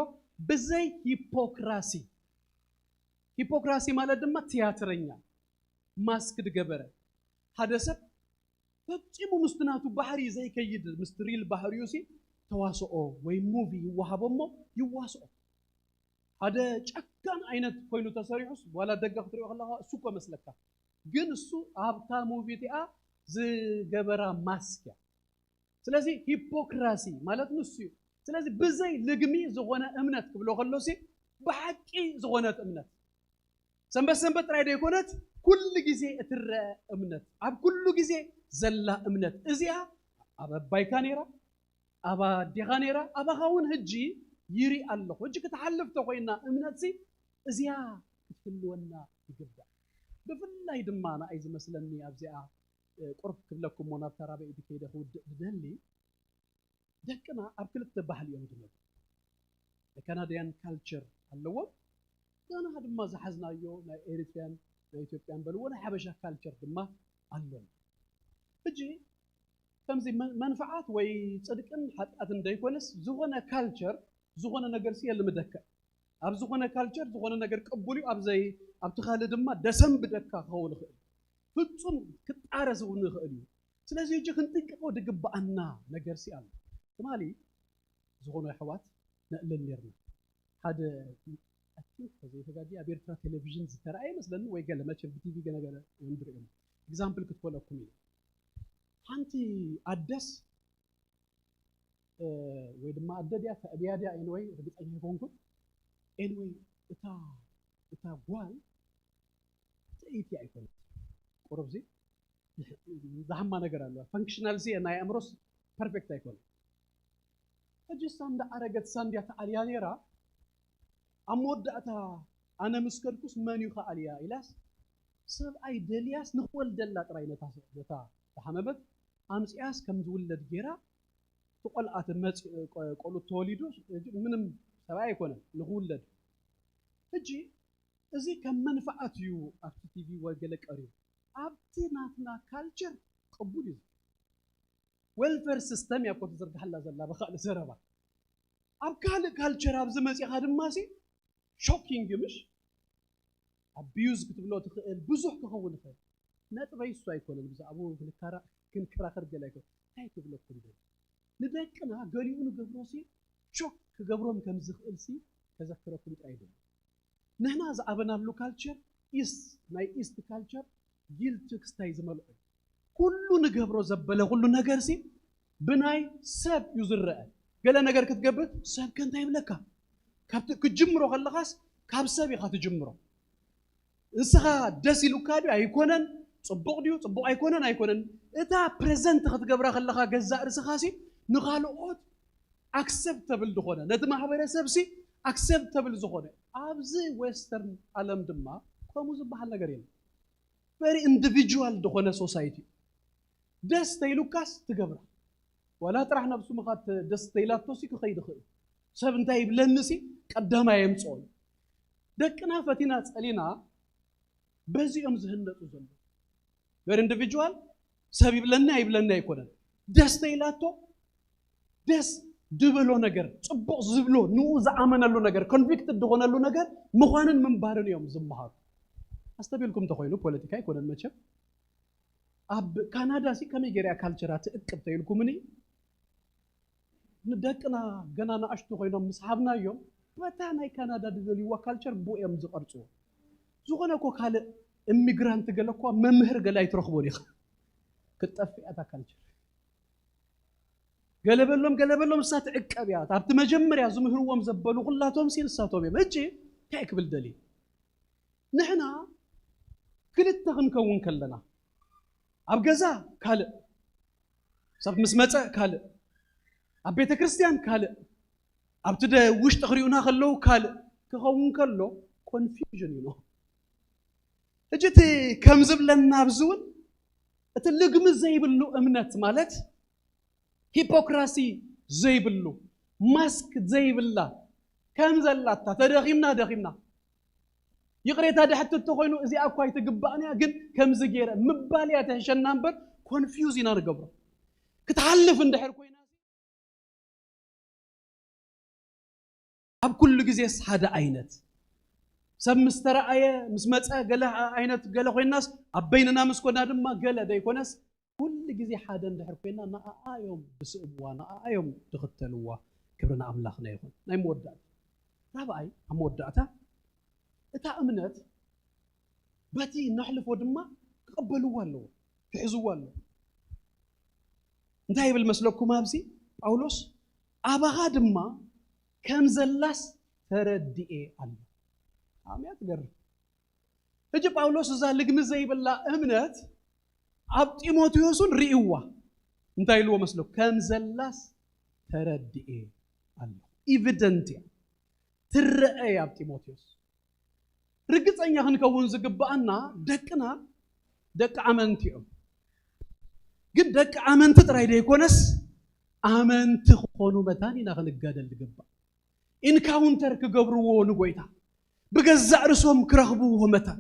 ብዘይ ሂፖክራሲ ሂፖክራሲ ማለት ድማ ትያትረኛ ማስክ ድገበረ ሓደ ሰብ ፈጺሙ ምስቲ ናቱ ባህሪ ዘይከይድ ምስቲ ሪል ባህሪኡ ሲ ተዋስኦ ወይ ሙቪ ይወሃቦ እሞ ይዋስኦ ሓደ ጨካን ዓይነት ኮይኑ ተሰሪሑስ ዋላ ደገ ክትሪኦ ከለካ እሱ እኮ መስለካ ግን እሱ ኣብታ ሙቪ እቲኣ ዝገበራ ማስክ እያ ስለዚ ሂፖክራሲ ማለት ንሱ እዩ ስለዚ ብዘይ ልግሚ ዝኾነ እምነት ክብሎ ከሎሲ ብሓቂ ዝኾነት እምነት ሰንበት ሰንበት ጥራይ ዘይኮነት ኩሉ ግዜ እትረአ እምነት ኣብ ኩሉ ግዜ ዘላ እምነት እዚኣ ኣብ ኣባይካ ነይራ ኣብ ኣዴኻ ነይራ ኣባኻ እውን ሕጂ ይርኢ ኣለኹ ሕጂ ክትሓልፍ ተኮይና እምነትሲ እዚኣ ክትህልወና ይግባእ ብፍላይ ድማ ንኣይ ዝመስለኒ ኣብዚኣ ቁርብ ክብለኩሞ ናብታ ራበይቲ ከይደ ክውድእ ዝደሊ ደቅና ኣብ ክልተ ባህሊ እዮም ዝነብሩ ካናድያን ካልቸር ኣለዎም ገና ድማ ዝሓዝናዮ ናይ ኤሪትሪያን ናይ ኢትዮጵያን በልዎ ናይ ሓበሻ ካልቸር ድማ ኣሎና ሕጂ ከምዚ መንፍዓት ወይ ፅድቅን ሓጢኣትን ደይኮነስ ዝኾነ ካልቸር ዝኾነ ነገር ሲ የልምደካ ኣብ ዝኾነ ካልቸር ዝኾነ ነገር ቅቡል እዩ ኣብዘይ ኣብቲ ካልእ ድማ ደሰንብደካ ክኸውን ይኽእል ፍጹም ክጣረስ እውን ይኽእል እዩ ስለዚ ሕጂ ክንጥንቀቆ ዝግበኣና ነገር ሲ ኣሎ ትማሊ ዝኾኑ ኣሕዋት ነዕልል ነርና ሓደ ተዘይተጋጊ ኣብ ኤርትራ ቴሌቪዥን ዝተረኣየ መስለኒ ወይ ገለ መቸም ብቲቪ ገነገለ እዮም ዝርእዮም ኤግዛምፕል ክትኮለኩም እዩ ሓንቲ ኣደስ ወይ ድማ ኣደ ድያ ተዕብያ ድያ ኤንወይ ርግፀኛ ይኮንኩን ኤንወይ እታ እታ ጓል ጥእይቲ ኣይኮነት ቁሩብዚ ዝሃማ ነገር ኣለዋ ፈንክሽናል ሲ ናይ ኣእምሮስ ፐርፌክት ኣይኮነ ሕጂ እሳ እንዳኣረገት እሳ እንድያ ተኣልያ ነይራ ኣብ መወዳእታ ኣነ ምስ ከድኩስ መን እዩ ከኣልያ ኢላስ ሰብኣይ ደልያስ ንክወልደላ ጥራይ ነታ ዝሓመመት ኣምፅያስ ከም ዝውለድ ገይራ ትቆልኣ ትመፅ ቆልኡ ተወሊዱ ምንም ሰብኣይ ኣይኮነን ንክውለድ ሕጂ እዚ ከም መንፍዓት እዩ ኣብቲ ቲቪ ወይ ገለ ቀሪቡ ኣብቲ ናትና ካልቸር ቅቡል እዩ ዌልፌር ሲስተም እያ እኮ ትዝርግሓላ ዘላ ብካልእ ዘረባ ኣብ ካልእ ካልቸር ኣብዚ መፂኻ ድማ ሲ ሾኪንግ እዩ ምሽ ኣቢዩዝ ክትብሎ ትኽእል ብዙሕ ክኸውን ይኽእል ነጥበይ እሱ ኣይኮነን ብዛዕባኡ ክንከራኸር ገለ ኣይኮነ እንታይ ክብለኩም ደሊ ንደቅና ገሊኡ ንገብሮ ሲ ሾክ ክገብሮም ከም ዝኽእል ሲ ከዘክረኩም ጥራይ ደሊ ንሕና ዝዓበናሉ ካልቸር ኢስት ናይ ኢስት ካልቸር ጊልት ክስታይ ዝመልኦ እዩ ኩሉ ንገብሮ ዘበለ ኩሉ ነገር ሲ ብናይ ሰብ እዩ ዝረአ ገለ ነገር ክትገብር ሰብ ከ እንታይ ይብለካ ካብቲ ክትጅምሮ ከለኻስ ካብ ሰብ ኢኻ ትጅምሮ ንስኻ ደስ ኢሉካ ድዩ ኣይኮነን ፅቡቕ ድዩ ፅቡቕ ኣይኮነን ኣይኮነን እታ ፕሬዘንት ክትገብራ ከለኻ ገዛእ ርስኻ ሲ ንኻልኦት ኣክሰፕተብል ዝኾነ ነቲ ማሕበረሰብ ሲ ኣክሰፕተብል ዝኾነ ኣብዚ ዌስተርን ዓለም ድማ ከምኡ ዝበሃል ነገር የለን very individual ዝኾነ society። ደስ ተይሉካስ ትገብራ። ዋላ ጥራሕ ናብ ስምኻ ተ- ደስ ተይላቶሲ ክኸይድ ይኽእል። ሰብ እንታይ ይብለኒሲ ቀዳማይ የምፅኦ። ደቅና ፈቲና ፀሊና በዚኦም ዝህነፁ ዘሎ። Very individual። ሰብ ይብለኒ ኣይብለኒ ኣይኮነን። ደስ ተይላቶ ደስ ድበሎ ነገር፣ ፅቡቕ ዝብሎ፣ ንኡ ዝኣመነሉ ነገር፣ ኮንቪክትድ ዝኾነሉ ነገር ምዃንን ምንባርን እዮም ዝመሃሩ። ኣስተቢልኩም እንተኾይኑ ፖለቲካ ኣይኮነን መቸም። ኣብ ካናዳ ሲ ከመይ ገይራ ካልቸራ ትእቅብ ተይልኩምኒ? ንደቅና ገና ንኣሽቱ ኮይኖም ምስ ሃብናዮም በታ ናይ ካናዳ ዝደልይዋ ካልቸር ብኡ እዮም ዝቐርፅዎ። ዝኾነ እኮ ካልእ ኢሚግራንት ገለ እኳ መምህር ገለ ኣይትረኽቦን ኢኻ። ክትጠፍእ እያ እታ ካልቸር። ገለ በሎም ገለ በሎም እሳ ትዕቀብ እያ። ኣብቲ መጀመርያ ዝምህርዎም ዘበሉ ኩላቶም ሲ ንሳቶም እዮም። ሕጂ እንታይ ክብል ደሊ? ንሕና ክልተ ክንከውን ከለና ኣብ ገዛ ካልእ፣ ሰብ ምስ መጸ ካልእ፣ ኣብ ቤተ ክርስቲያን ካልእ፣ ኣብቲ ደ ውሽጢ ክሪኡና ከለዉ ካልእ ክኸውን ከሎ ኮንፊውዥን እዩ። ሕጂ እቲ ከም ዝብለና ኣብዚ እውን እቲ ልግሚ ዘይብሉ እምነት ማለት ሂፖክራሲ ዘይብሉ ማስክ ዘይብላ ከም ዘላታ ተደኺምና ደኺምና ይቕሬታ ድሕቲ እንተኾይኑ እዚኣ እኳ ኣይትግባእን እያ ግን ከምዚ ገይረ ምባል እያ ትሕሸና እምበር ኮንፊውዝ ኢና ንገብሮ ክትሓልፍ እንድሕር ኮይና ኣብ ኩሉ ግዜስ ሓደ ዓይነት ሰብ ምስ ተረኣየ ምስ መፀ ገለ ዓይነት ገለ ኮይናስ ኣብ በይንና ምስ ኮና ድማ ገለ ዘይኮነስ ኩሉ ግዜ ሓደ እንድሕር ኮይና ንኣኣ እዮም ዝስእብዋ ንኣኣ እዮም ዝኽተልዋ ክብሪ ንኣምላኽና ይኹን ናይ መወዳእታ ራብኣይ ኣብ መወዳእታ እታ እምነት በቲ ነሕልፎ ድማ ክቕበልዋ ኣለዎ ክሕዝዋ ኣለዎ እንታይ ይብል መስለኩም ኣብዚ ጳውሎስ ኣባኻ ድማ ከም ዘላስ ተረድኤ ኣሎ ኣምያ ትገርም ሕጂ ጳውሎስ እዛ ልግሚ ዘይብላ እምነት ኣብ ጢሞቴዎስን ርእይዋ እንታይ ኢልዎ መስለኩም ከም ዘላስ ተረድኤ ኣሎ ኢቪደንት እያ ትረአ ኣብ ጢሞቴዎስ ርግፀኛ ክንከውን ዝግብኣና ደቅና ደቂ ኣመንቲ እዮም ግን ደቂ ኣመንቲ ጥራይ ዘይኮነስ ኣመንቲ ክኾኑ መታን ኢና ክንጋደል ዝግባእ ኢንካውንተር ክገብርዎ ንጎይታ ብገዛእ ርእሶም ክረኽብዎ መታን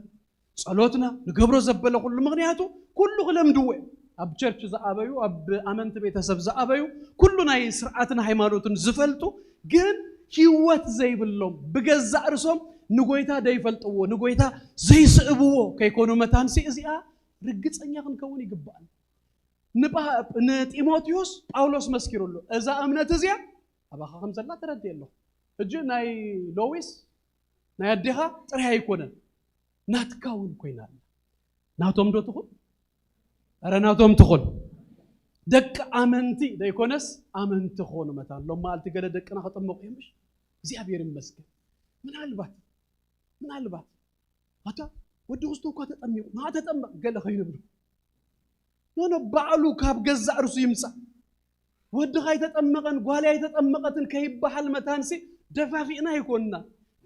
ጸሎትና ንገብሮ ዘበለ ኩሉ ምኽንያቱ ኩሉ ክለምድዎ እዮም ኣብ ቸርች ዝኣበዩ ኣብ ኣመንቲ ቤተሰብ ዝኣበዩ ኩሉ ናይ ስርዓትን ሃይማኖትን ዝፈልጡ ግን ህይወት ዘይብሎም ብገዛእ ርእሶም ንጎይታ ዘይፈልጥዎ ንጎይታ ዘይስእብዎ ከይኮኑ መታንሲ እዚኣ ርግፀኛ ክንከውን ይግባኣል ንጢሞቴዎስ ጳውሎስ መስኪሩሉ እዛ እምነት እዚኣ ኣባኻ ከም ዘላ ተረድየ ኣለኹ ሕጂ ናይ ሎዊስ ናይ ኣዴኻ ጥራይ ኣይኮነን ናትካ እውን ኮይና ኣላ ናቶም ዶ ትኹን ኣረ ናቶም ትኹን ደቂ ኣመንቲ ዘይኮነስ ኣመንቲ ክኾኑ መታን ሎም መዓልቲ ገለ ደቅና ክጥምቑ እዮም እግዚኣብሔር ይመስገን ምናልባት ምናልባት ኣታ ወዲ ክስቶ እኳ ተጠሚቑ ንዓ ተጠመቕ ገለ ከይንብሉ ኖኖ ባዕሉ ካብ ገዛእ ርሱ ይምፃእ ወድኻ ኣይተጠመቐን ጓል ኣይተጠመቐትን ከይበሃል መታንሲ ደፋፊእና ይኮንና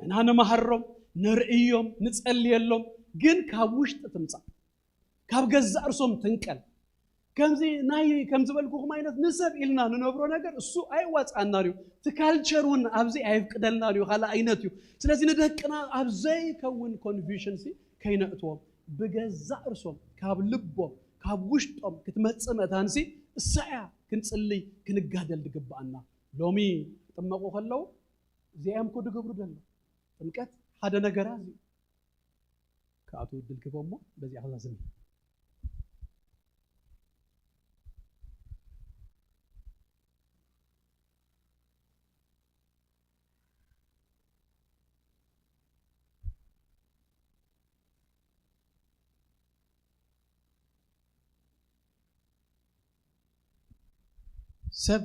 ንሕና ንመሃሮም ነርእዮም ንፀልየሎም ግን ካብ ውሽጢ ትምፃእ ካብ ገዛእ ርሶም ትንቀል ከምዚ ናይ ከም ዝበልኩኹም ዓይነት ንሰብ ኢልና ንነብሮ ነገር እሱ ኣይዋፅኣናን እዩ እቲ ካልቸር እውን ኣብዚ ኣየፍቅደልናን እዩ ካልእ ዓይነት እዩ ስለዚ ንደቅና ኣብ ዘይከውን ኮንቪሽንሲ ከይነእትዎም ብገዛእ ርሶም ካብ ልቦም ካብ ውሽጦም ክትመፅእ መታንሲ እሳ እያ ክንፅልይ ክንጋደል ዝግብኣና ሎሚ ክጥመቑ ከለዉ እዚኣዮም ኮ ዝገብሩ ዘሎ ጥምቀት ሓደ ነገራ እዚ ክኣትዉ እድል ክህቦ እሞ በዚኣ ክዛዝም ሰብ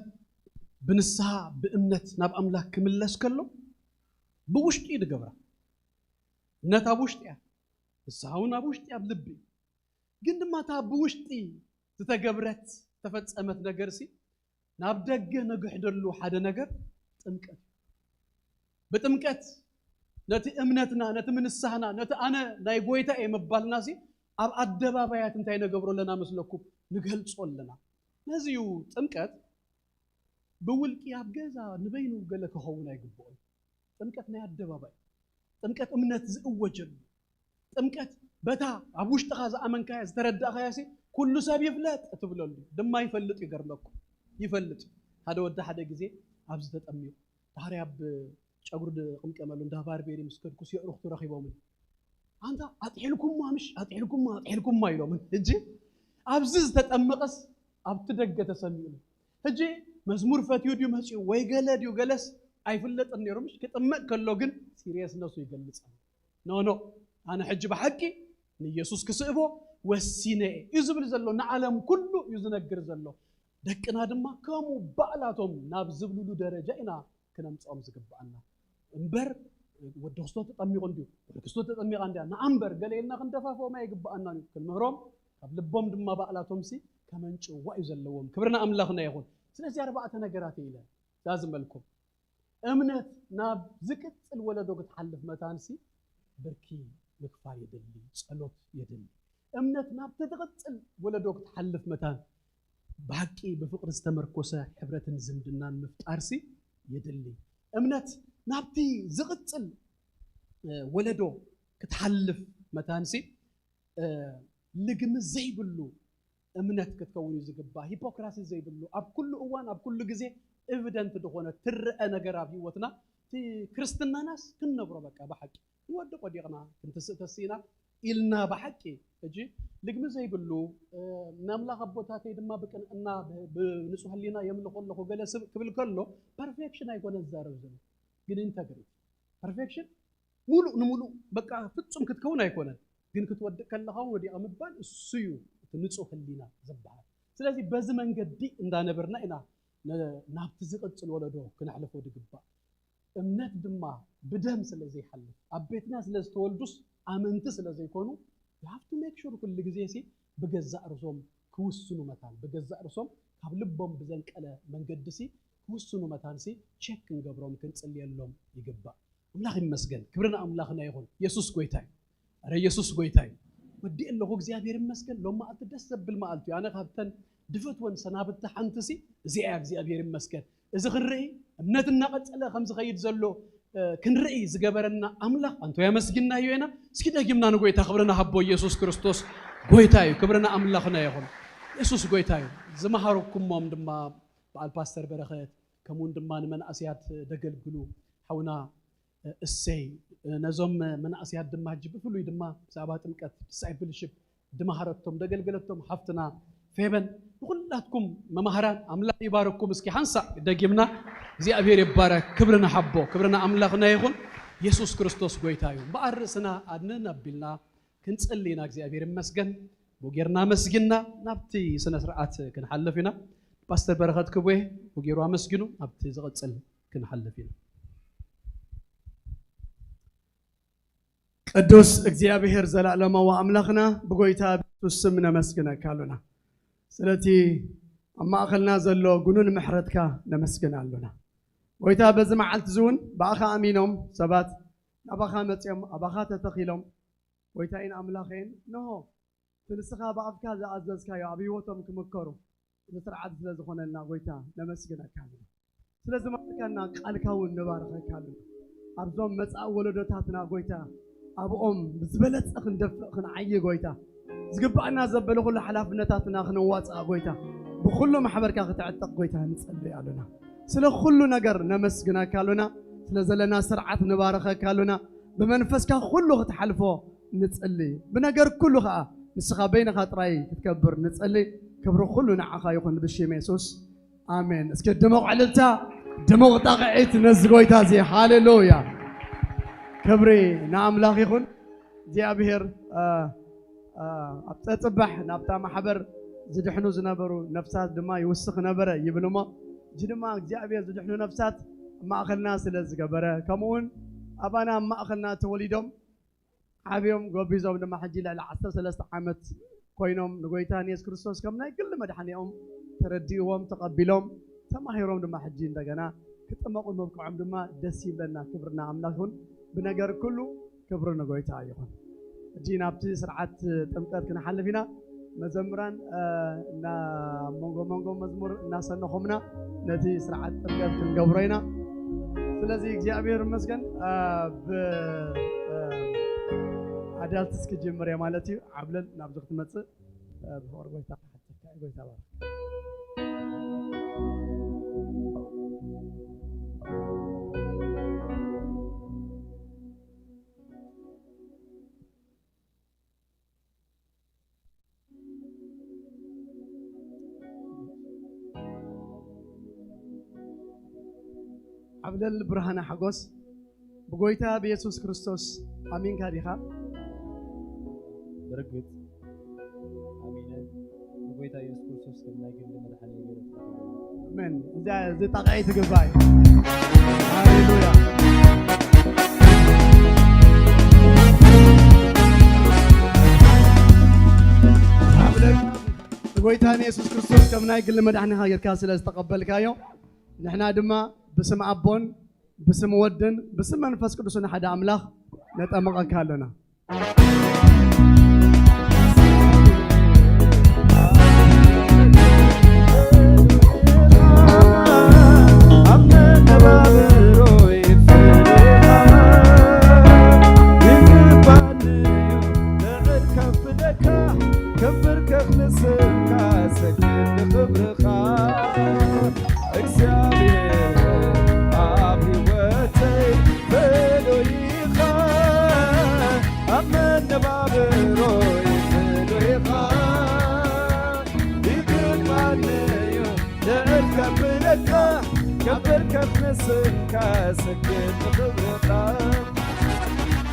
ብንስሓ ብእምነት ናብ ኣምላኽ ክምለስ ከሎ ብውሽጢ እዩ ዝገብራ እምነት ኣብ ውሽጢ እያ ንስሓ እውን ኣብ ውሽጢ ኣብ ልቢ እዩ ግን ድማ እታ ብውሽጢ ዝተገብረት ዝተፈጸመት ነገርሲ ናብ ደገ ነግሕደሉ ሓደ ነገር ጥምቀት እዩ። ብጥምቀት ነቲ እምነትና ነቲ ምንሳህና ነቲ ኣነ ናይ ጎይታ እየ ምባልና ሲ ኣብ ኣደባባያት እንታይ ነገብሮ ኣለና መስለኩም? ንገልጾ ኣለና። ነዚ እዩ ጥምቀት ብውልቂ ኣብ ገዛ ንበይኑ ገለ ክኸውን ኣይግብኦን። ጥምቀት ናይ ኣደባባይ፣ ጥምቀት እምነት ዝእወጀሉ፣ ጥምቀት በታ ኣብ ውሽጥኻ ዝኣመንካያ ዝተረዳእካያ ሲ ኩሉ ሰብ ይፍለጥ እትብለሉ ድማ ይፈልጥ። ይገርመኩም፣ ይፈልጥ። ሓደ ወዲ ሓደ ግዜ ኣብዚ ተጠሚቑ፣ ዳሕሪ ኣብ ጨጉሪ ድቕምቀመሉ እንዳ ባርቤሪ ምስ ከድኩስ የእሩኽቱ ረኺቦምን፣ ኣንታ ኣጥሒልኩማ ምሽ፣ ኣጥሒልኩማ፣ ኣጥሒልኩማ ኢሎምን። ሕጂ ኣብዚ ዝተጠመቐስ ኣብቲ ደገ ተሰሚዑ። ሕጂ መዝሙር ፈትዩ ድዩ መፂኡ ወይ ገለ ድዩ ገለስ ኣይፍለጥን ነይሩ። ምሽ ክጥመቅ ከሎ ግን ሲሪየስነሱ ይገልጽ። ኖ ኖ፣ ኣነ ሕጂ ብሓቂ ንኢየሱስ ክስእቦ ወሲነ እየ እዩ ዝብል ዘሎ። ንዓለም ኩሉ እዩ ዝነግር ዘሎ። ደቅና ድማ ከምኡ ባዕላቶም ናብ ዝብልሉ ደረጃ ኢና ክነምፅኦም ዝግብኣና እምበር፣ ወዲ ክስቶ ተጠሚቑ እንድዩ፣ ወዲ ክስቶ ተጠሚቓ እንድያ፣ ንኣምበር ገለ ኢልና ክንደፋፍኦም ኣይግብኣናን እዩ። ክንምህሮም፣ ካብ ልቦም ድማ ባዕላቶም ሲ ከመንጭዋ እዩ ዘለዎም። ክብርና ኣምላኽና ይኹን። ስለዚ ኣርባዕተ ነገራት ኢለ ዛዝመልኩም። እምነት ናብ ዝቅጽል ወለዶ ክትሓልፍ መታንሲ ብርኪ ምክፋል የድሊ፣ ጸሎት የድሊ። እምነት ናብቲ ዝቅጽል ወለዶ ክትሓልፍ መታን ብሓቂ ብፍቅሪ ዝተመርኮሰ ሕብረትን ዝምድናን ምፍጣርሲ የድሊ። እምነት ናብቲ ዝቅጽል፣ እ፣ ወለዶ ክትሓልፍ መታንሲ፣ እ፣ ልግሚ ዘይብሉ እምነት ክትከውን እዩ ዝግባእ። ሂፖክራሲ ዘይብሉ፣ ኣብ ኩሉ እዋን፣ ኣብ ኩሉ ግዜ ኤቪደንት ዝኾነ ትረአ ነገር ኣብ ህይወትና፣ እቲ ክርስትናናስ ክንነብሮ በቃ ብሓቂ ክንወድቕ ወዲቕና፣ ክንትስእ ተሲእና ኢልና ብሓቂ። ሕጂ ልግሚ ዘይብሉ፣ እ፣ ንኣምላኽ ኣቦታተይ ድማ ብቅንዕና፣ ብ-፣ ብንጹህ ህሊና የምልኾ ኣለኹ ገለ ስብ ክብል ከሎ፣ ፐርፌክሽን ኣይኮነን ዝዛረብ ዘሎ፣ ግን ኢንተግሪቲ። ፐርፌክሽን ሙሉእ ንሙሉእ በቃ ፍጹም ክትከውን ኣይኮነን፣ ግን ክትወድቅ ከለኻ እውን ወዲቐ ምባል እሱ እዩ እቲ ንጹህ ህሊና ዝበሃል። ስለዚ በዚ መንገዲ እንዳነበርና ኢና ነ-፣ ናብቲ ዝቕጽል ወለዶ ክነሕልፎ ዝግባእ። እምነት ድማ ብደም ስለ ዘይሓልፍ፣ ኣብ ቤትና ስለ ዝተወልዱስ ኣመንቲ ስለ ዘይኮኑ፣ you have to make sure ኩሉ ግዜ ሲ ብገዛእ ርሶም ክውስኑ መታን፣ ብገዛእ ርሶም ካብ ልቦም ብዘንቀለ መንገዲ ሲ ክውስኑ መታን ሲ ቸክ ክንገብሮም ክንጽልየሎም ይግባእ። ኣምላኽ ይመስገን፣ ክብሪ ንኣምላኽና ይኹን። የሱስ ጎይታ እዩ። ኣረ የሱስ ጎይታ እዩ። ወዲእ ኣለኹ፣ እግዚኣብሔር ይመስገን። ሎም መዓልቲ ደስ ዘብል መዓልቲ እዩ። ኣነ ካብተን ድፈትወን ሰናብቲ ሓንቲ ሲ እዚኣ እያ፣ እግዚኣብሔር ይመስገን። እዚ ክንርኢ፣ እምነት እናቐጸለ ከም ዝኸይድ ዘሎ፣ እ፣ ክንርኢ ዝገበረና ኣምላኽ ኣንቶ ያመስግናዮ ኢና። እስኪ ደጊምና ንጎይታ ክብሪ ንሃቦ። ኢየሱስ ክርስቶስ ጎይታ እዩ። ክብሪ ንኣምላኽና ይኹን። የሱስ ጎይታ እዩ። ዝመሃረኩሞም ድማ በዓል ፓስተር በረኸት፣ ከምኡውን ድማ ንመናእሰያት ደገልግሉ ሓውና እሰይ፣ ነዞም መናእሰያት ድማ ሕጂ ብፍሉይ ድማ ብዛዕባ ጥምቀት፣ ዲሳይፕልሺፕ ድመሃረቶም ደገልገለቶም ሓፍትና ፌበን፣ ንኹላትኩም መማህራን ኣምላኽ ይባርኩም። እስኪ ሓንሳእ ደጊምና እግዚኣብሔር ይባረክ። ክብሪ ንሓቦ፣ ክብሪ ንኣምላኽና ይኹን። የሱስ ክርስቶስ ጎይታ እዩ። እምበኣር ርእስና ኣድንን ኣቢልና ክንጽሊ ኢና። እግዚኣብሔር ይመስገን። ብኡ ጌርና ኣመስጊንና ናብቲ ስነ ስርዓት ክንሓልፍ ኢና። ፓስተር በረኸት ክቡኤ ብኡ ጌሩ ኣመስጊኑ ናብቲ ዝቕጽል ክንሓልፍ ኢና። ቅዱስ እግዚኣብሔር ዘላለማዊ ኣምላኽና ብጎይታ ብየሱስ ስም ነመስግነካ ኣሉና። ስለቲ ኣብ ማእኸልና ዘሎ ግኑን ምሕረትካ ነመስግን ኣሉና። ጎይታ በዚ መዓልቲ እዚ እውን ብኣኻ ኣሚኖም ሰባት ናባኻ መፅኦም ኣባኻ ተተኺሎም ጎይታይን ኣምላኸይን እንሆ እቲ ንስኻ ብኣፍካ ዝኣዘዝካዮ ኣብ ህይወቶም ክምከሩ እዚ ስርዓት ስለ ዝኾነልና ጎይታ ነመስግነካ ኣለና። ስለ ዝመሃርካና ቃልካ እውን ንባርኸካ ኣለና። ኣብዞም መጻኢ ወለዶታትና ጎይታ ኣብኦም ብዝበለጸ ክንደፍእ ክንዓዪ ጎይታ ዝግባኣና ዘበለ ኩሉ ሓላፍነታትና ክነዋጽኣ ጎይታ ብኩሉ ማሕበርካ ክትዕጠቕ ጎይታ ንጸልይ ኣለና። ስለ ኩሉ ነገር ነመስግነካ ኣለና። ስለ ዘለና ስርዓት ንባርኸካ ኣለና። ብመንፈስካ ኩሉ ክትሓልፎ ንጽሊ። ብነገር ኩሉ ኸኣ ንስኻ በይንኻ ጥራይ ክትከብር ንጽሊ። ክብሪ ኩሉ ንዓኻ ይኹን ብሽም የሱስ። ኣሜን። እስኪ ድሙቕ ዕልልታ፣ ድሙቕ ጣቕዒት ነዚ ጎይታ እዚ። ሃሌሉያ። ክብሪ ንኣምላኽ ይኹን። እግዚኣብሔር፣ እ፣ እ፣ ኣብ ጸጽባሕ ናብታ ማሕበር ዝድሕኑ ዝነበሩ ነፍሳት ድማ ይውስኽ ነበረ ይብል እሞ፣ እዚ ድማ እግዚኣብሔር ዝድሕኑ ነፍሳት ኣብ ማእኸልና ስለ ዝገበረ፣ ከምኡ እውን ኣባና ኣብ ማእኸልና ተወሊዶም ዓብዮም ጎቢዞም ድማ ሕጂ ልዕሊ ዓሰርተ ሰለስተ ዓመት ኮይኖም ንጎይታ ንየሱስ ክርስቶስ ከም ናይ ግሊ መድሓኒኦም ተረዲእዎም፣ ተቐቢሎም፣ ተማሂሮም ድማ ሕጂ እንደገና ክጥመቑ ምብቅዖም ድማ ደስ ይብለና። ክብርና ኣምላኽ ይኹን። ብነገር ኩሉ ክብሪ ንጎይታ ይኹን። ሕጂ ናብቲ ስርዓት ጥምቀት ክንሓልፍ ኢና። መዘምራን፣ እ፣ እና መንጎ መንጎ መዝሙር እናሰነኹምና ነቲ ስርዓት ጥምቀት ክንገብሮ ኢና። ስለዚ እግዚኣብሔር ይመስገን፣ እ፣ ብ-፣ እ፣ ኣዳልትስ ክጅምር እየ ማለት እዩ። ዓብለል ናብዚ ክትመጽእ፣ እ፣ ብፍቕሪ ጎይታ ክሓተካ እዩ። ጎይታ ባርክ። ዓብለል ብርሃነ ሓጎስ፣ ብጎይታ ብየሱስ ክርስቶስ ኣሚንካ ዲኻ? ብርግጽ ኣሚነ፣ ብጎይታ የሱስ ክርስቶስ ከም ናይ ግሊ መድሓኒ ገይረ ተቐበልኩ። ኣሜን። እዚ፣ እዚ ጣቕዒት ይግባእ። ሃሌሉያ። ዓብለል፣ ንጎይታ ንየሱስ ክርስቶስ ከም ናይ ግሊ መድሓኒኻ ጌርካ ስለ ዝተቐበልካዮ፣ ንሕና ድማ ብስም ኣቦን ብስም ወድን ብስም መንፈስ ቅዱስን ሓደ ኣምላኽ ነጠምቐካ ኣለና። ኣብ መነባብሮይ ፍሬኻ ይግባኒ እዩ፣ ልዕል ከፍ ኢለካ ክብር ከፍ ንስምካ ሰግድ ንኽብርኻ። እግዚኣብሔር ኣብ ህይወተይ ፍሉይ ኢኻ፣ ኣብ መነባብሮይ ፍሉይ ኢኻ። ይግባኒ እዩ ልዕል ከብለካ፣ ከብር ከፍ ንስምካ ሰግድ ንኽብርኻ።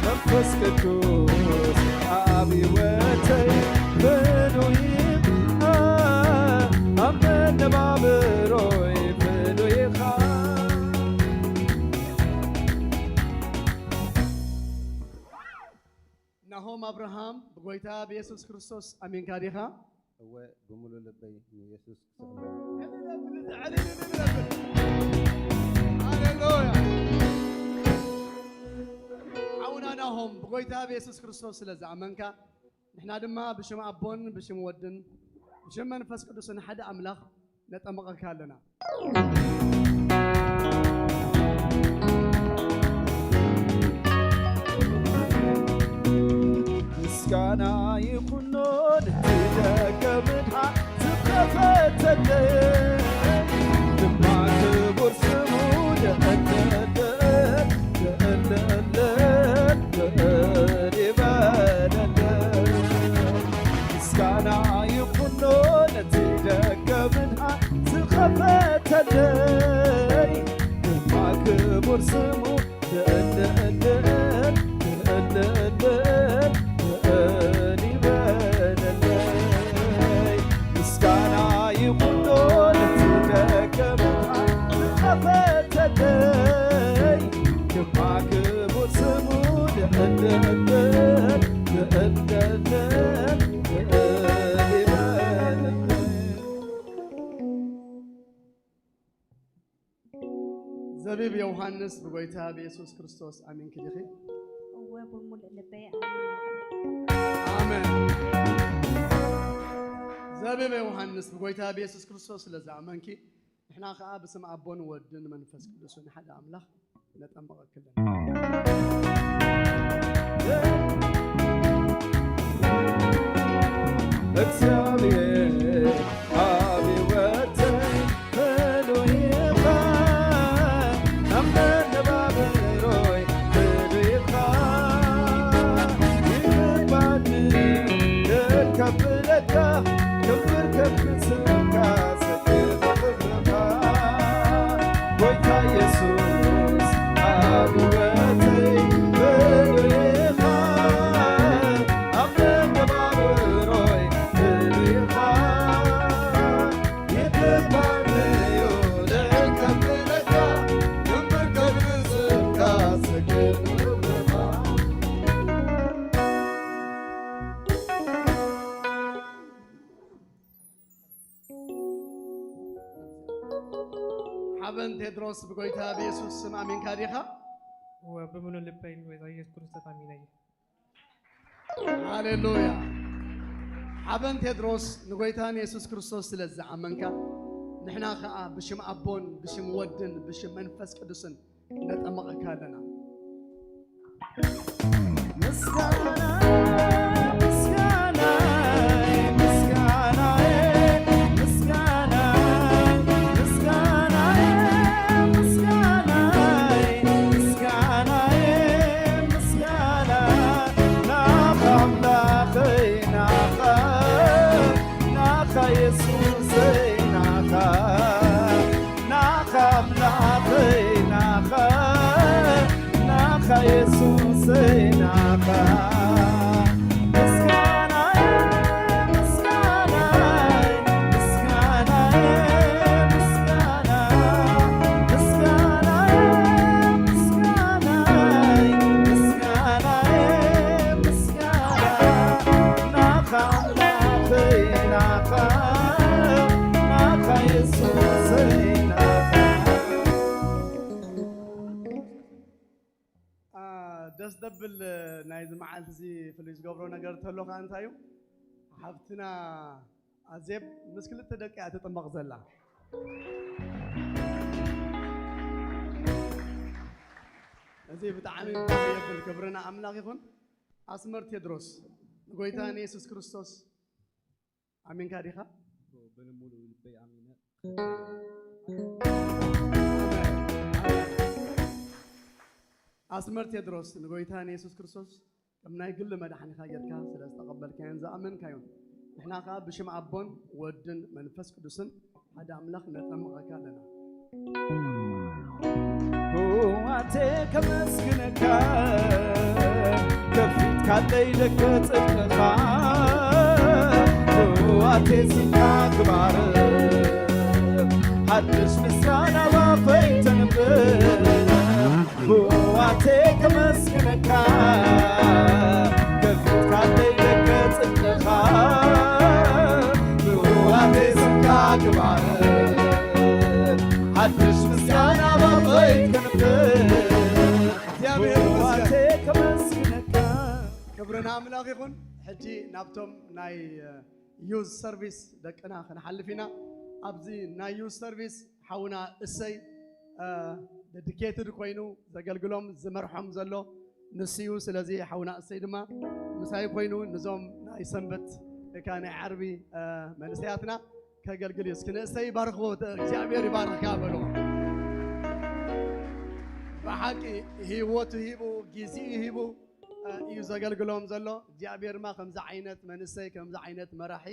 መንፈስ ቅዱስ ኣብ ህይወተይ ፍሉይ ኢኻ፣ ኣብ መነባብሮይ ፍሉይ ኢኻ። ናሆም ኣብርሃም፣ ብጎይታ ብየሱስ ክርስቶስ ኣሚንካ ዲኻ? እወ፣ ብምሉእ ልበይ ንየሱስ ክስዕሞ። ሃሌሉያ። ሓውና ናሆም፣ ብጎይታ ብየሱስ ክርስቶስ ስለ ዝኣመንካ፣ ንሕና ድማ ብሽም ኣቦን ብሽም ወድን ብሽም መንፈስ ቅዱስን ሓደ ኣምላኽ ነጠምቐካ ኣለና። ምስጋና ይኹኖ ነቲ ደገ ምድሓን ዝኸፈተለይ፣ ድማ ክቡር ስሙ ልዕል ልዕል ልዕል ልዕል ይበለለይ። ምስጋና ይኹኖ ነቲ ደገ ምድሓን ዝኸፈተለይ፣ ድማ ክቡር ስሙ ልዕል ልዕል ልዕል ልዕል ልዕል ይበለለይ። ምስጋና ይኹኖ ነቲ ደገ ምድሓን ዝኸፈተለይ፣ ድማ ክቡር ስሙ ልዕል ልዕል ልዕል ልዕል ልዕል ይበለለይ። ዘቢብ ዮሃንስ፣ ብጎይታ ብየሱስ ክርስቶስ ኣሚንኪ ዲኺ? እወ፣ ብምሉእ ልበይ ኣሚነ። ኣሜን። ዘቢብ ዮሃንስ፣ ብጎይታ ብየሱስ ክርስቶስ ስለ ዝኣመንኪ፣ ንሕና ኸኣ ብስም ኣቦን ወድን መንፈስ ቅዱስን ሓደ ኣምላኽ ነጠምቐክለን። እግዚኣብሔር ኣብ ህይወተይ ፍሉይ ኢኻ፣ ኣብ መነባብሮይ ፍሉይ ኢኻ። ይግባኒ ልዕል ከብለካ፣ ክብር ከክስካ፣ ሰግድ ክብርኻ። ጎይታ ኢየሱስ ኣብ ህይወተይ ፍሉይ ኢኻ፣ ኣብ መነባብሮይ ፍሉይ ኢኻ። ይግባኒ እዩ ልዕል ከብለካ፣ ክብር ከክስካ፣ ሰግድ ክብርኻ። ሓበን ቴድሮስ፣ ብጎይታ ብየሱስ ስም ኣሚንካ ዲኻ? እወ፣ ብምሉእ ልበይ ንጎይታ ኢየሱስ ክርስቶስ ኣሚነ እየ። ሃሌሉያ። ሓበን ቴድሮስ፣ ንጎይታ ንየሱስ ክርስቶስ ስለ ዝኣመንካ፣ ንሕና ኸኣ ብሽም ኣቦን ብሽም ወድን ብሽም መንፈስ ቅዱስን ነጠምቐካ ኣለና። ምስጋና፣ ምስጋና፣ ምስጋና፣ ምስጋና፣ ምስጋና፣ ምስጋና፣ ምስጋና፣ ናኻ ኣምላኸይ፣ ናኻ፣ ናኻ የሱሰይ፣ ናኻ፣ ናኻ ኣምላኸይ፣ ናኻ፣ ናኻ የሱሰይ፣ ናኻ። ምስጋናየ፣ ምስጋናየ፣ ምስጋናየ፣ ምስጋና፣ ምስጋናየ፣ ምስጋናየ፣ ምስጋናየ፣ ምስጋና፣ ናኻ ኣምላኸይ፣ ናኻ፣ ናኻ የሱሰይ፣ ናኻ። አ፣ ደስ ደብል ናይዚ መዓልቲ እዚ ፍሉይ ዝገብሮ ነገር እንተሎ ከኣ እንታይ እዩ? ሓብትና ኣዜብ ምስ ክልተ ደቂ እያ ትጥመቕ ዘላ። እዚ ብጣዕሚ ባህ የብል። ክብሪ ንኣምላኽ ይኹን። ኣስመር ቴድሮስ፣ ንጎይታ ንየሱስ ክርስቶስ ኣሚንካ ዲኻ? ብሙሉእ ልበይ ኣሚነ። ኣስመር ቴድሮስ፣ ንጎይታ ንየሱስ ክርስቶስ ከም ናይ ግሊ መድሓኒኻ ጌርካ ስለ ዝተቐበልካዮን ዝኣመንካዮን፣ ንሕና ከኣ ብሽም ኣቦን ወድን መንፈስ ቅዱስን ሓደ ኣምላኽ ነጠምቐካ ኣለና። ህዋቴ ከመስግነካ፣ ከፊትካለይ ደገ ጽድቅኻ፣ ህዋቴ ስምካ ክባርኽ፣ ሓድሽ ምስጋና ባፈይ ተንብር። ብህዋቴ ከመስግነካ፣ ከፊትካለይ ደገ ጽድቅኻ፣ ብህዋቴ ስምካ ክባርኽ፣ ሓድሽ ምስጋና ባፈይ ከንብር። እግዚኣብሔር ይመስገን። ብህዋቴ ከመስግነካ። ክብሪ ንኣምላኽ ይኹን። ሕጂ ናብቶም ናይ፣ እ፣ ዩዝ ሰርቪስ ደቅና ክንሓልፍ ኢና። ኣብዚ ናይ ዩዝ ሰርቪስ ሓውና እሰይ፣ እ፣ ደዲኬትድ ኮይኑ ዘገልግሎም ዝመርሖም ዘሎ ንሱ እዩ። ስለዚ ሓውና እሰይ ድማ ምሳይ ኮይኑ ንዞም ናይ ሰንበት ወይ ከዓ ናይ ዓርቢ፣ እ፣ መንእሰያትና ከገልግል እዩ። እስኪ ንእሰይ ይባርኽዎ፣ እግዚኣብሔር ይባርኽካ በልዎ። ብሓቂ ህይወቱ ሂቡ፣ ግዜኡ ሂቡ፣ እ፣ እዩ ዘገልግሎም ዘሎ። እግዚኣብሔር ድማ ከምዚ ዓይነት መንእሰይ፣ ከምዚ ዓይነት መራሒ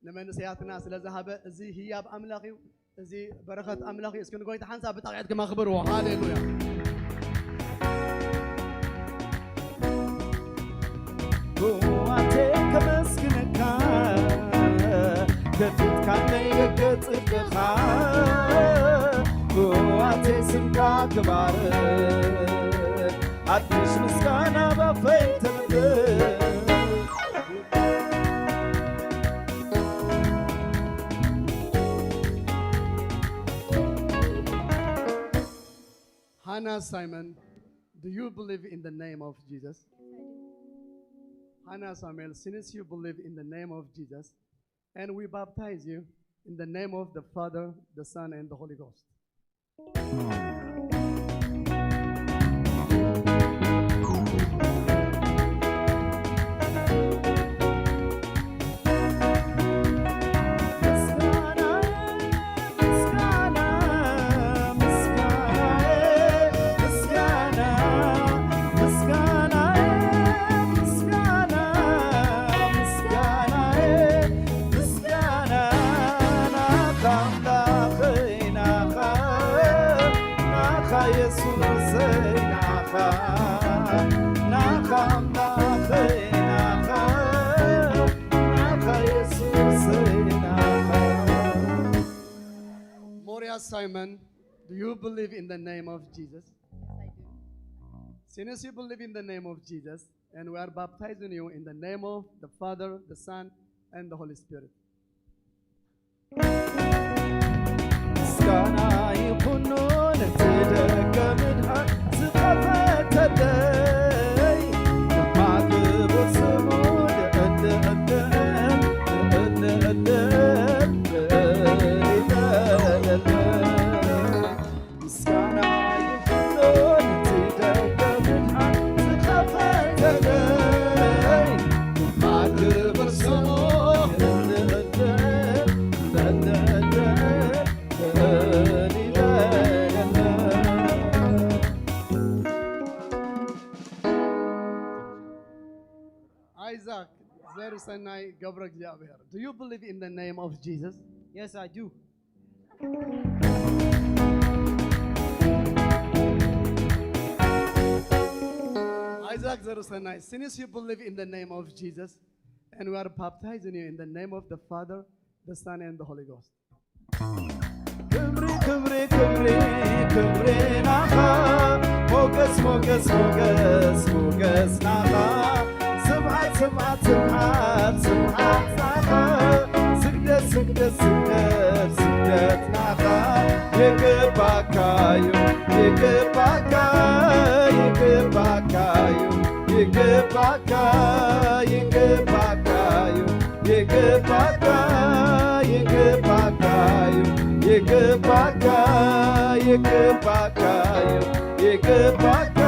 ንመንእሰያትና ስለ ዝሃበ፣ እዚ ህያብ ኣምላኽ እዩ፣ እዚ በረኸት ኣምላኽ እዩ። እስኪ ንጎይታ ሓንሳብ ብጣቕዒት ክማኽብርዎ። ሃሌሉያ። ብህዋቴ ከመስግነካ፣ ከፊትካለይ ደገ ጽድቅኻ፣ ብህዋቴ ስምካ ክባርኽ፣ ሓድሽ ምስጋና ባፈይ ተንብር። Hannah Simon, do you believe in the name of Jesus? Yes, I do. Hannah Samuel, since you believe in the name of Jesus, and we baptize you in the name of the Father, the Son, and the Holy Ghost. ምስጋና ናኻ ኣምላኸይ ናኻ፣ ናኻ የሱሰይ ናኻ፣ ናኻ ኣምላኸይ ናኻ፣ ናኻ የሱሰይ ናኻ። Moria Simon, do you believe in the name of Jesus? Yes, I do. Since you believe in the name of Jesus, and we are baptizing you in the name of the Father, the Son, and the Holy Spirit. ምስጋና ይኹኖ ነቲ ደገ ምድሓን ዝኸፈተለይ፣ ድማ ክቡር ስሙ ሰናይ ገብረ እግዚኣብሔር። Do you believe in the name of Jesus? Yes, I do. Isaac ዘርሰናይ, since you believe in the name of Jesus, and we are baptizing you in the name of the Father, the Son, and the Holy Ghost. ክብሪ ክብሪ ክብሪ ክብሪ ናኻ ሞገስ ሞገስ ሞገስ ሞገስ ናኻ ስብሓት ስብሓት ስብሓት ስብሓት ናኻ ስግደት ስግደት ስግደት ስግደት ናኻ ይግባካ እዩ ይግባካ ይግባካ እዩ ይግባካ ይግባካ እዩ ይግባካ ይግባካ እዩ ይግባካ ይግባካ እዩ ይግባካ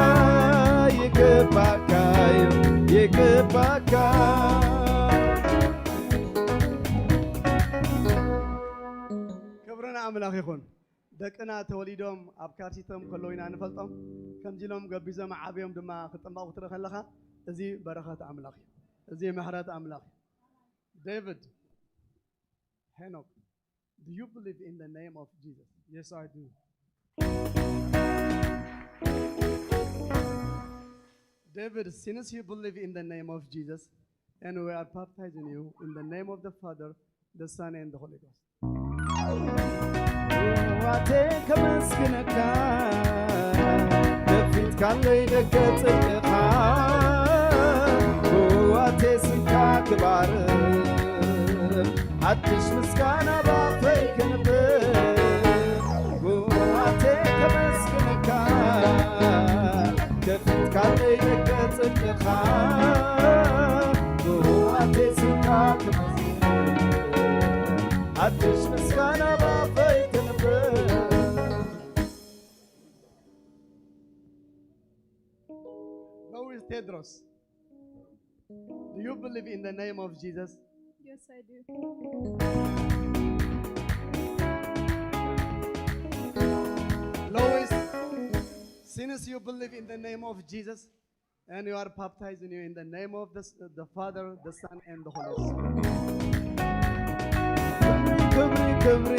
ይግባካ እዩ ይግባካ ክብሪ ንኣምላኽ ይኹን። ደቅና ተወሊዶም ኣብ ካርሲቶም ከለዉ ኢና ንፈልጦም። ከምዚ ኢሎም ገቢዞም ዓብዮም ድማ ክጥመቑ ክትርኢ ከለኻ፣ እዚ በረኸት ኣምላኽ እዩ። እዚ ምሕረት ኣምላኽ እዩ። ዴቪድ፣ ሄኖክ, do you believe in the name of Jesus? Yes, I do. David, since you believe in the name of Jesus, and we are baptizing you in the name of the Father, the Son, and the Holy Ghost. ዋቴ ከመስግነካ ከፊትካለይ ደገ ጽድቅኻ ዋቴ ስምካ ክባር ሓድሽ ምስጋና ባፈይ ክንብር ዋቴ ከመስግነካ ከፊትካለይ ደገ ጽድቅኻ ዋቴ ስምካ ክመስግን ሓድሽ ምስጋና ባፈይ ክንብር Louis Tedros, do you believe in the name of Jesus? Yes, I do. Louis, since you believe in the name of Jesus, and you are baptizing you in the name of the, the Father, the Son, and the Holy Spirit. ክብሪ ክብሪ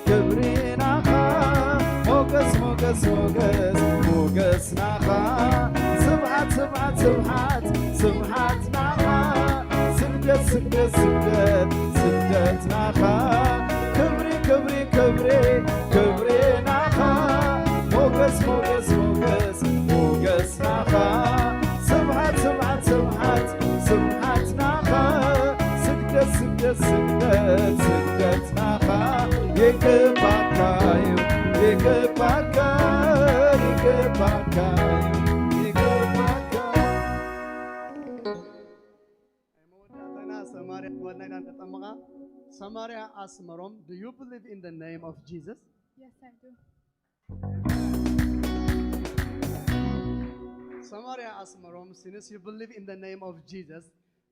ክብሪ ናኻ ሞገስ ሞገስ ሞገስ ሞገስ ናኻ ስብሓት ስብሓት ስብሓት ስብሓት ናኻ ስግደት ስግደት ስግደት ስግደት ናኻ ክብሪ ክብሪ ክብሪ ክብሪ ናኻ ሞገስ ሞገስ ሞገስ ሞገስ ናኻ ስብሓት ስብሓት ስብሓት ስብሓት ናኻ ስግደት ስግደት ስግደት ስግደት ናኻ ይግባካ እዩ ይግባካ ይግባካ እዩ ይግባካ መወዳእታና ሰማርያ ዝበልና ኢና ንጠመቓ። ሰማርያ ኣስመሮም, do you believe in the name of Jesus? Yes, I do. Samaria Asmarom, since you believe in the name of Jesus,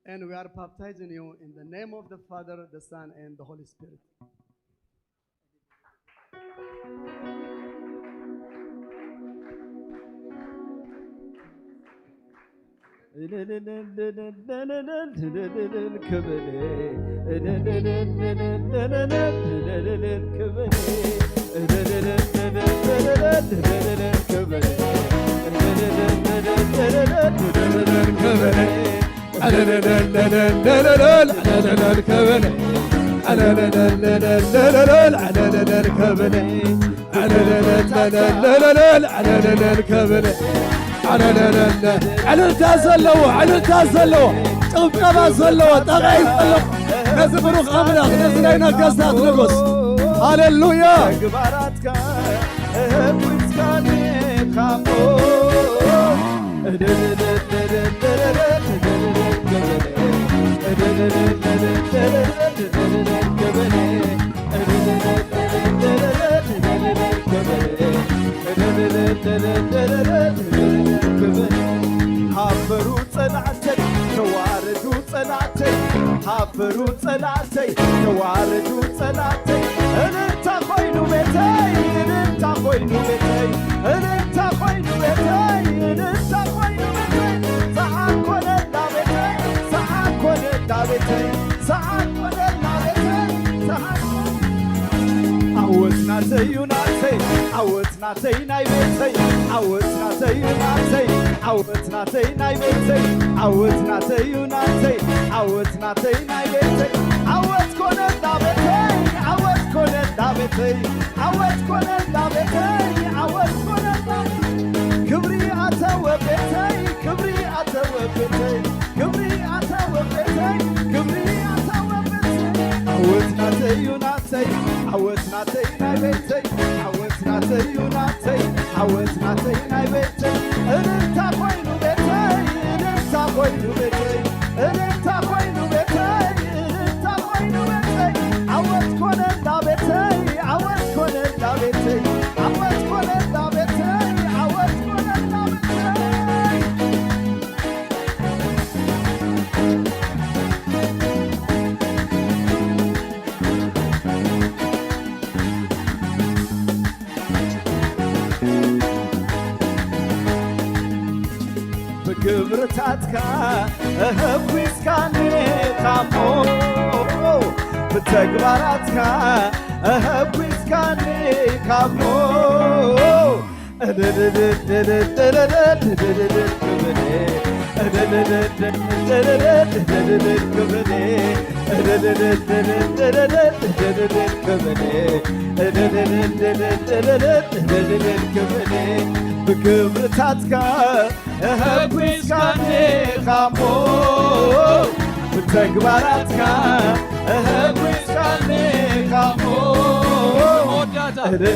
and we are baptizing you in the name of the Father, the Son, and the Holy Spirit. ዕልልታ ዘለዎ ዕልልታ ዘለዎ ጭብጨባ ዘለዎ ጠቕዒ ዘለዎ ነዚ ብሩኽ ኣምላኽ ነዚ ናይ ነገስታት ንጉስ ሃሌሉያ ግባራትካ እህኩስካኒ ካሞ ሃበሩ ጸላእተይ ተዋረዱ ጸላእተይ ሃበሩ ጸላእተይ ተዋረዱ ጸላእተይ እልልታ ኮይኑ ቤተይ እልልታ ኮይኑ ቤተይ እልልታ ኮይኑ ቤተይ እልልታ ኮይኑ ቤተይ ሰዓት ኮነላ ቤተይ ሰዓት ኮነላ ቤተይ ዓወት ናተይ ናይ ቤተይ፣ ዓወት ናተይ ናተይ፣ ዓወት ናተይ ናይ ቤተይ፣ ዓወት ናተይ ናተይ፣ ዓወት ናተይ ናይ ቤተይ፣ ዓወት ኮነ እንዳ ቤተይ፣ ዓወት ኮነ እንዳ ቤተይ፣ ዓወት ኮነ እንዳ ቤተይ፣ ዓወት ኮነ እንዳ ቤተይ። ክብሪ ኣተወ ቤተይ፣ ክብሪ ኣተወ ቤተይ፣ ክብሪ ኣተወ ቤተይ፣ ክብሪ ኣተወ ቤተይ። ዓወት ናተይ እዩ ናተይ፣ ዓወት ናተይ ናይ ቤተይ፣ ዓወት ናተይ እዩ ናተይ፣ ዓወት ናተይ ናይ ቤተይ። እልልታ ኮይኑ ቤተይ፣ እልልታ ኮይኑ ቤተይ፣ እልልታ ኮይኑ ቤተይ፣ እልልታ ኮይኑ ቤተይ። ዓወት ኮነ እንዳ ቤተይ፣ ዓወት ኮነ እንዳ ቤተይ፣ ዓወት ኮነ እንዳ ቤተይ፣ ዓወት ኮነ እንዳ ቤተይ። ብግብርታትካ ኣህጒስካኒ ኻሞ፣ ብተግባራትካ ኣህጒስካኒ ኻሞ። ብግብርታትካ ኣህጒስካኒ ኻሞ፣ ብተግባራትካ ኣህጒስካኒ ኻሞ። መወዳእታ። ክብሪ፣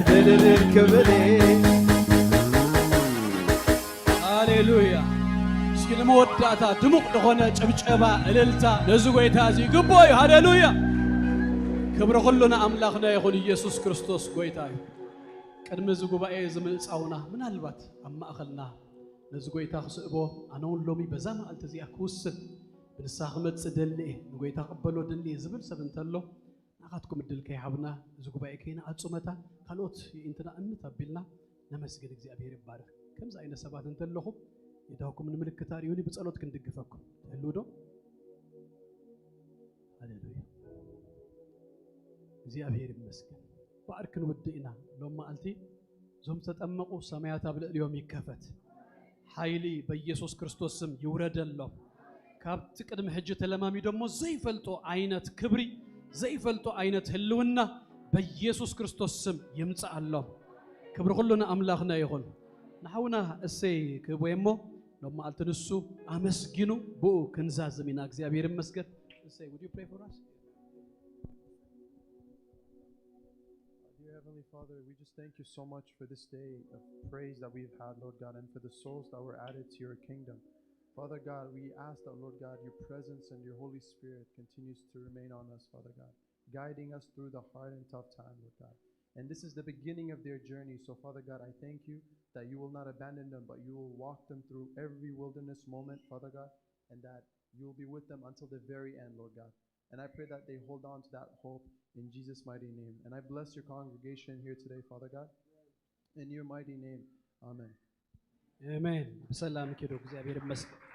ክብሪ፣ ክብሪ። ሃሌሉያ። እስኪ ንመወዳእታ ድሙቕ ዝኾነ ጭብጨባ፣ እልልታ ነዚ ጎይታ እዚ ይግብኦ እዩ። ሃሌሉያ። ክብሪ ኩሉ ንኣምላኽና ይኹን። ኢየሱስ ክርስቶስ ጎይታ እዩ። ቅድሚ እዚ ጉባኤ እዚ ምእጻውና፣ ምናልባት ኣብ ማእኸልና ነዚ ጎይታ ክስእቦ፣ ኣነ እውን ሎሚ በዛ መዓልቲ እዚኣ ክውስን፣ ብንስሓ ክመጽእ ደሊ እየ፣ ንጎይታ ክቕበሎ ደሊ እየ ዝብል ሰብ እንተሎ፣ ንዓኻትኩም እድል ከይሃብና፣ እዚ ጉባኤ ከይንዓጹ መታን ካልኦት የእንትና እምት ኣቢልና ነመስግን። እግዚኣብሔር ይባረክ። ከምዚ ዓይነት ሰባት እንተለኹም፣ የእዳውኩም ንምልክት ኣርእዩኒ፣ ብጸሎት ክንድግፈኩም። ትህልው ዶ? ሃሌሉያ። እግዚኣብሔር ይመስገን። ባዕር ክንውድእ ኢና። ሎም መዓልቲ እዞም ዝተጠመቑ ሰማያት ኣብ ልዕሊኦም ይከፈት። ሓይሊ በኢየሱስ ክርስቶስ ስም ይውረደሎም። ካብቲ ቅድሚ ሕጂ ተለማሚዶሞ ዘይፈልጦ ዓይነት ክብሪ፣ ዘይፈልጦ ዓይነት ህልውና በኢየሱስ ክርስቶስ ስም ይምጽኣሎም። ክብሪ ኩሉ ንኣምላኽና ይኹን። ንሓውና እሰይ ክህቦ እሞ ሎም መዓልቲ ንሱ ኣመስጊኑ ብኡ ክንዛዝም ኢና። እግዚኣብሔር ይመስገን። እሰይ፣ would you pray for us? Dear Heavenly Father, we just thank you so much for this day of praise that we've had, Lord God, and for the souls that were added to your kingdom. Father God, we ask that, Lord God, your presence and your Holy Spirit continues to remain on us, Father God, guiding us through the hard and tough time, Lord God. And this is the beginning of their journey. So, Father God, I thank you that you will not abandon them, but you will walk them through every wilderness moment, Father God, and that you will be with them until the very end, Lord God. And I pray that they hold on to that hope in Jesus' mighty name. And I bless your congregation here today, Father God, in your mighty name. Amen. ኣሜን። ብሰላም ኪዱ። እግዚኣብሔር ይመስገን።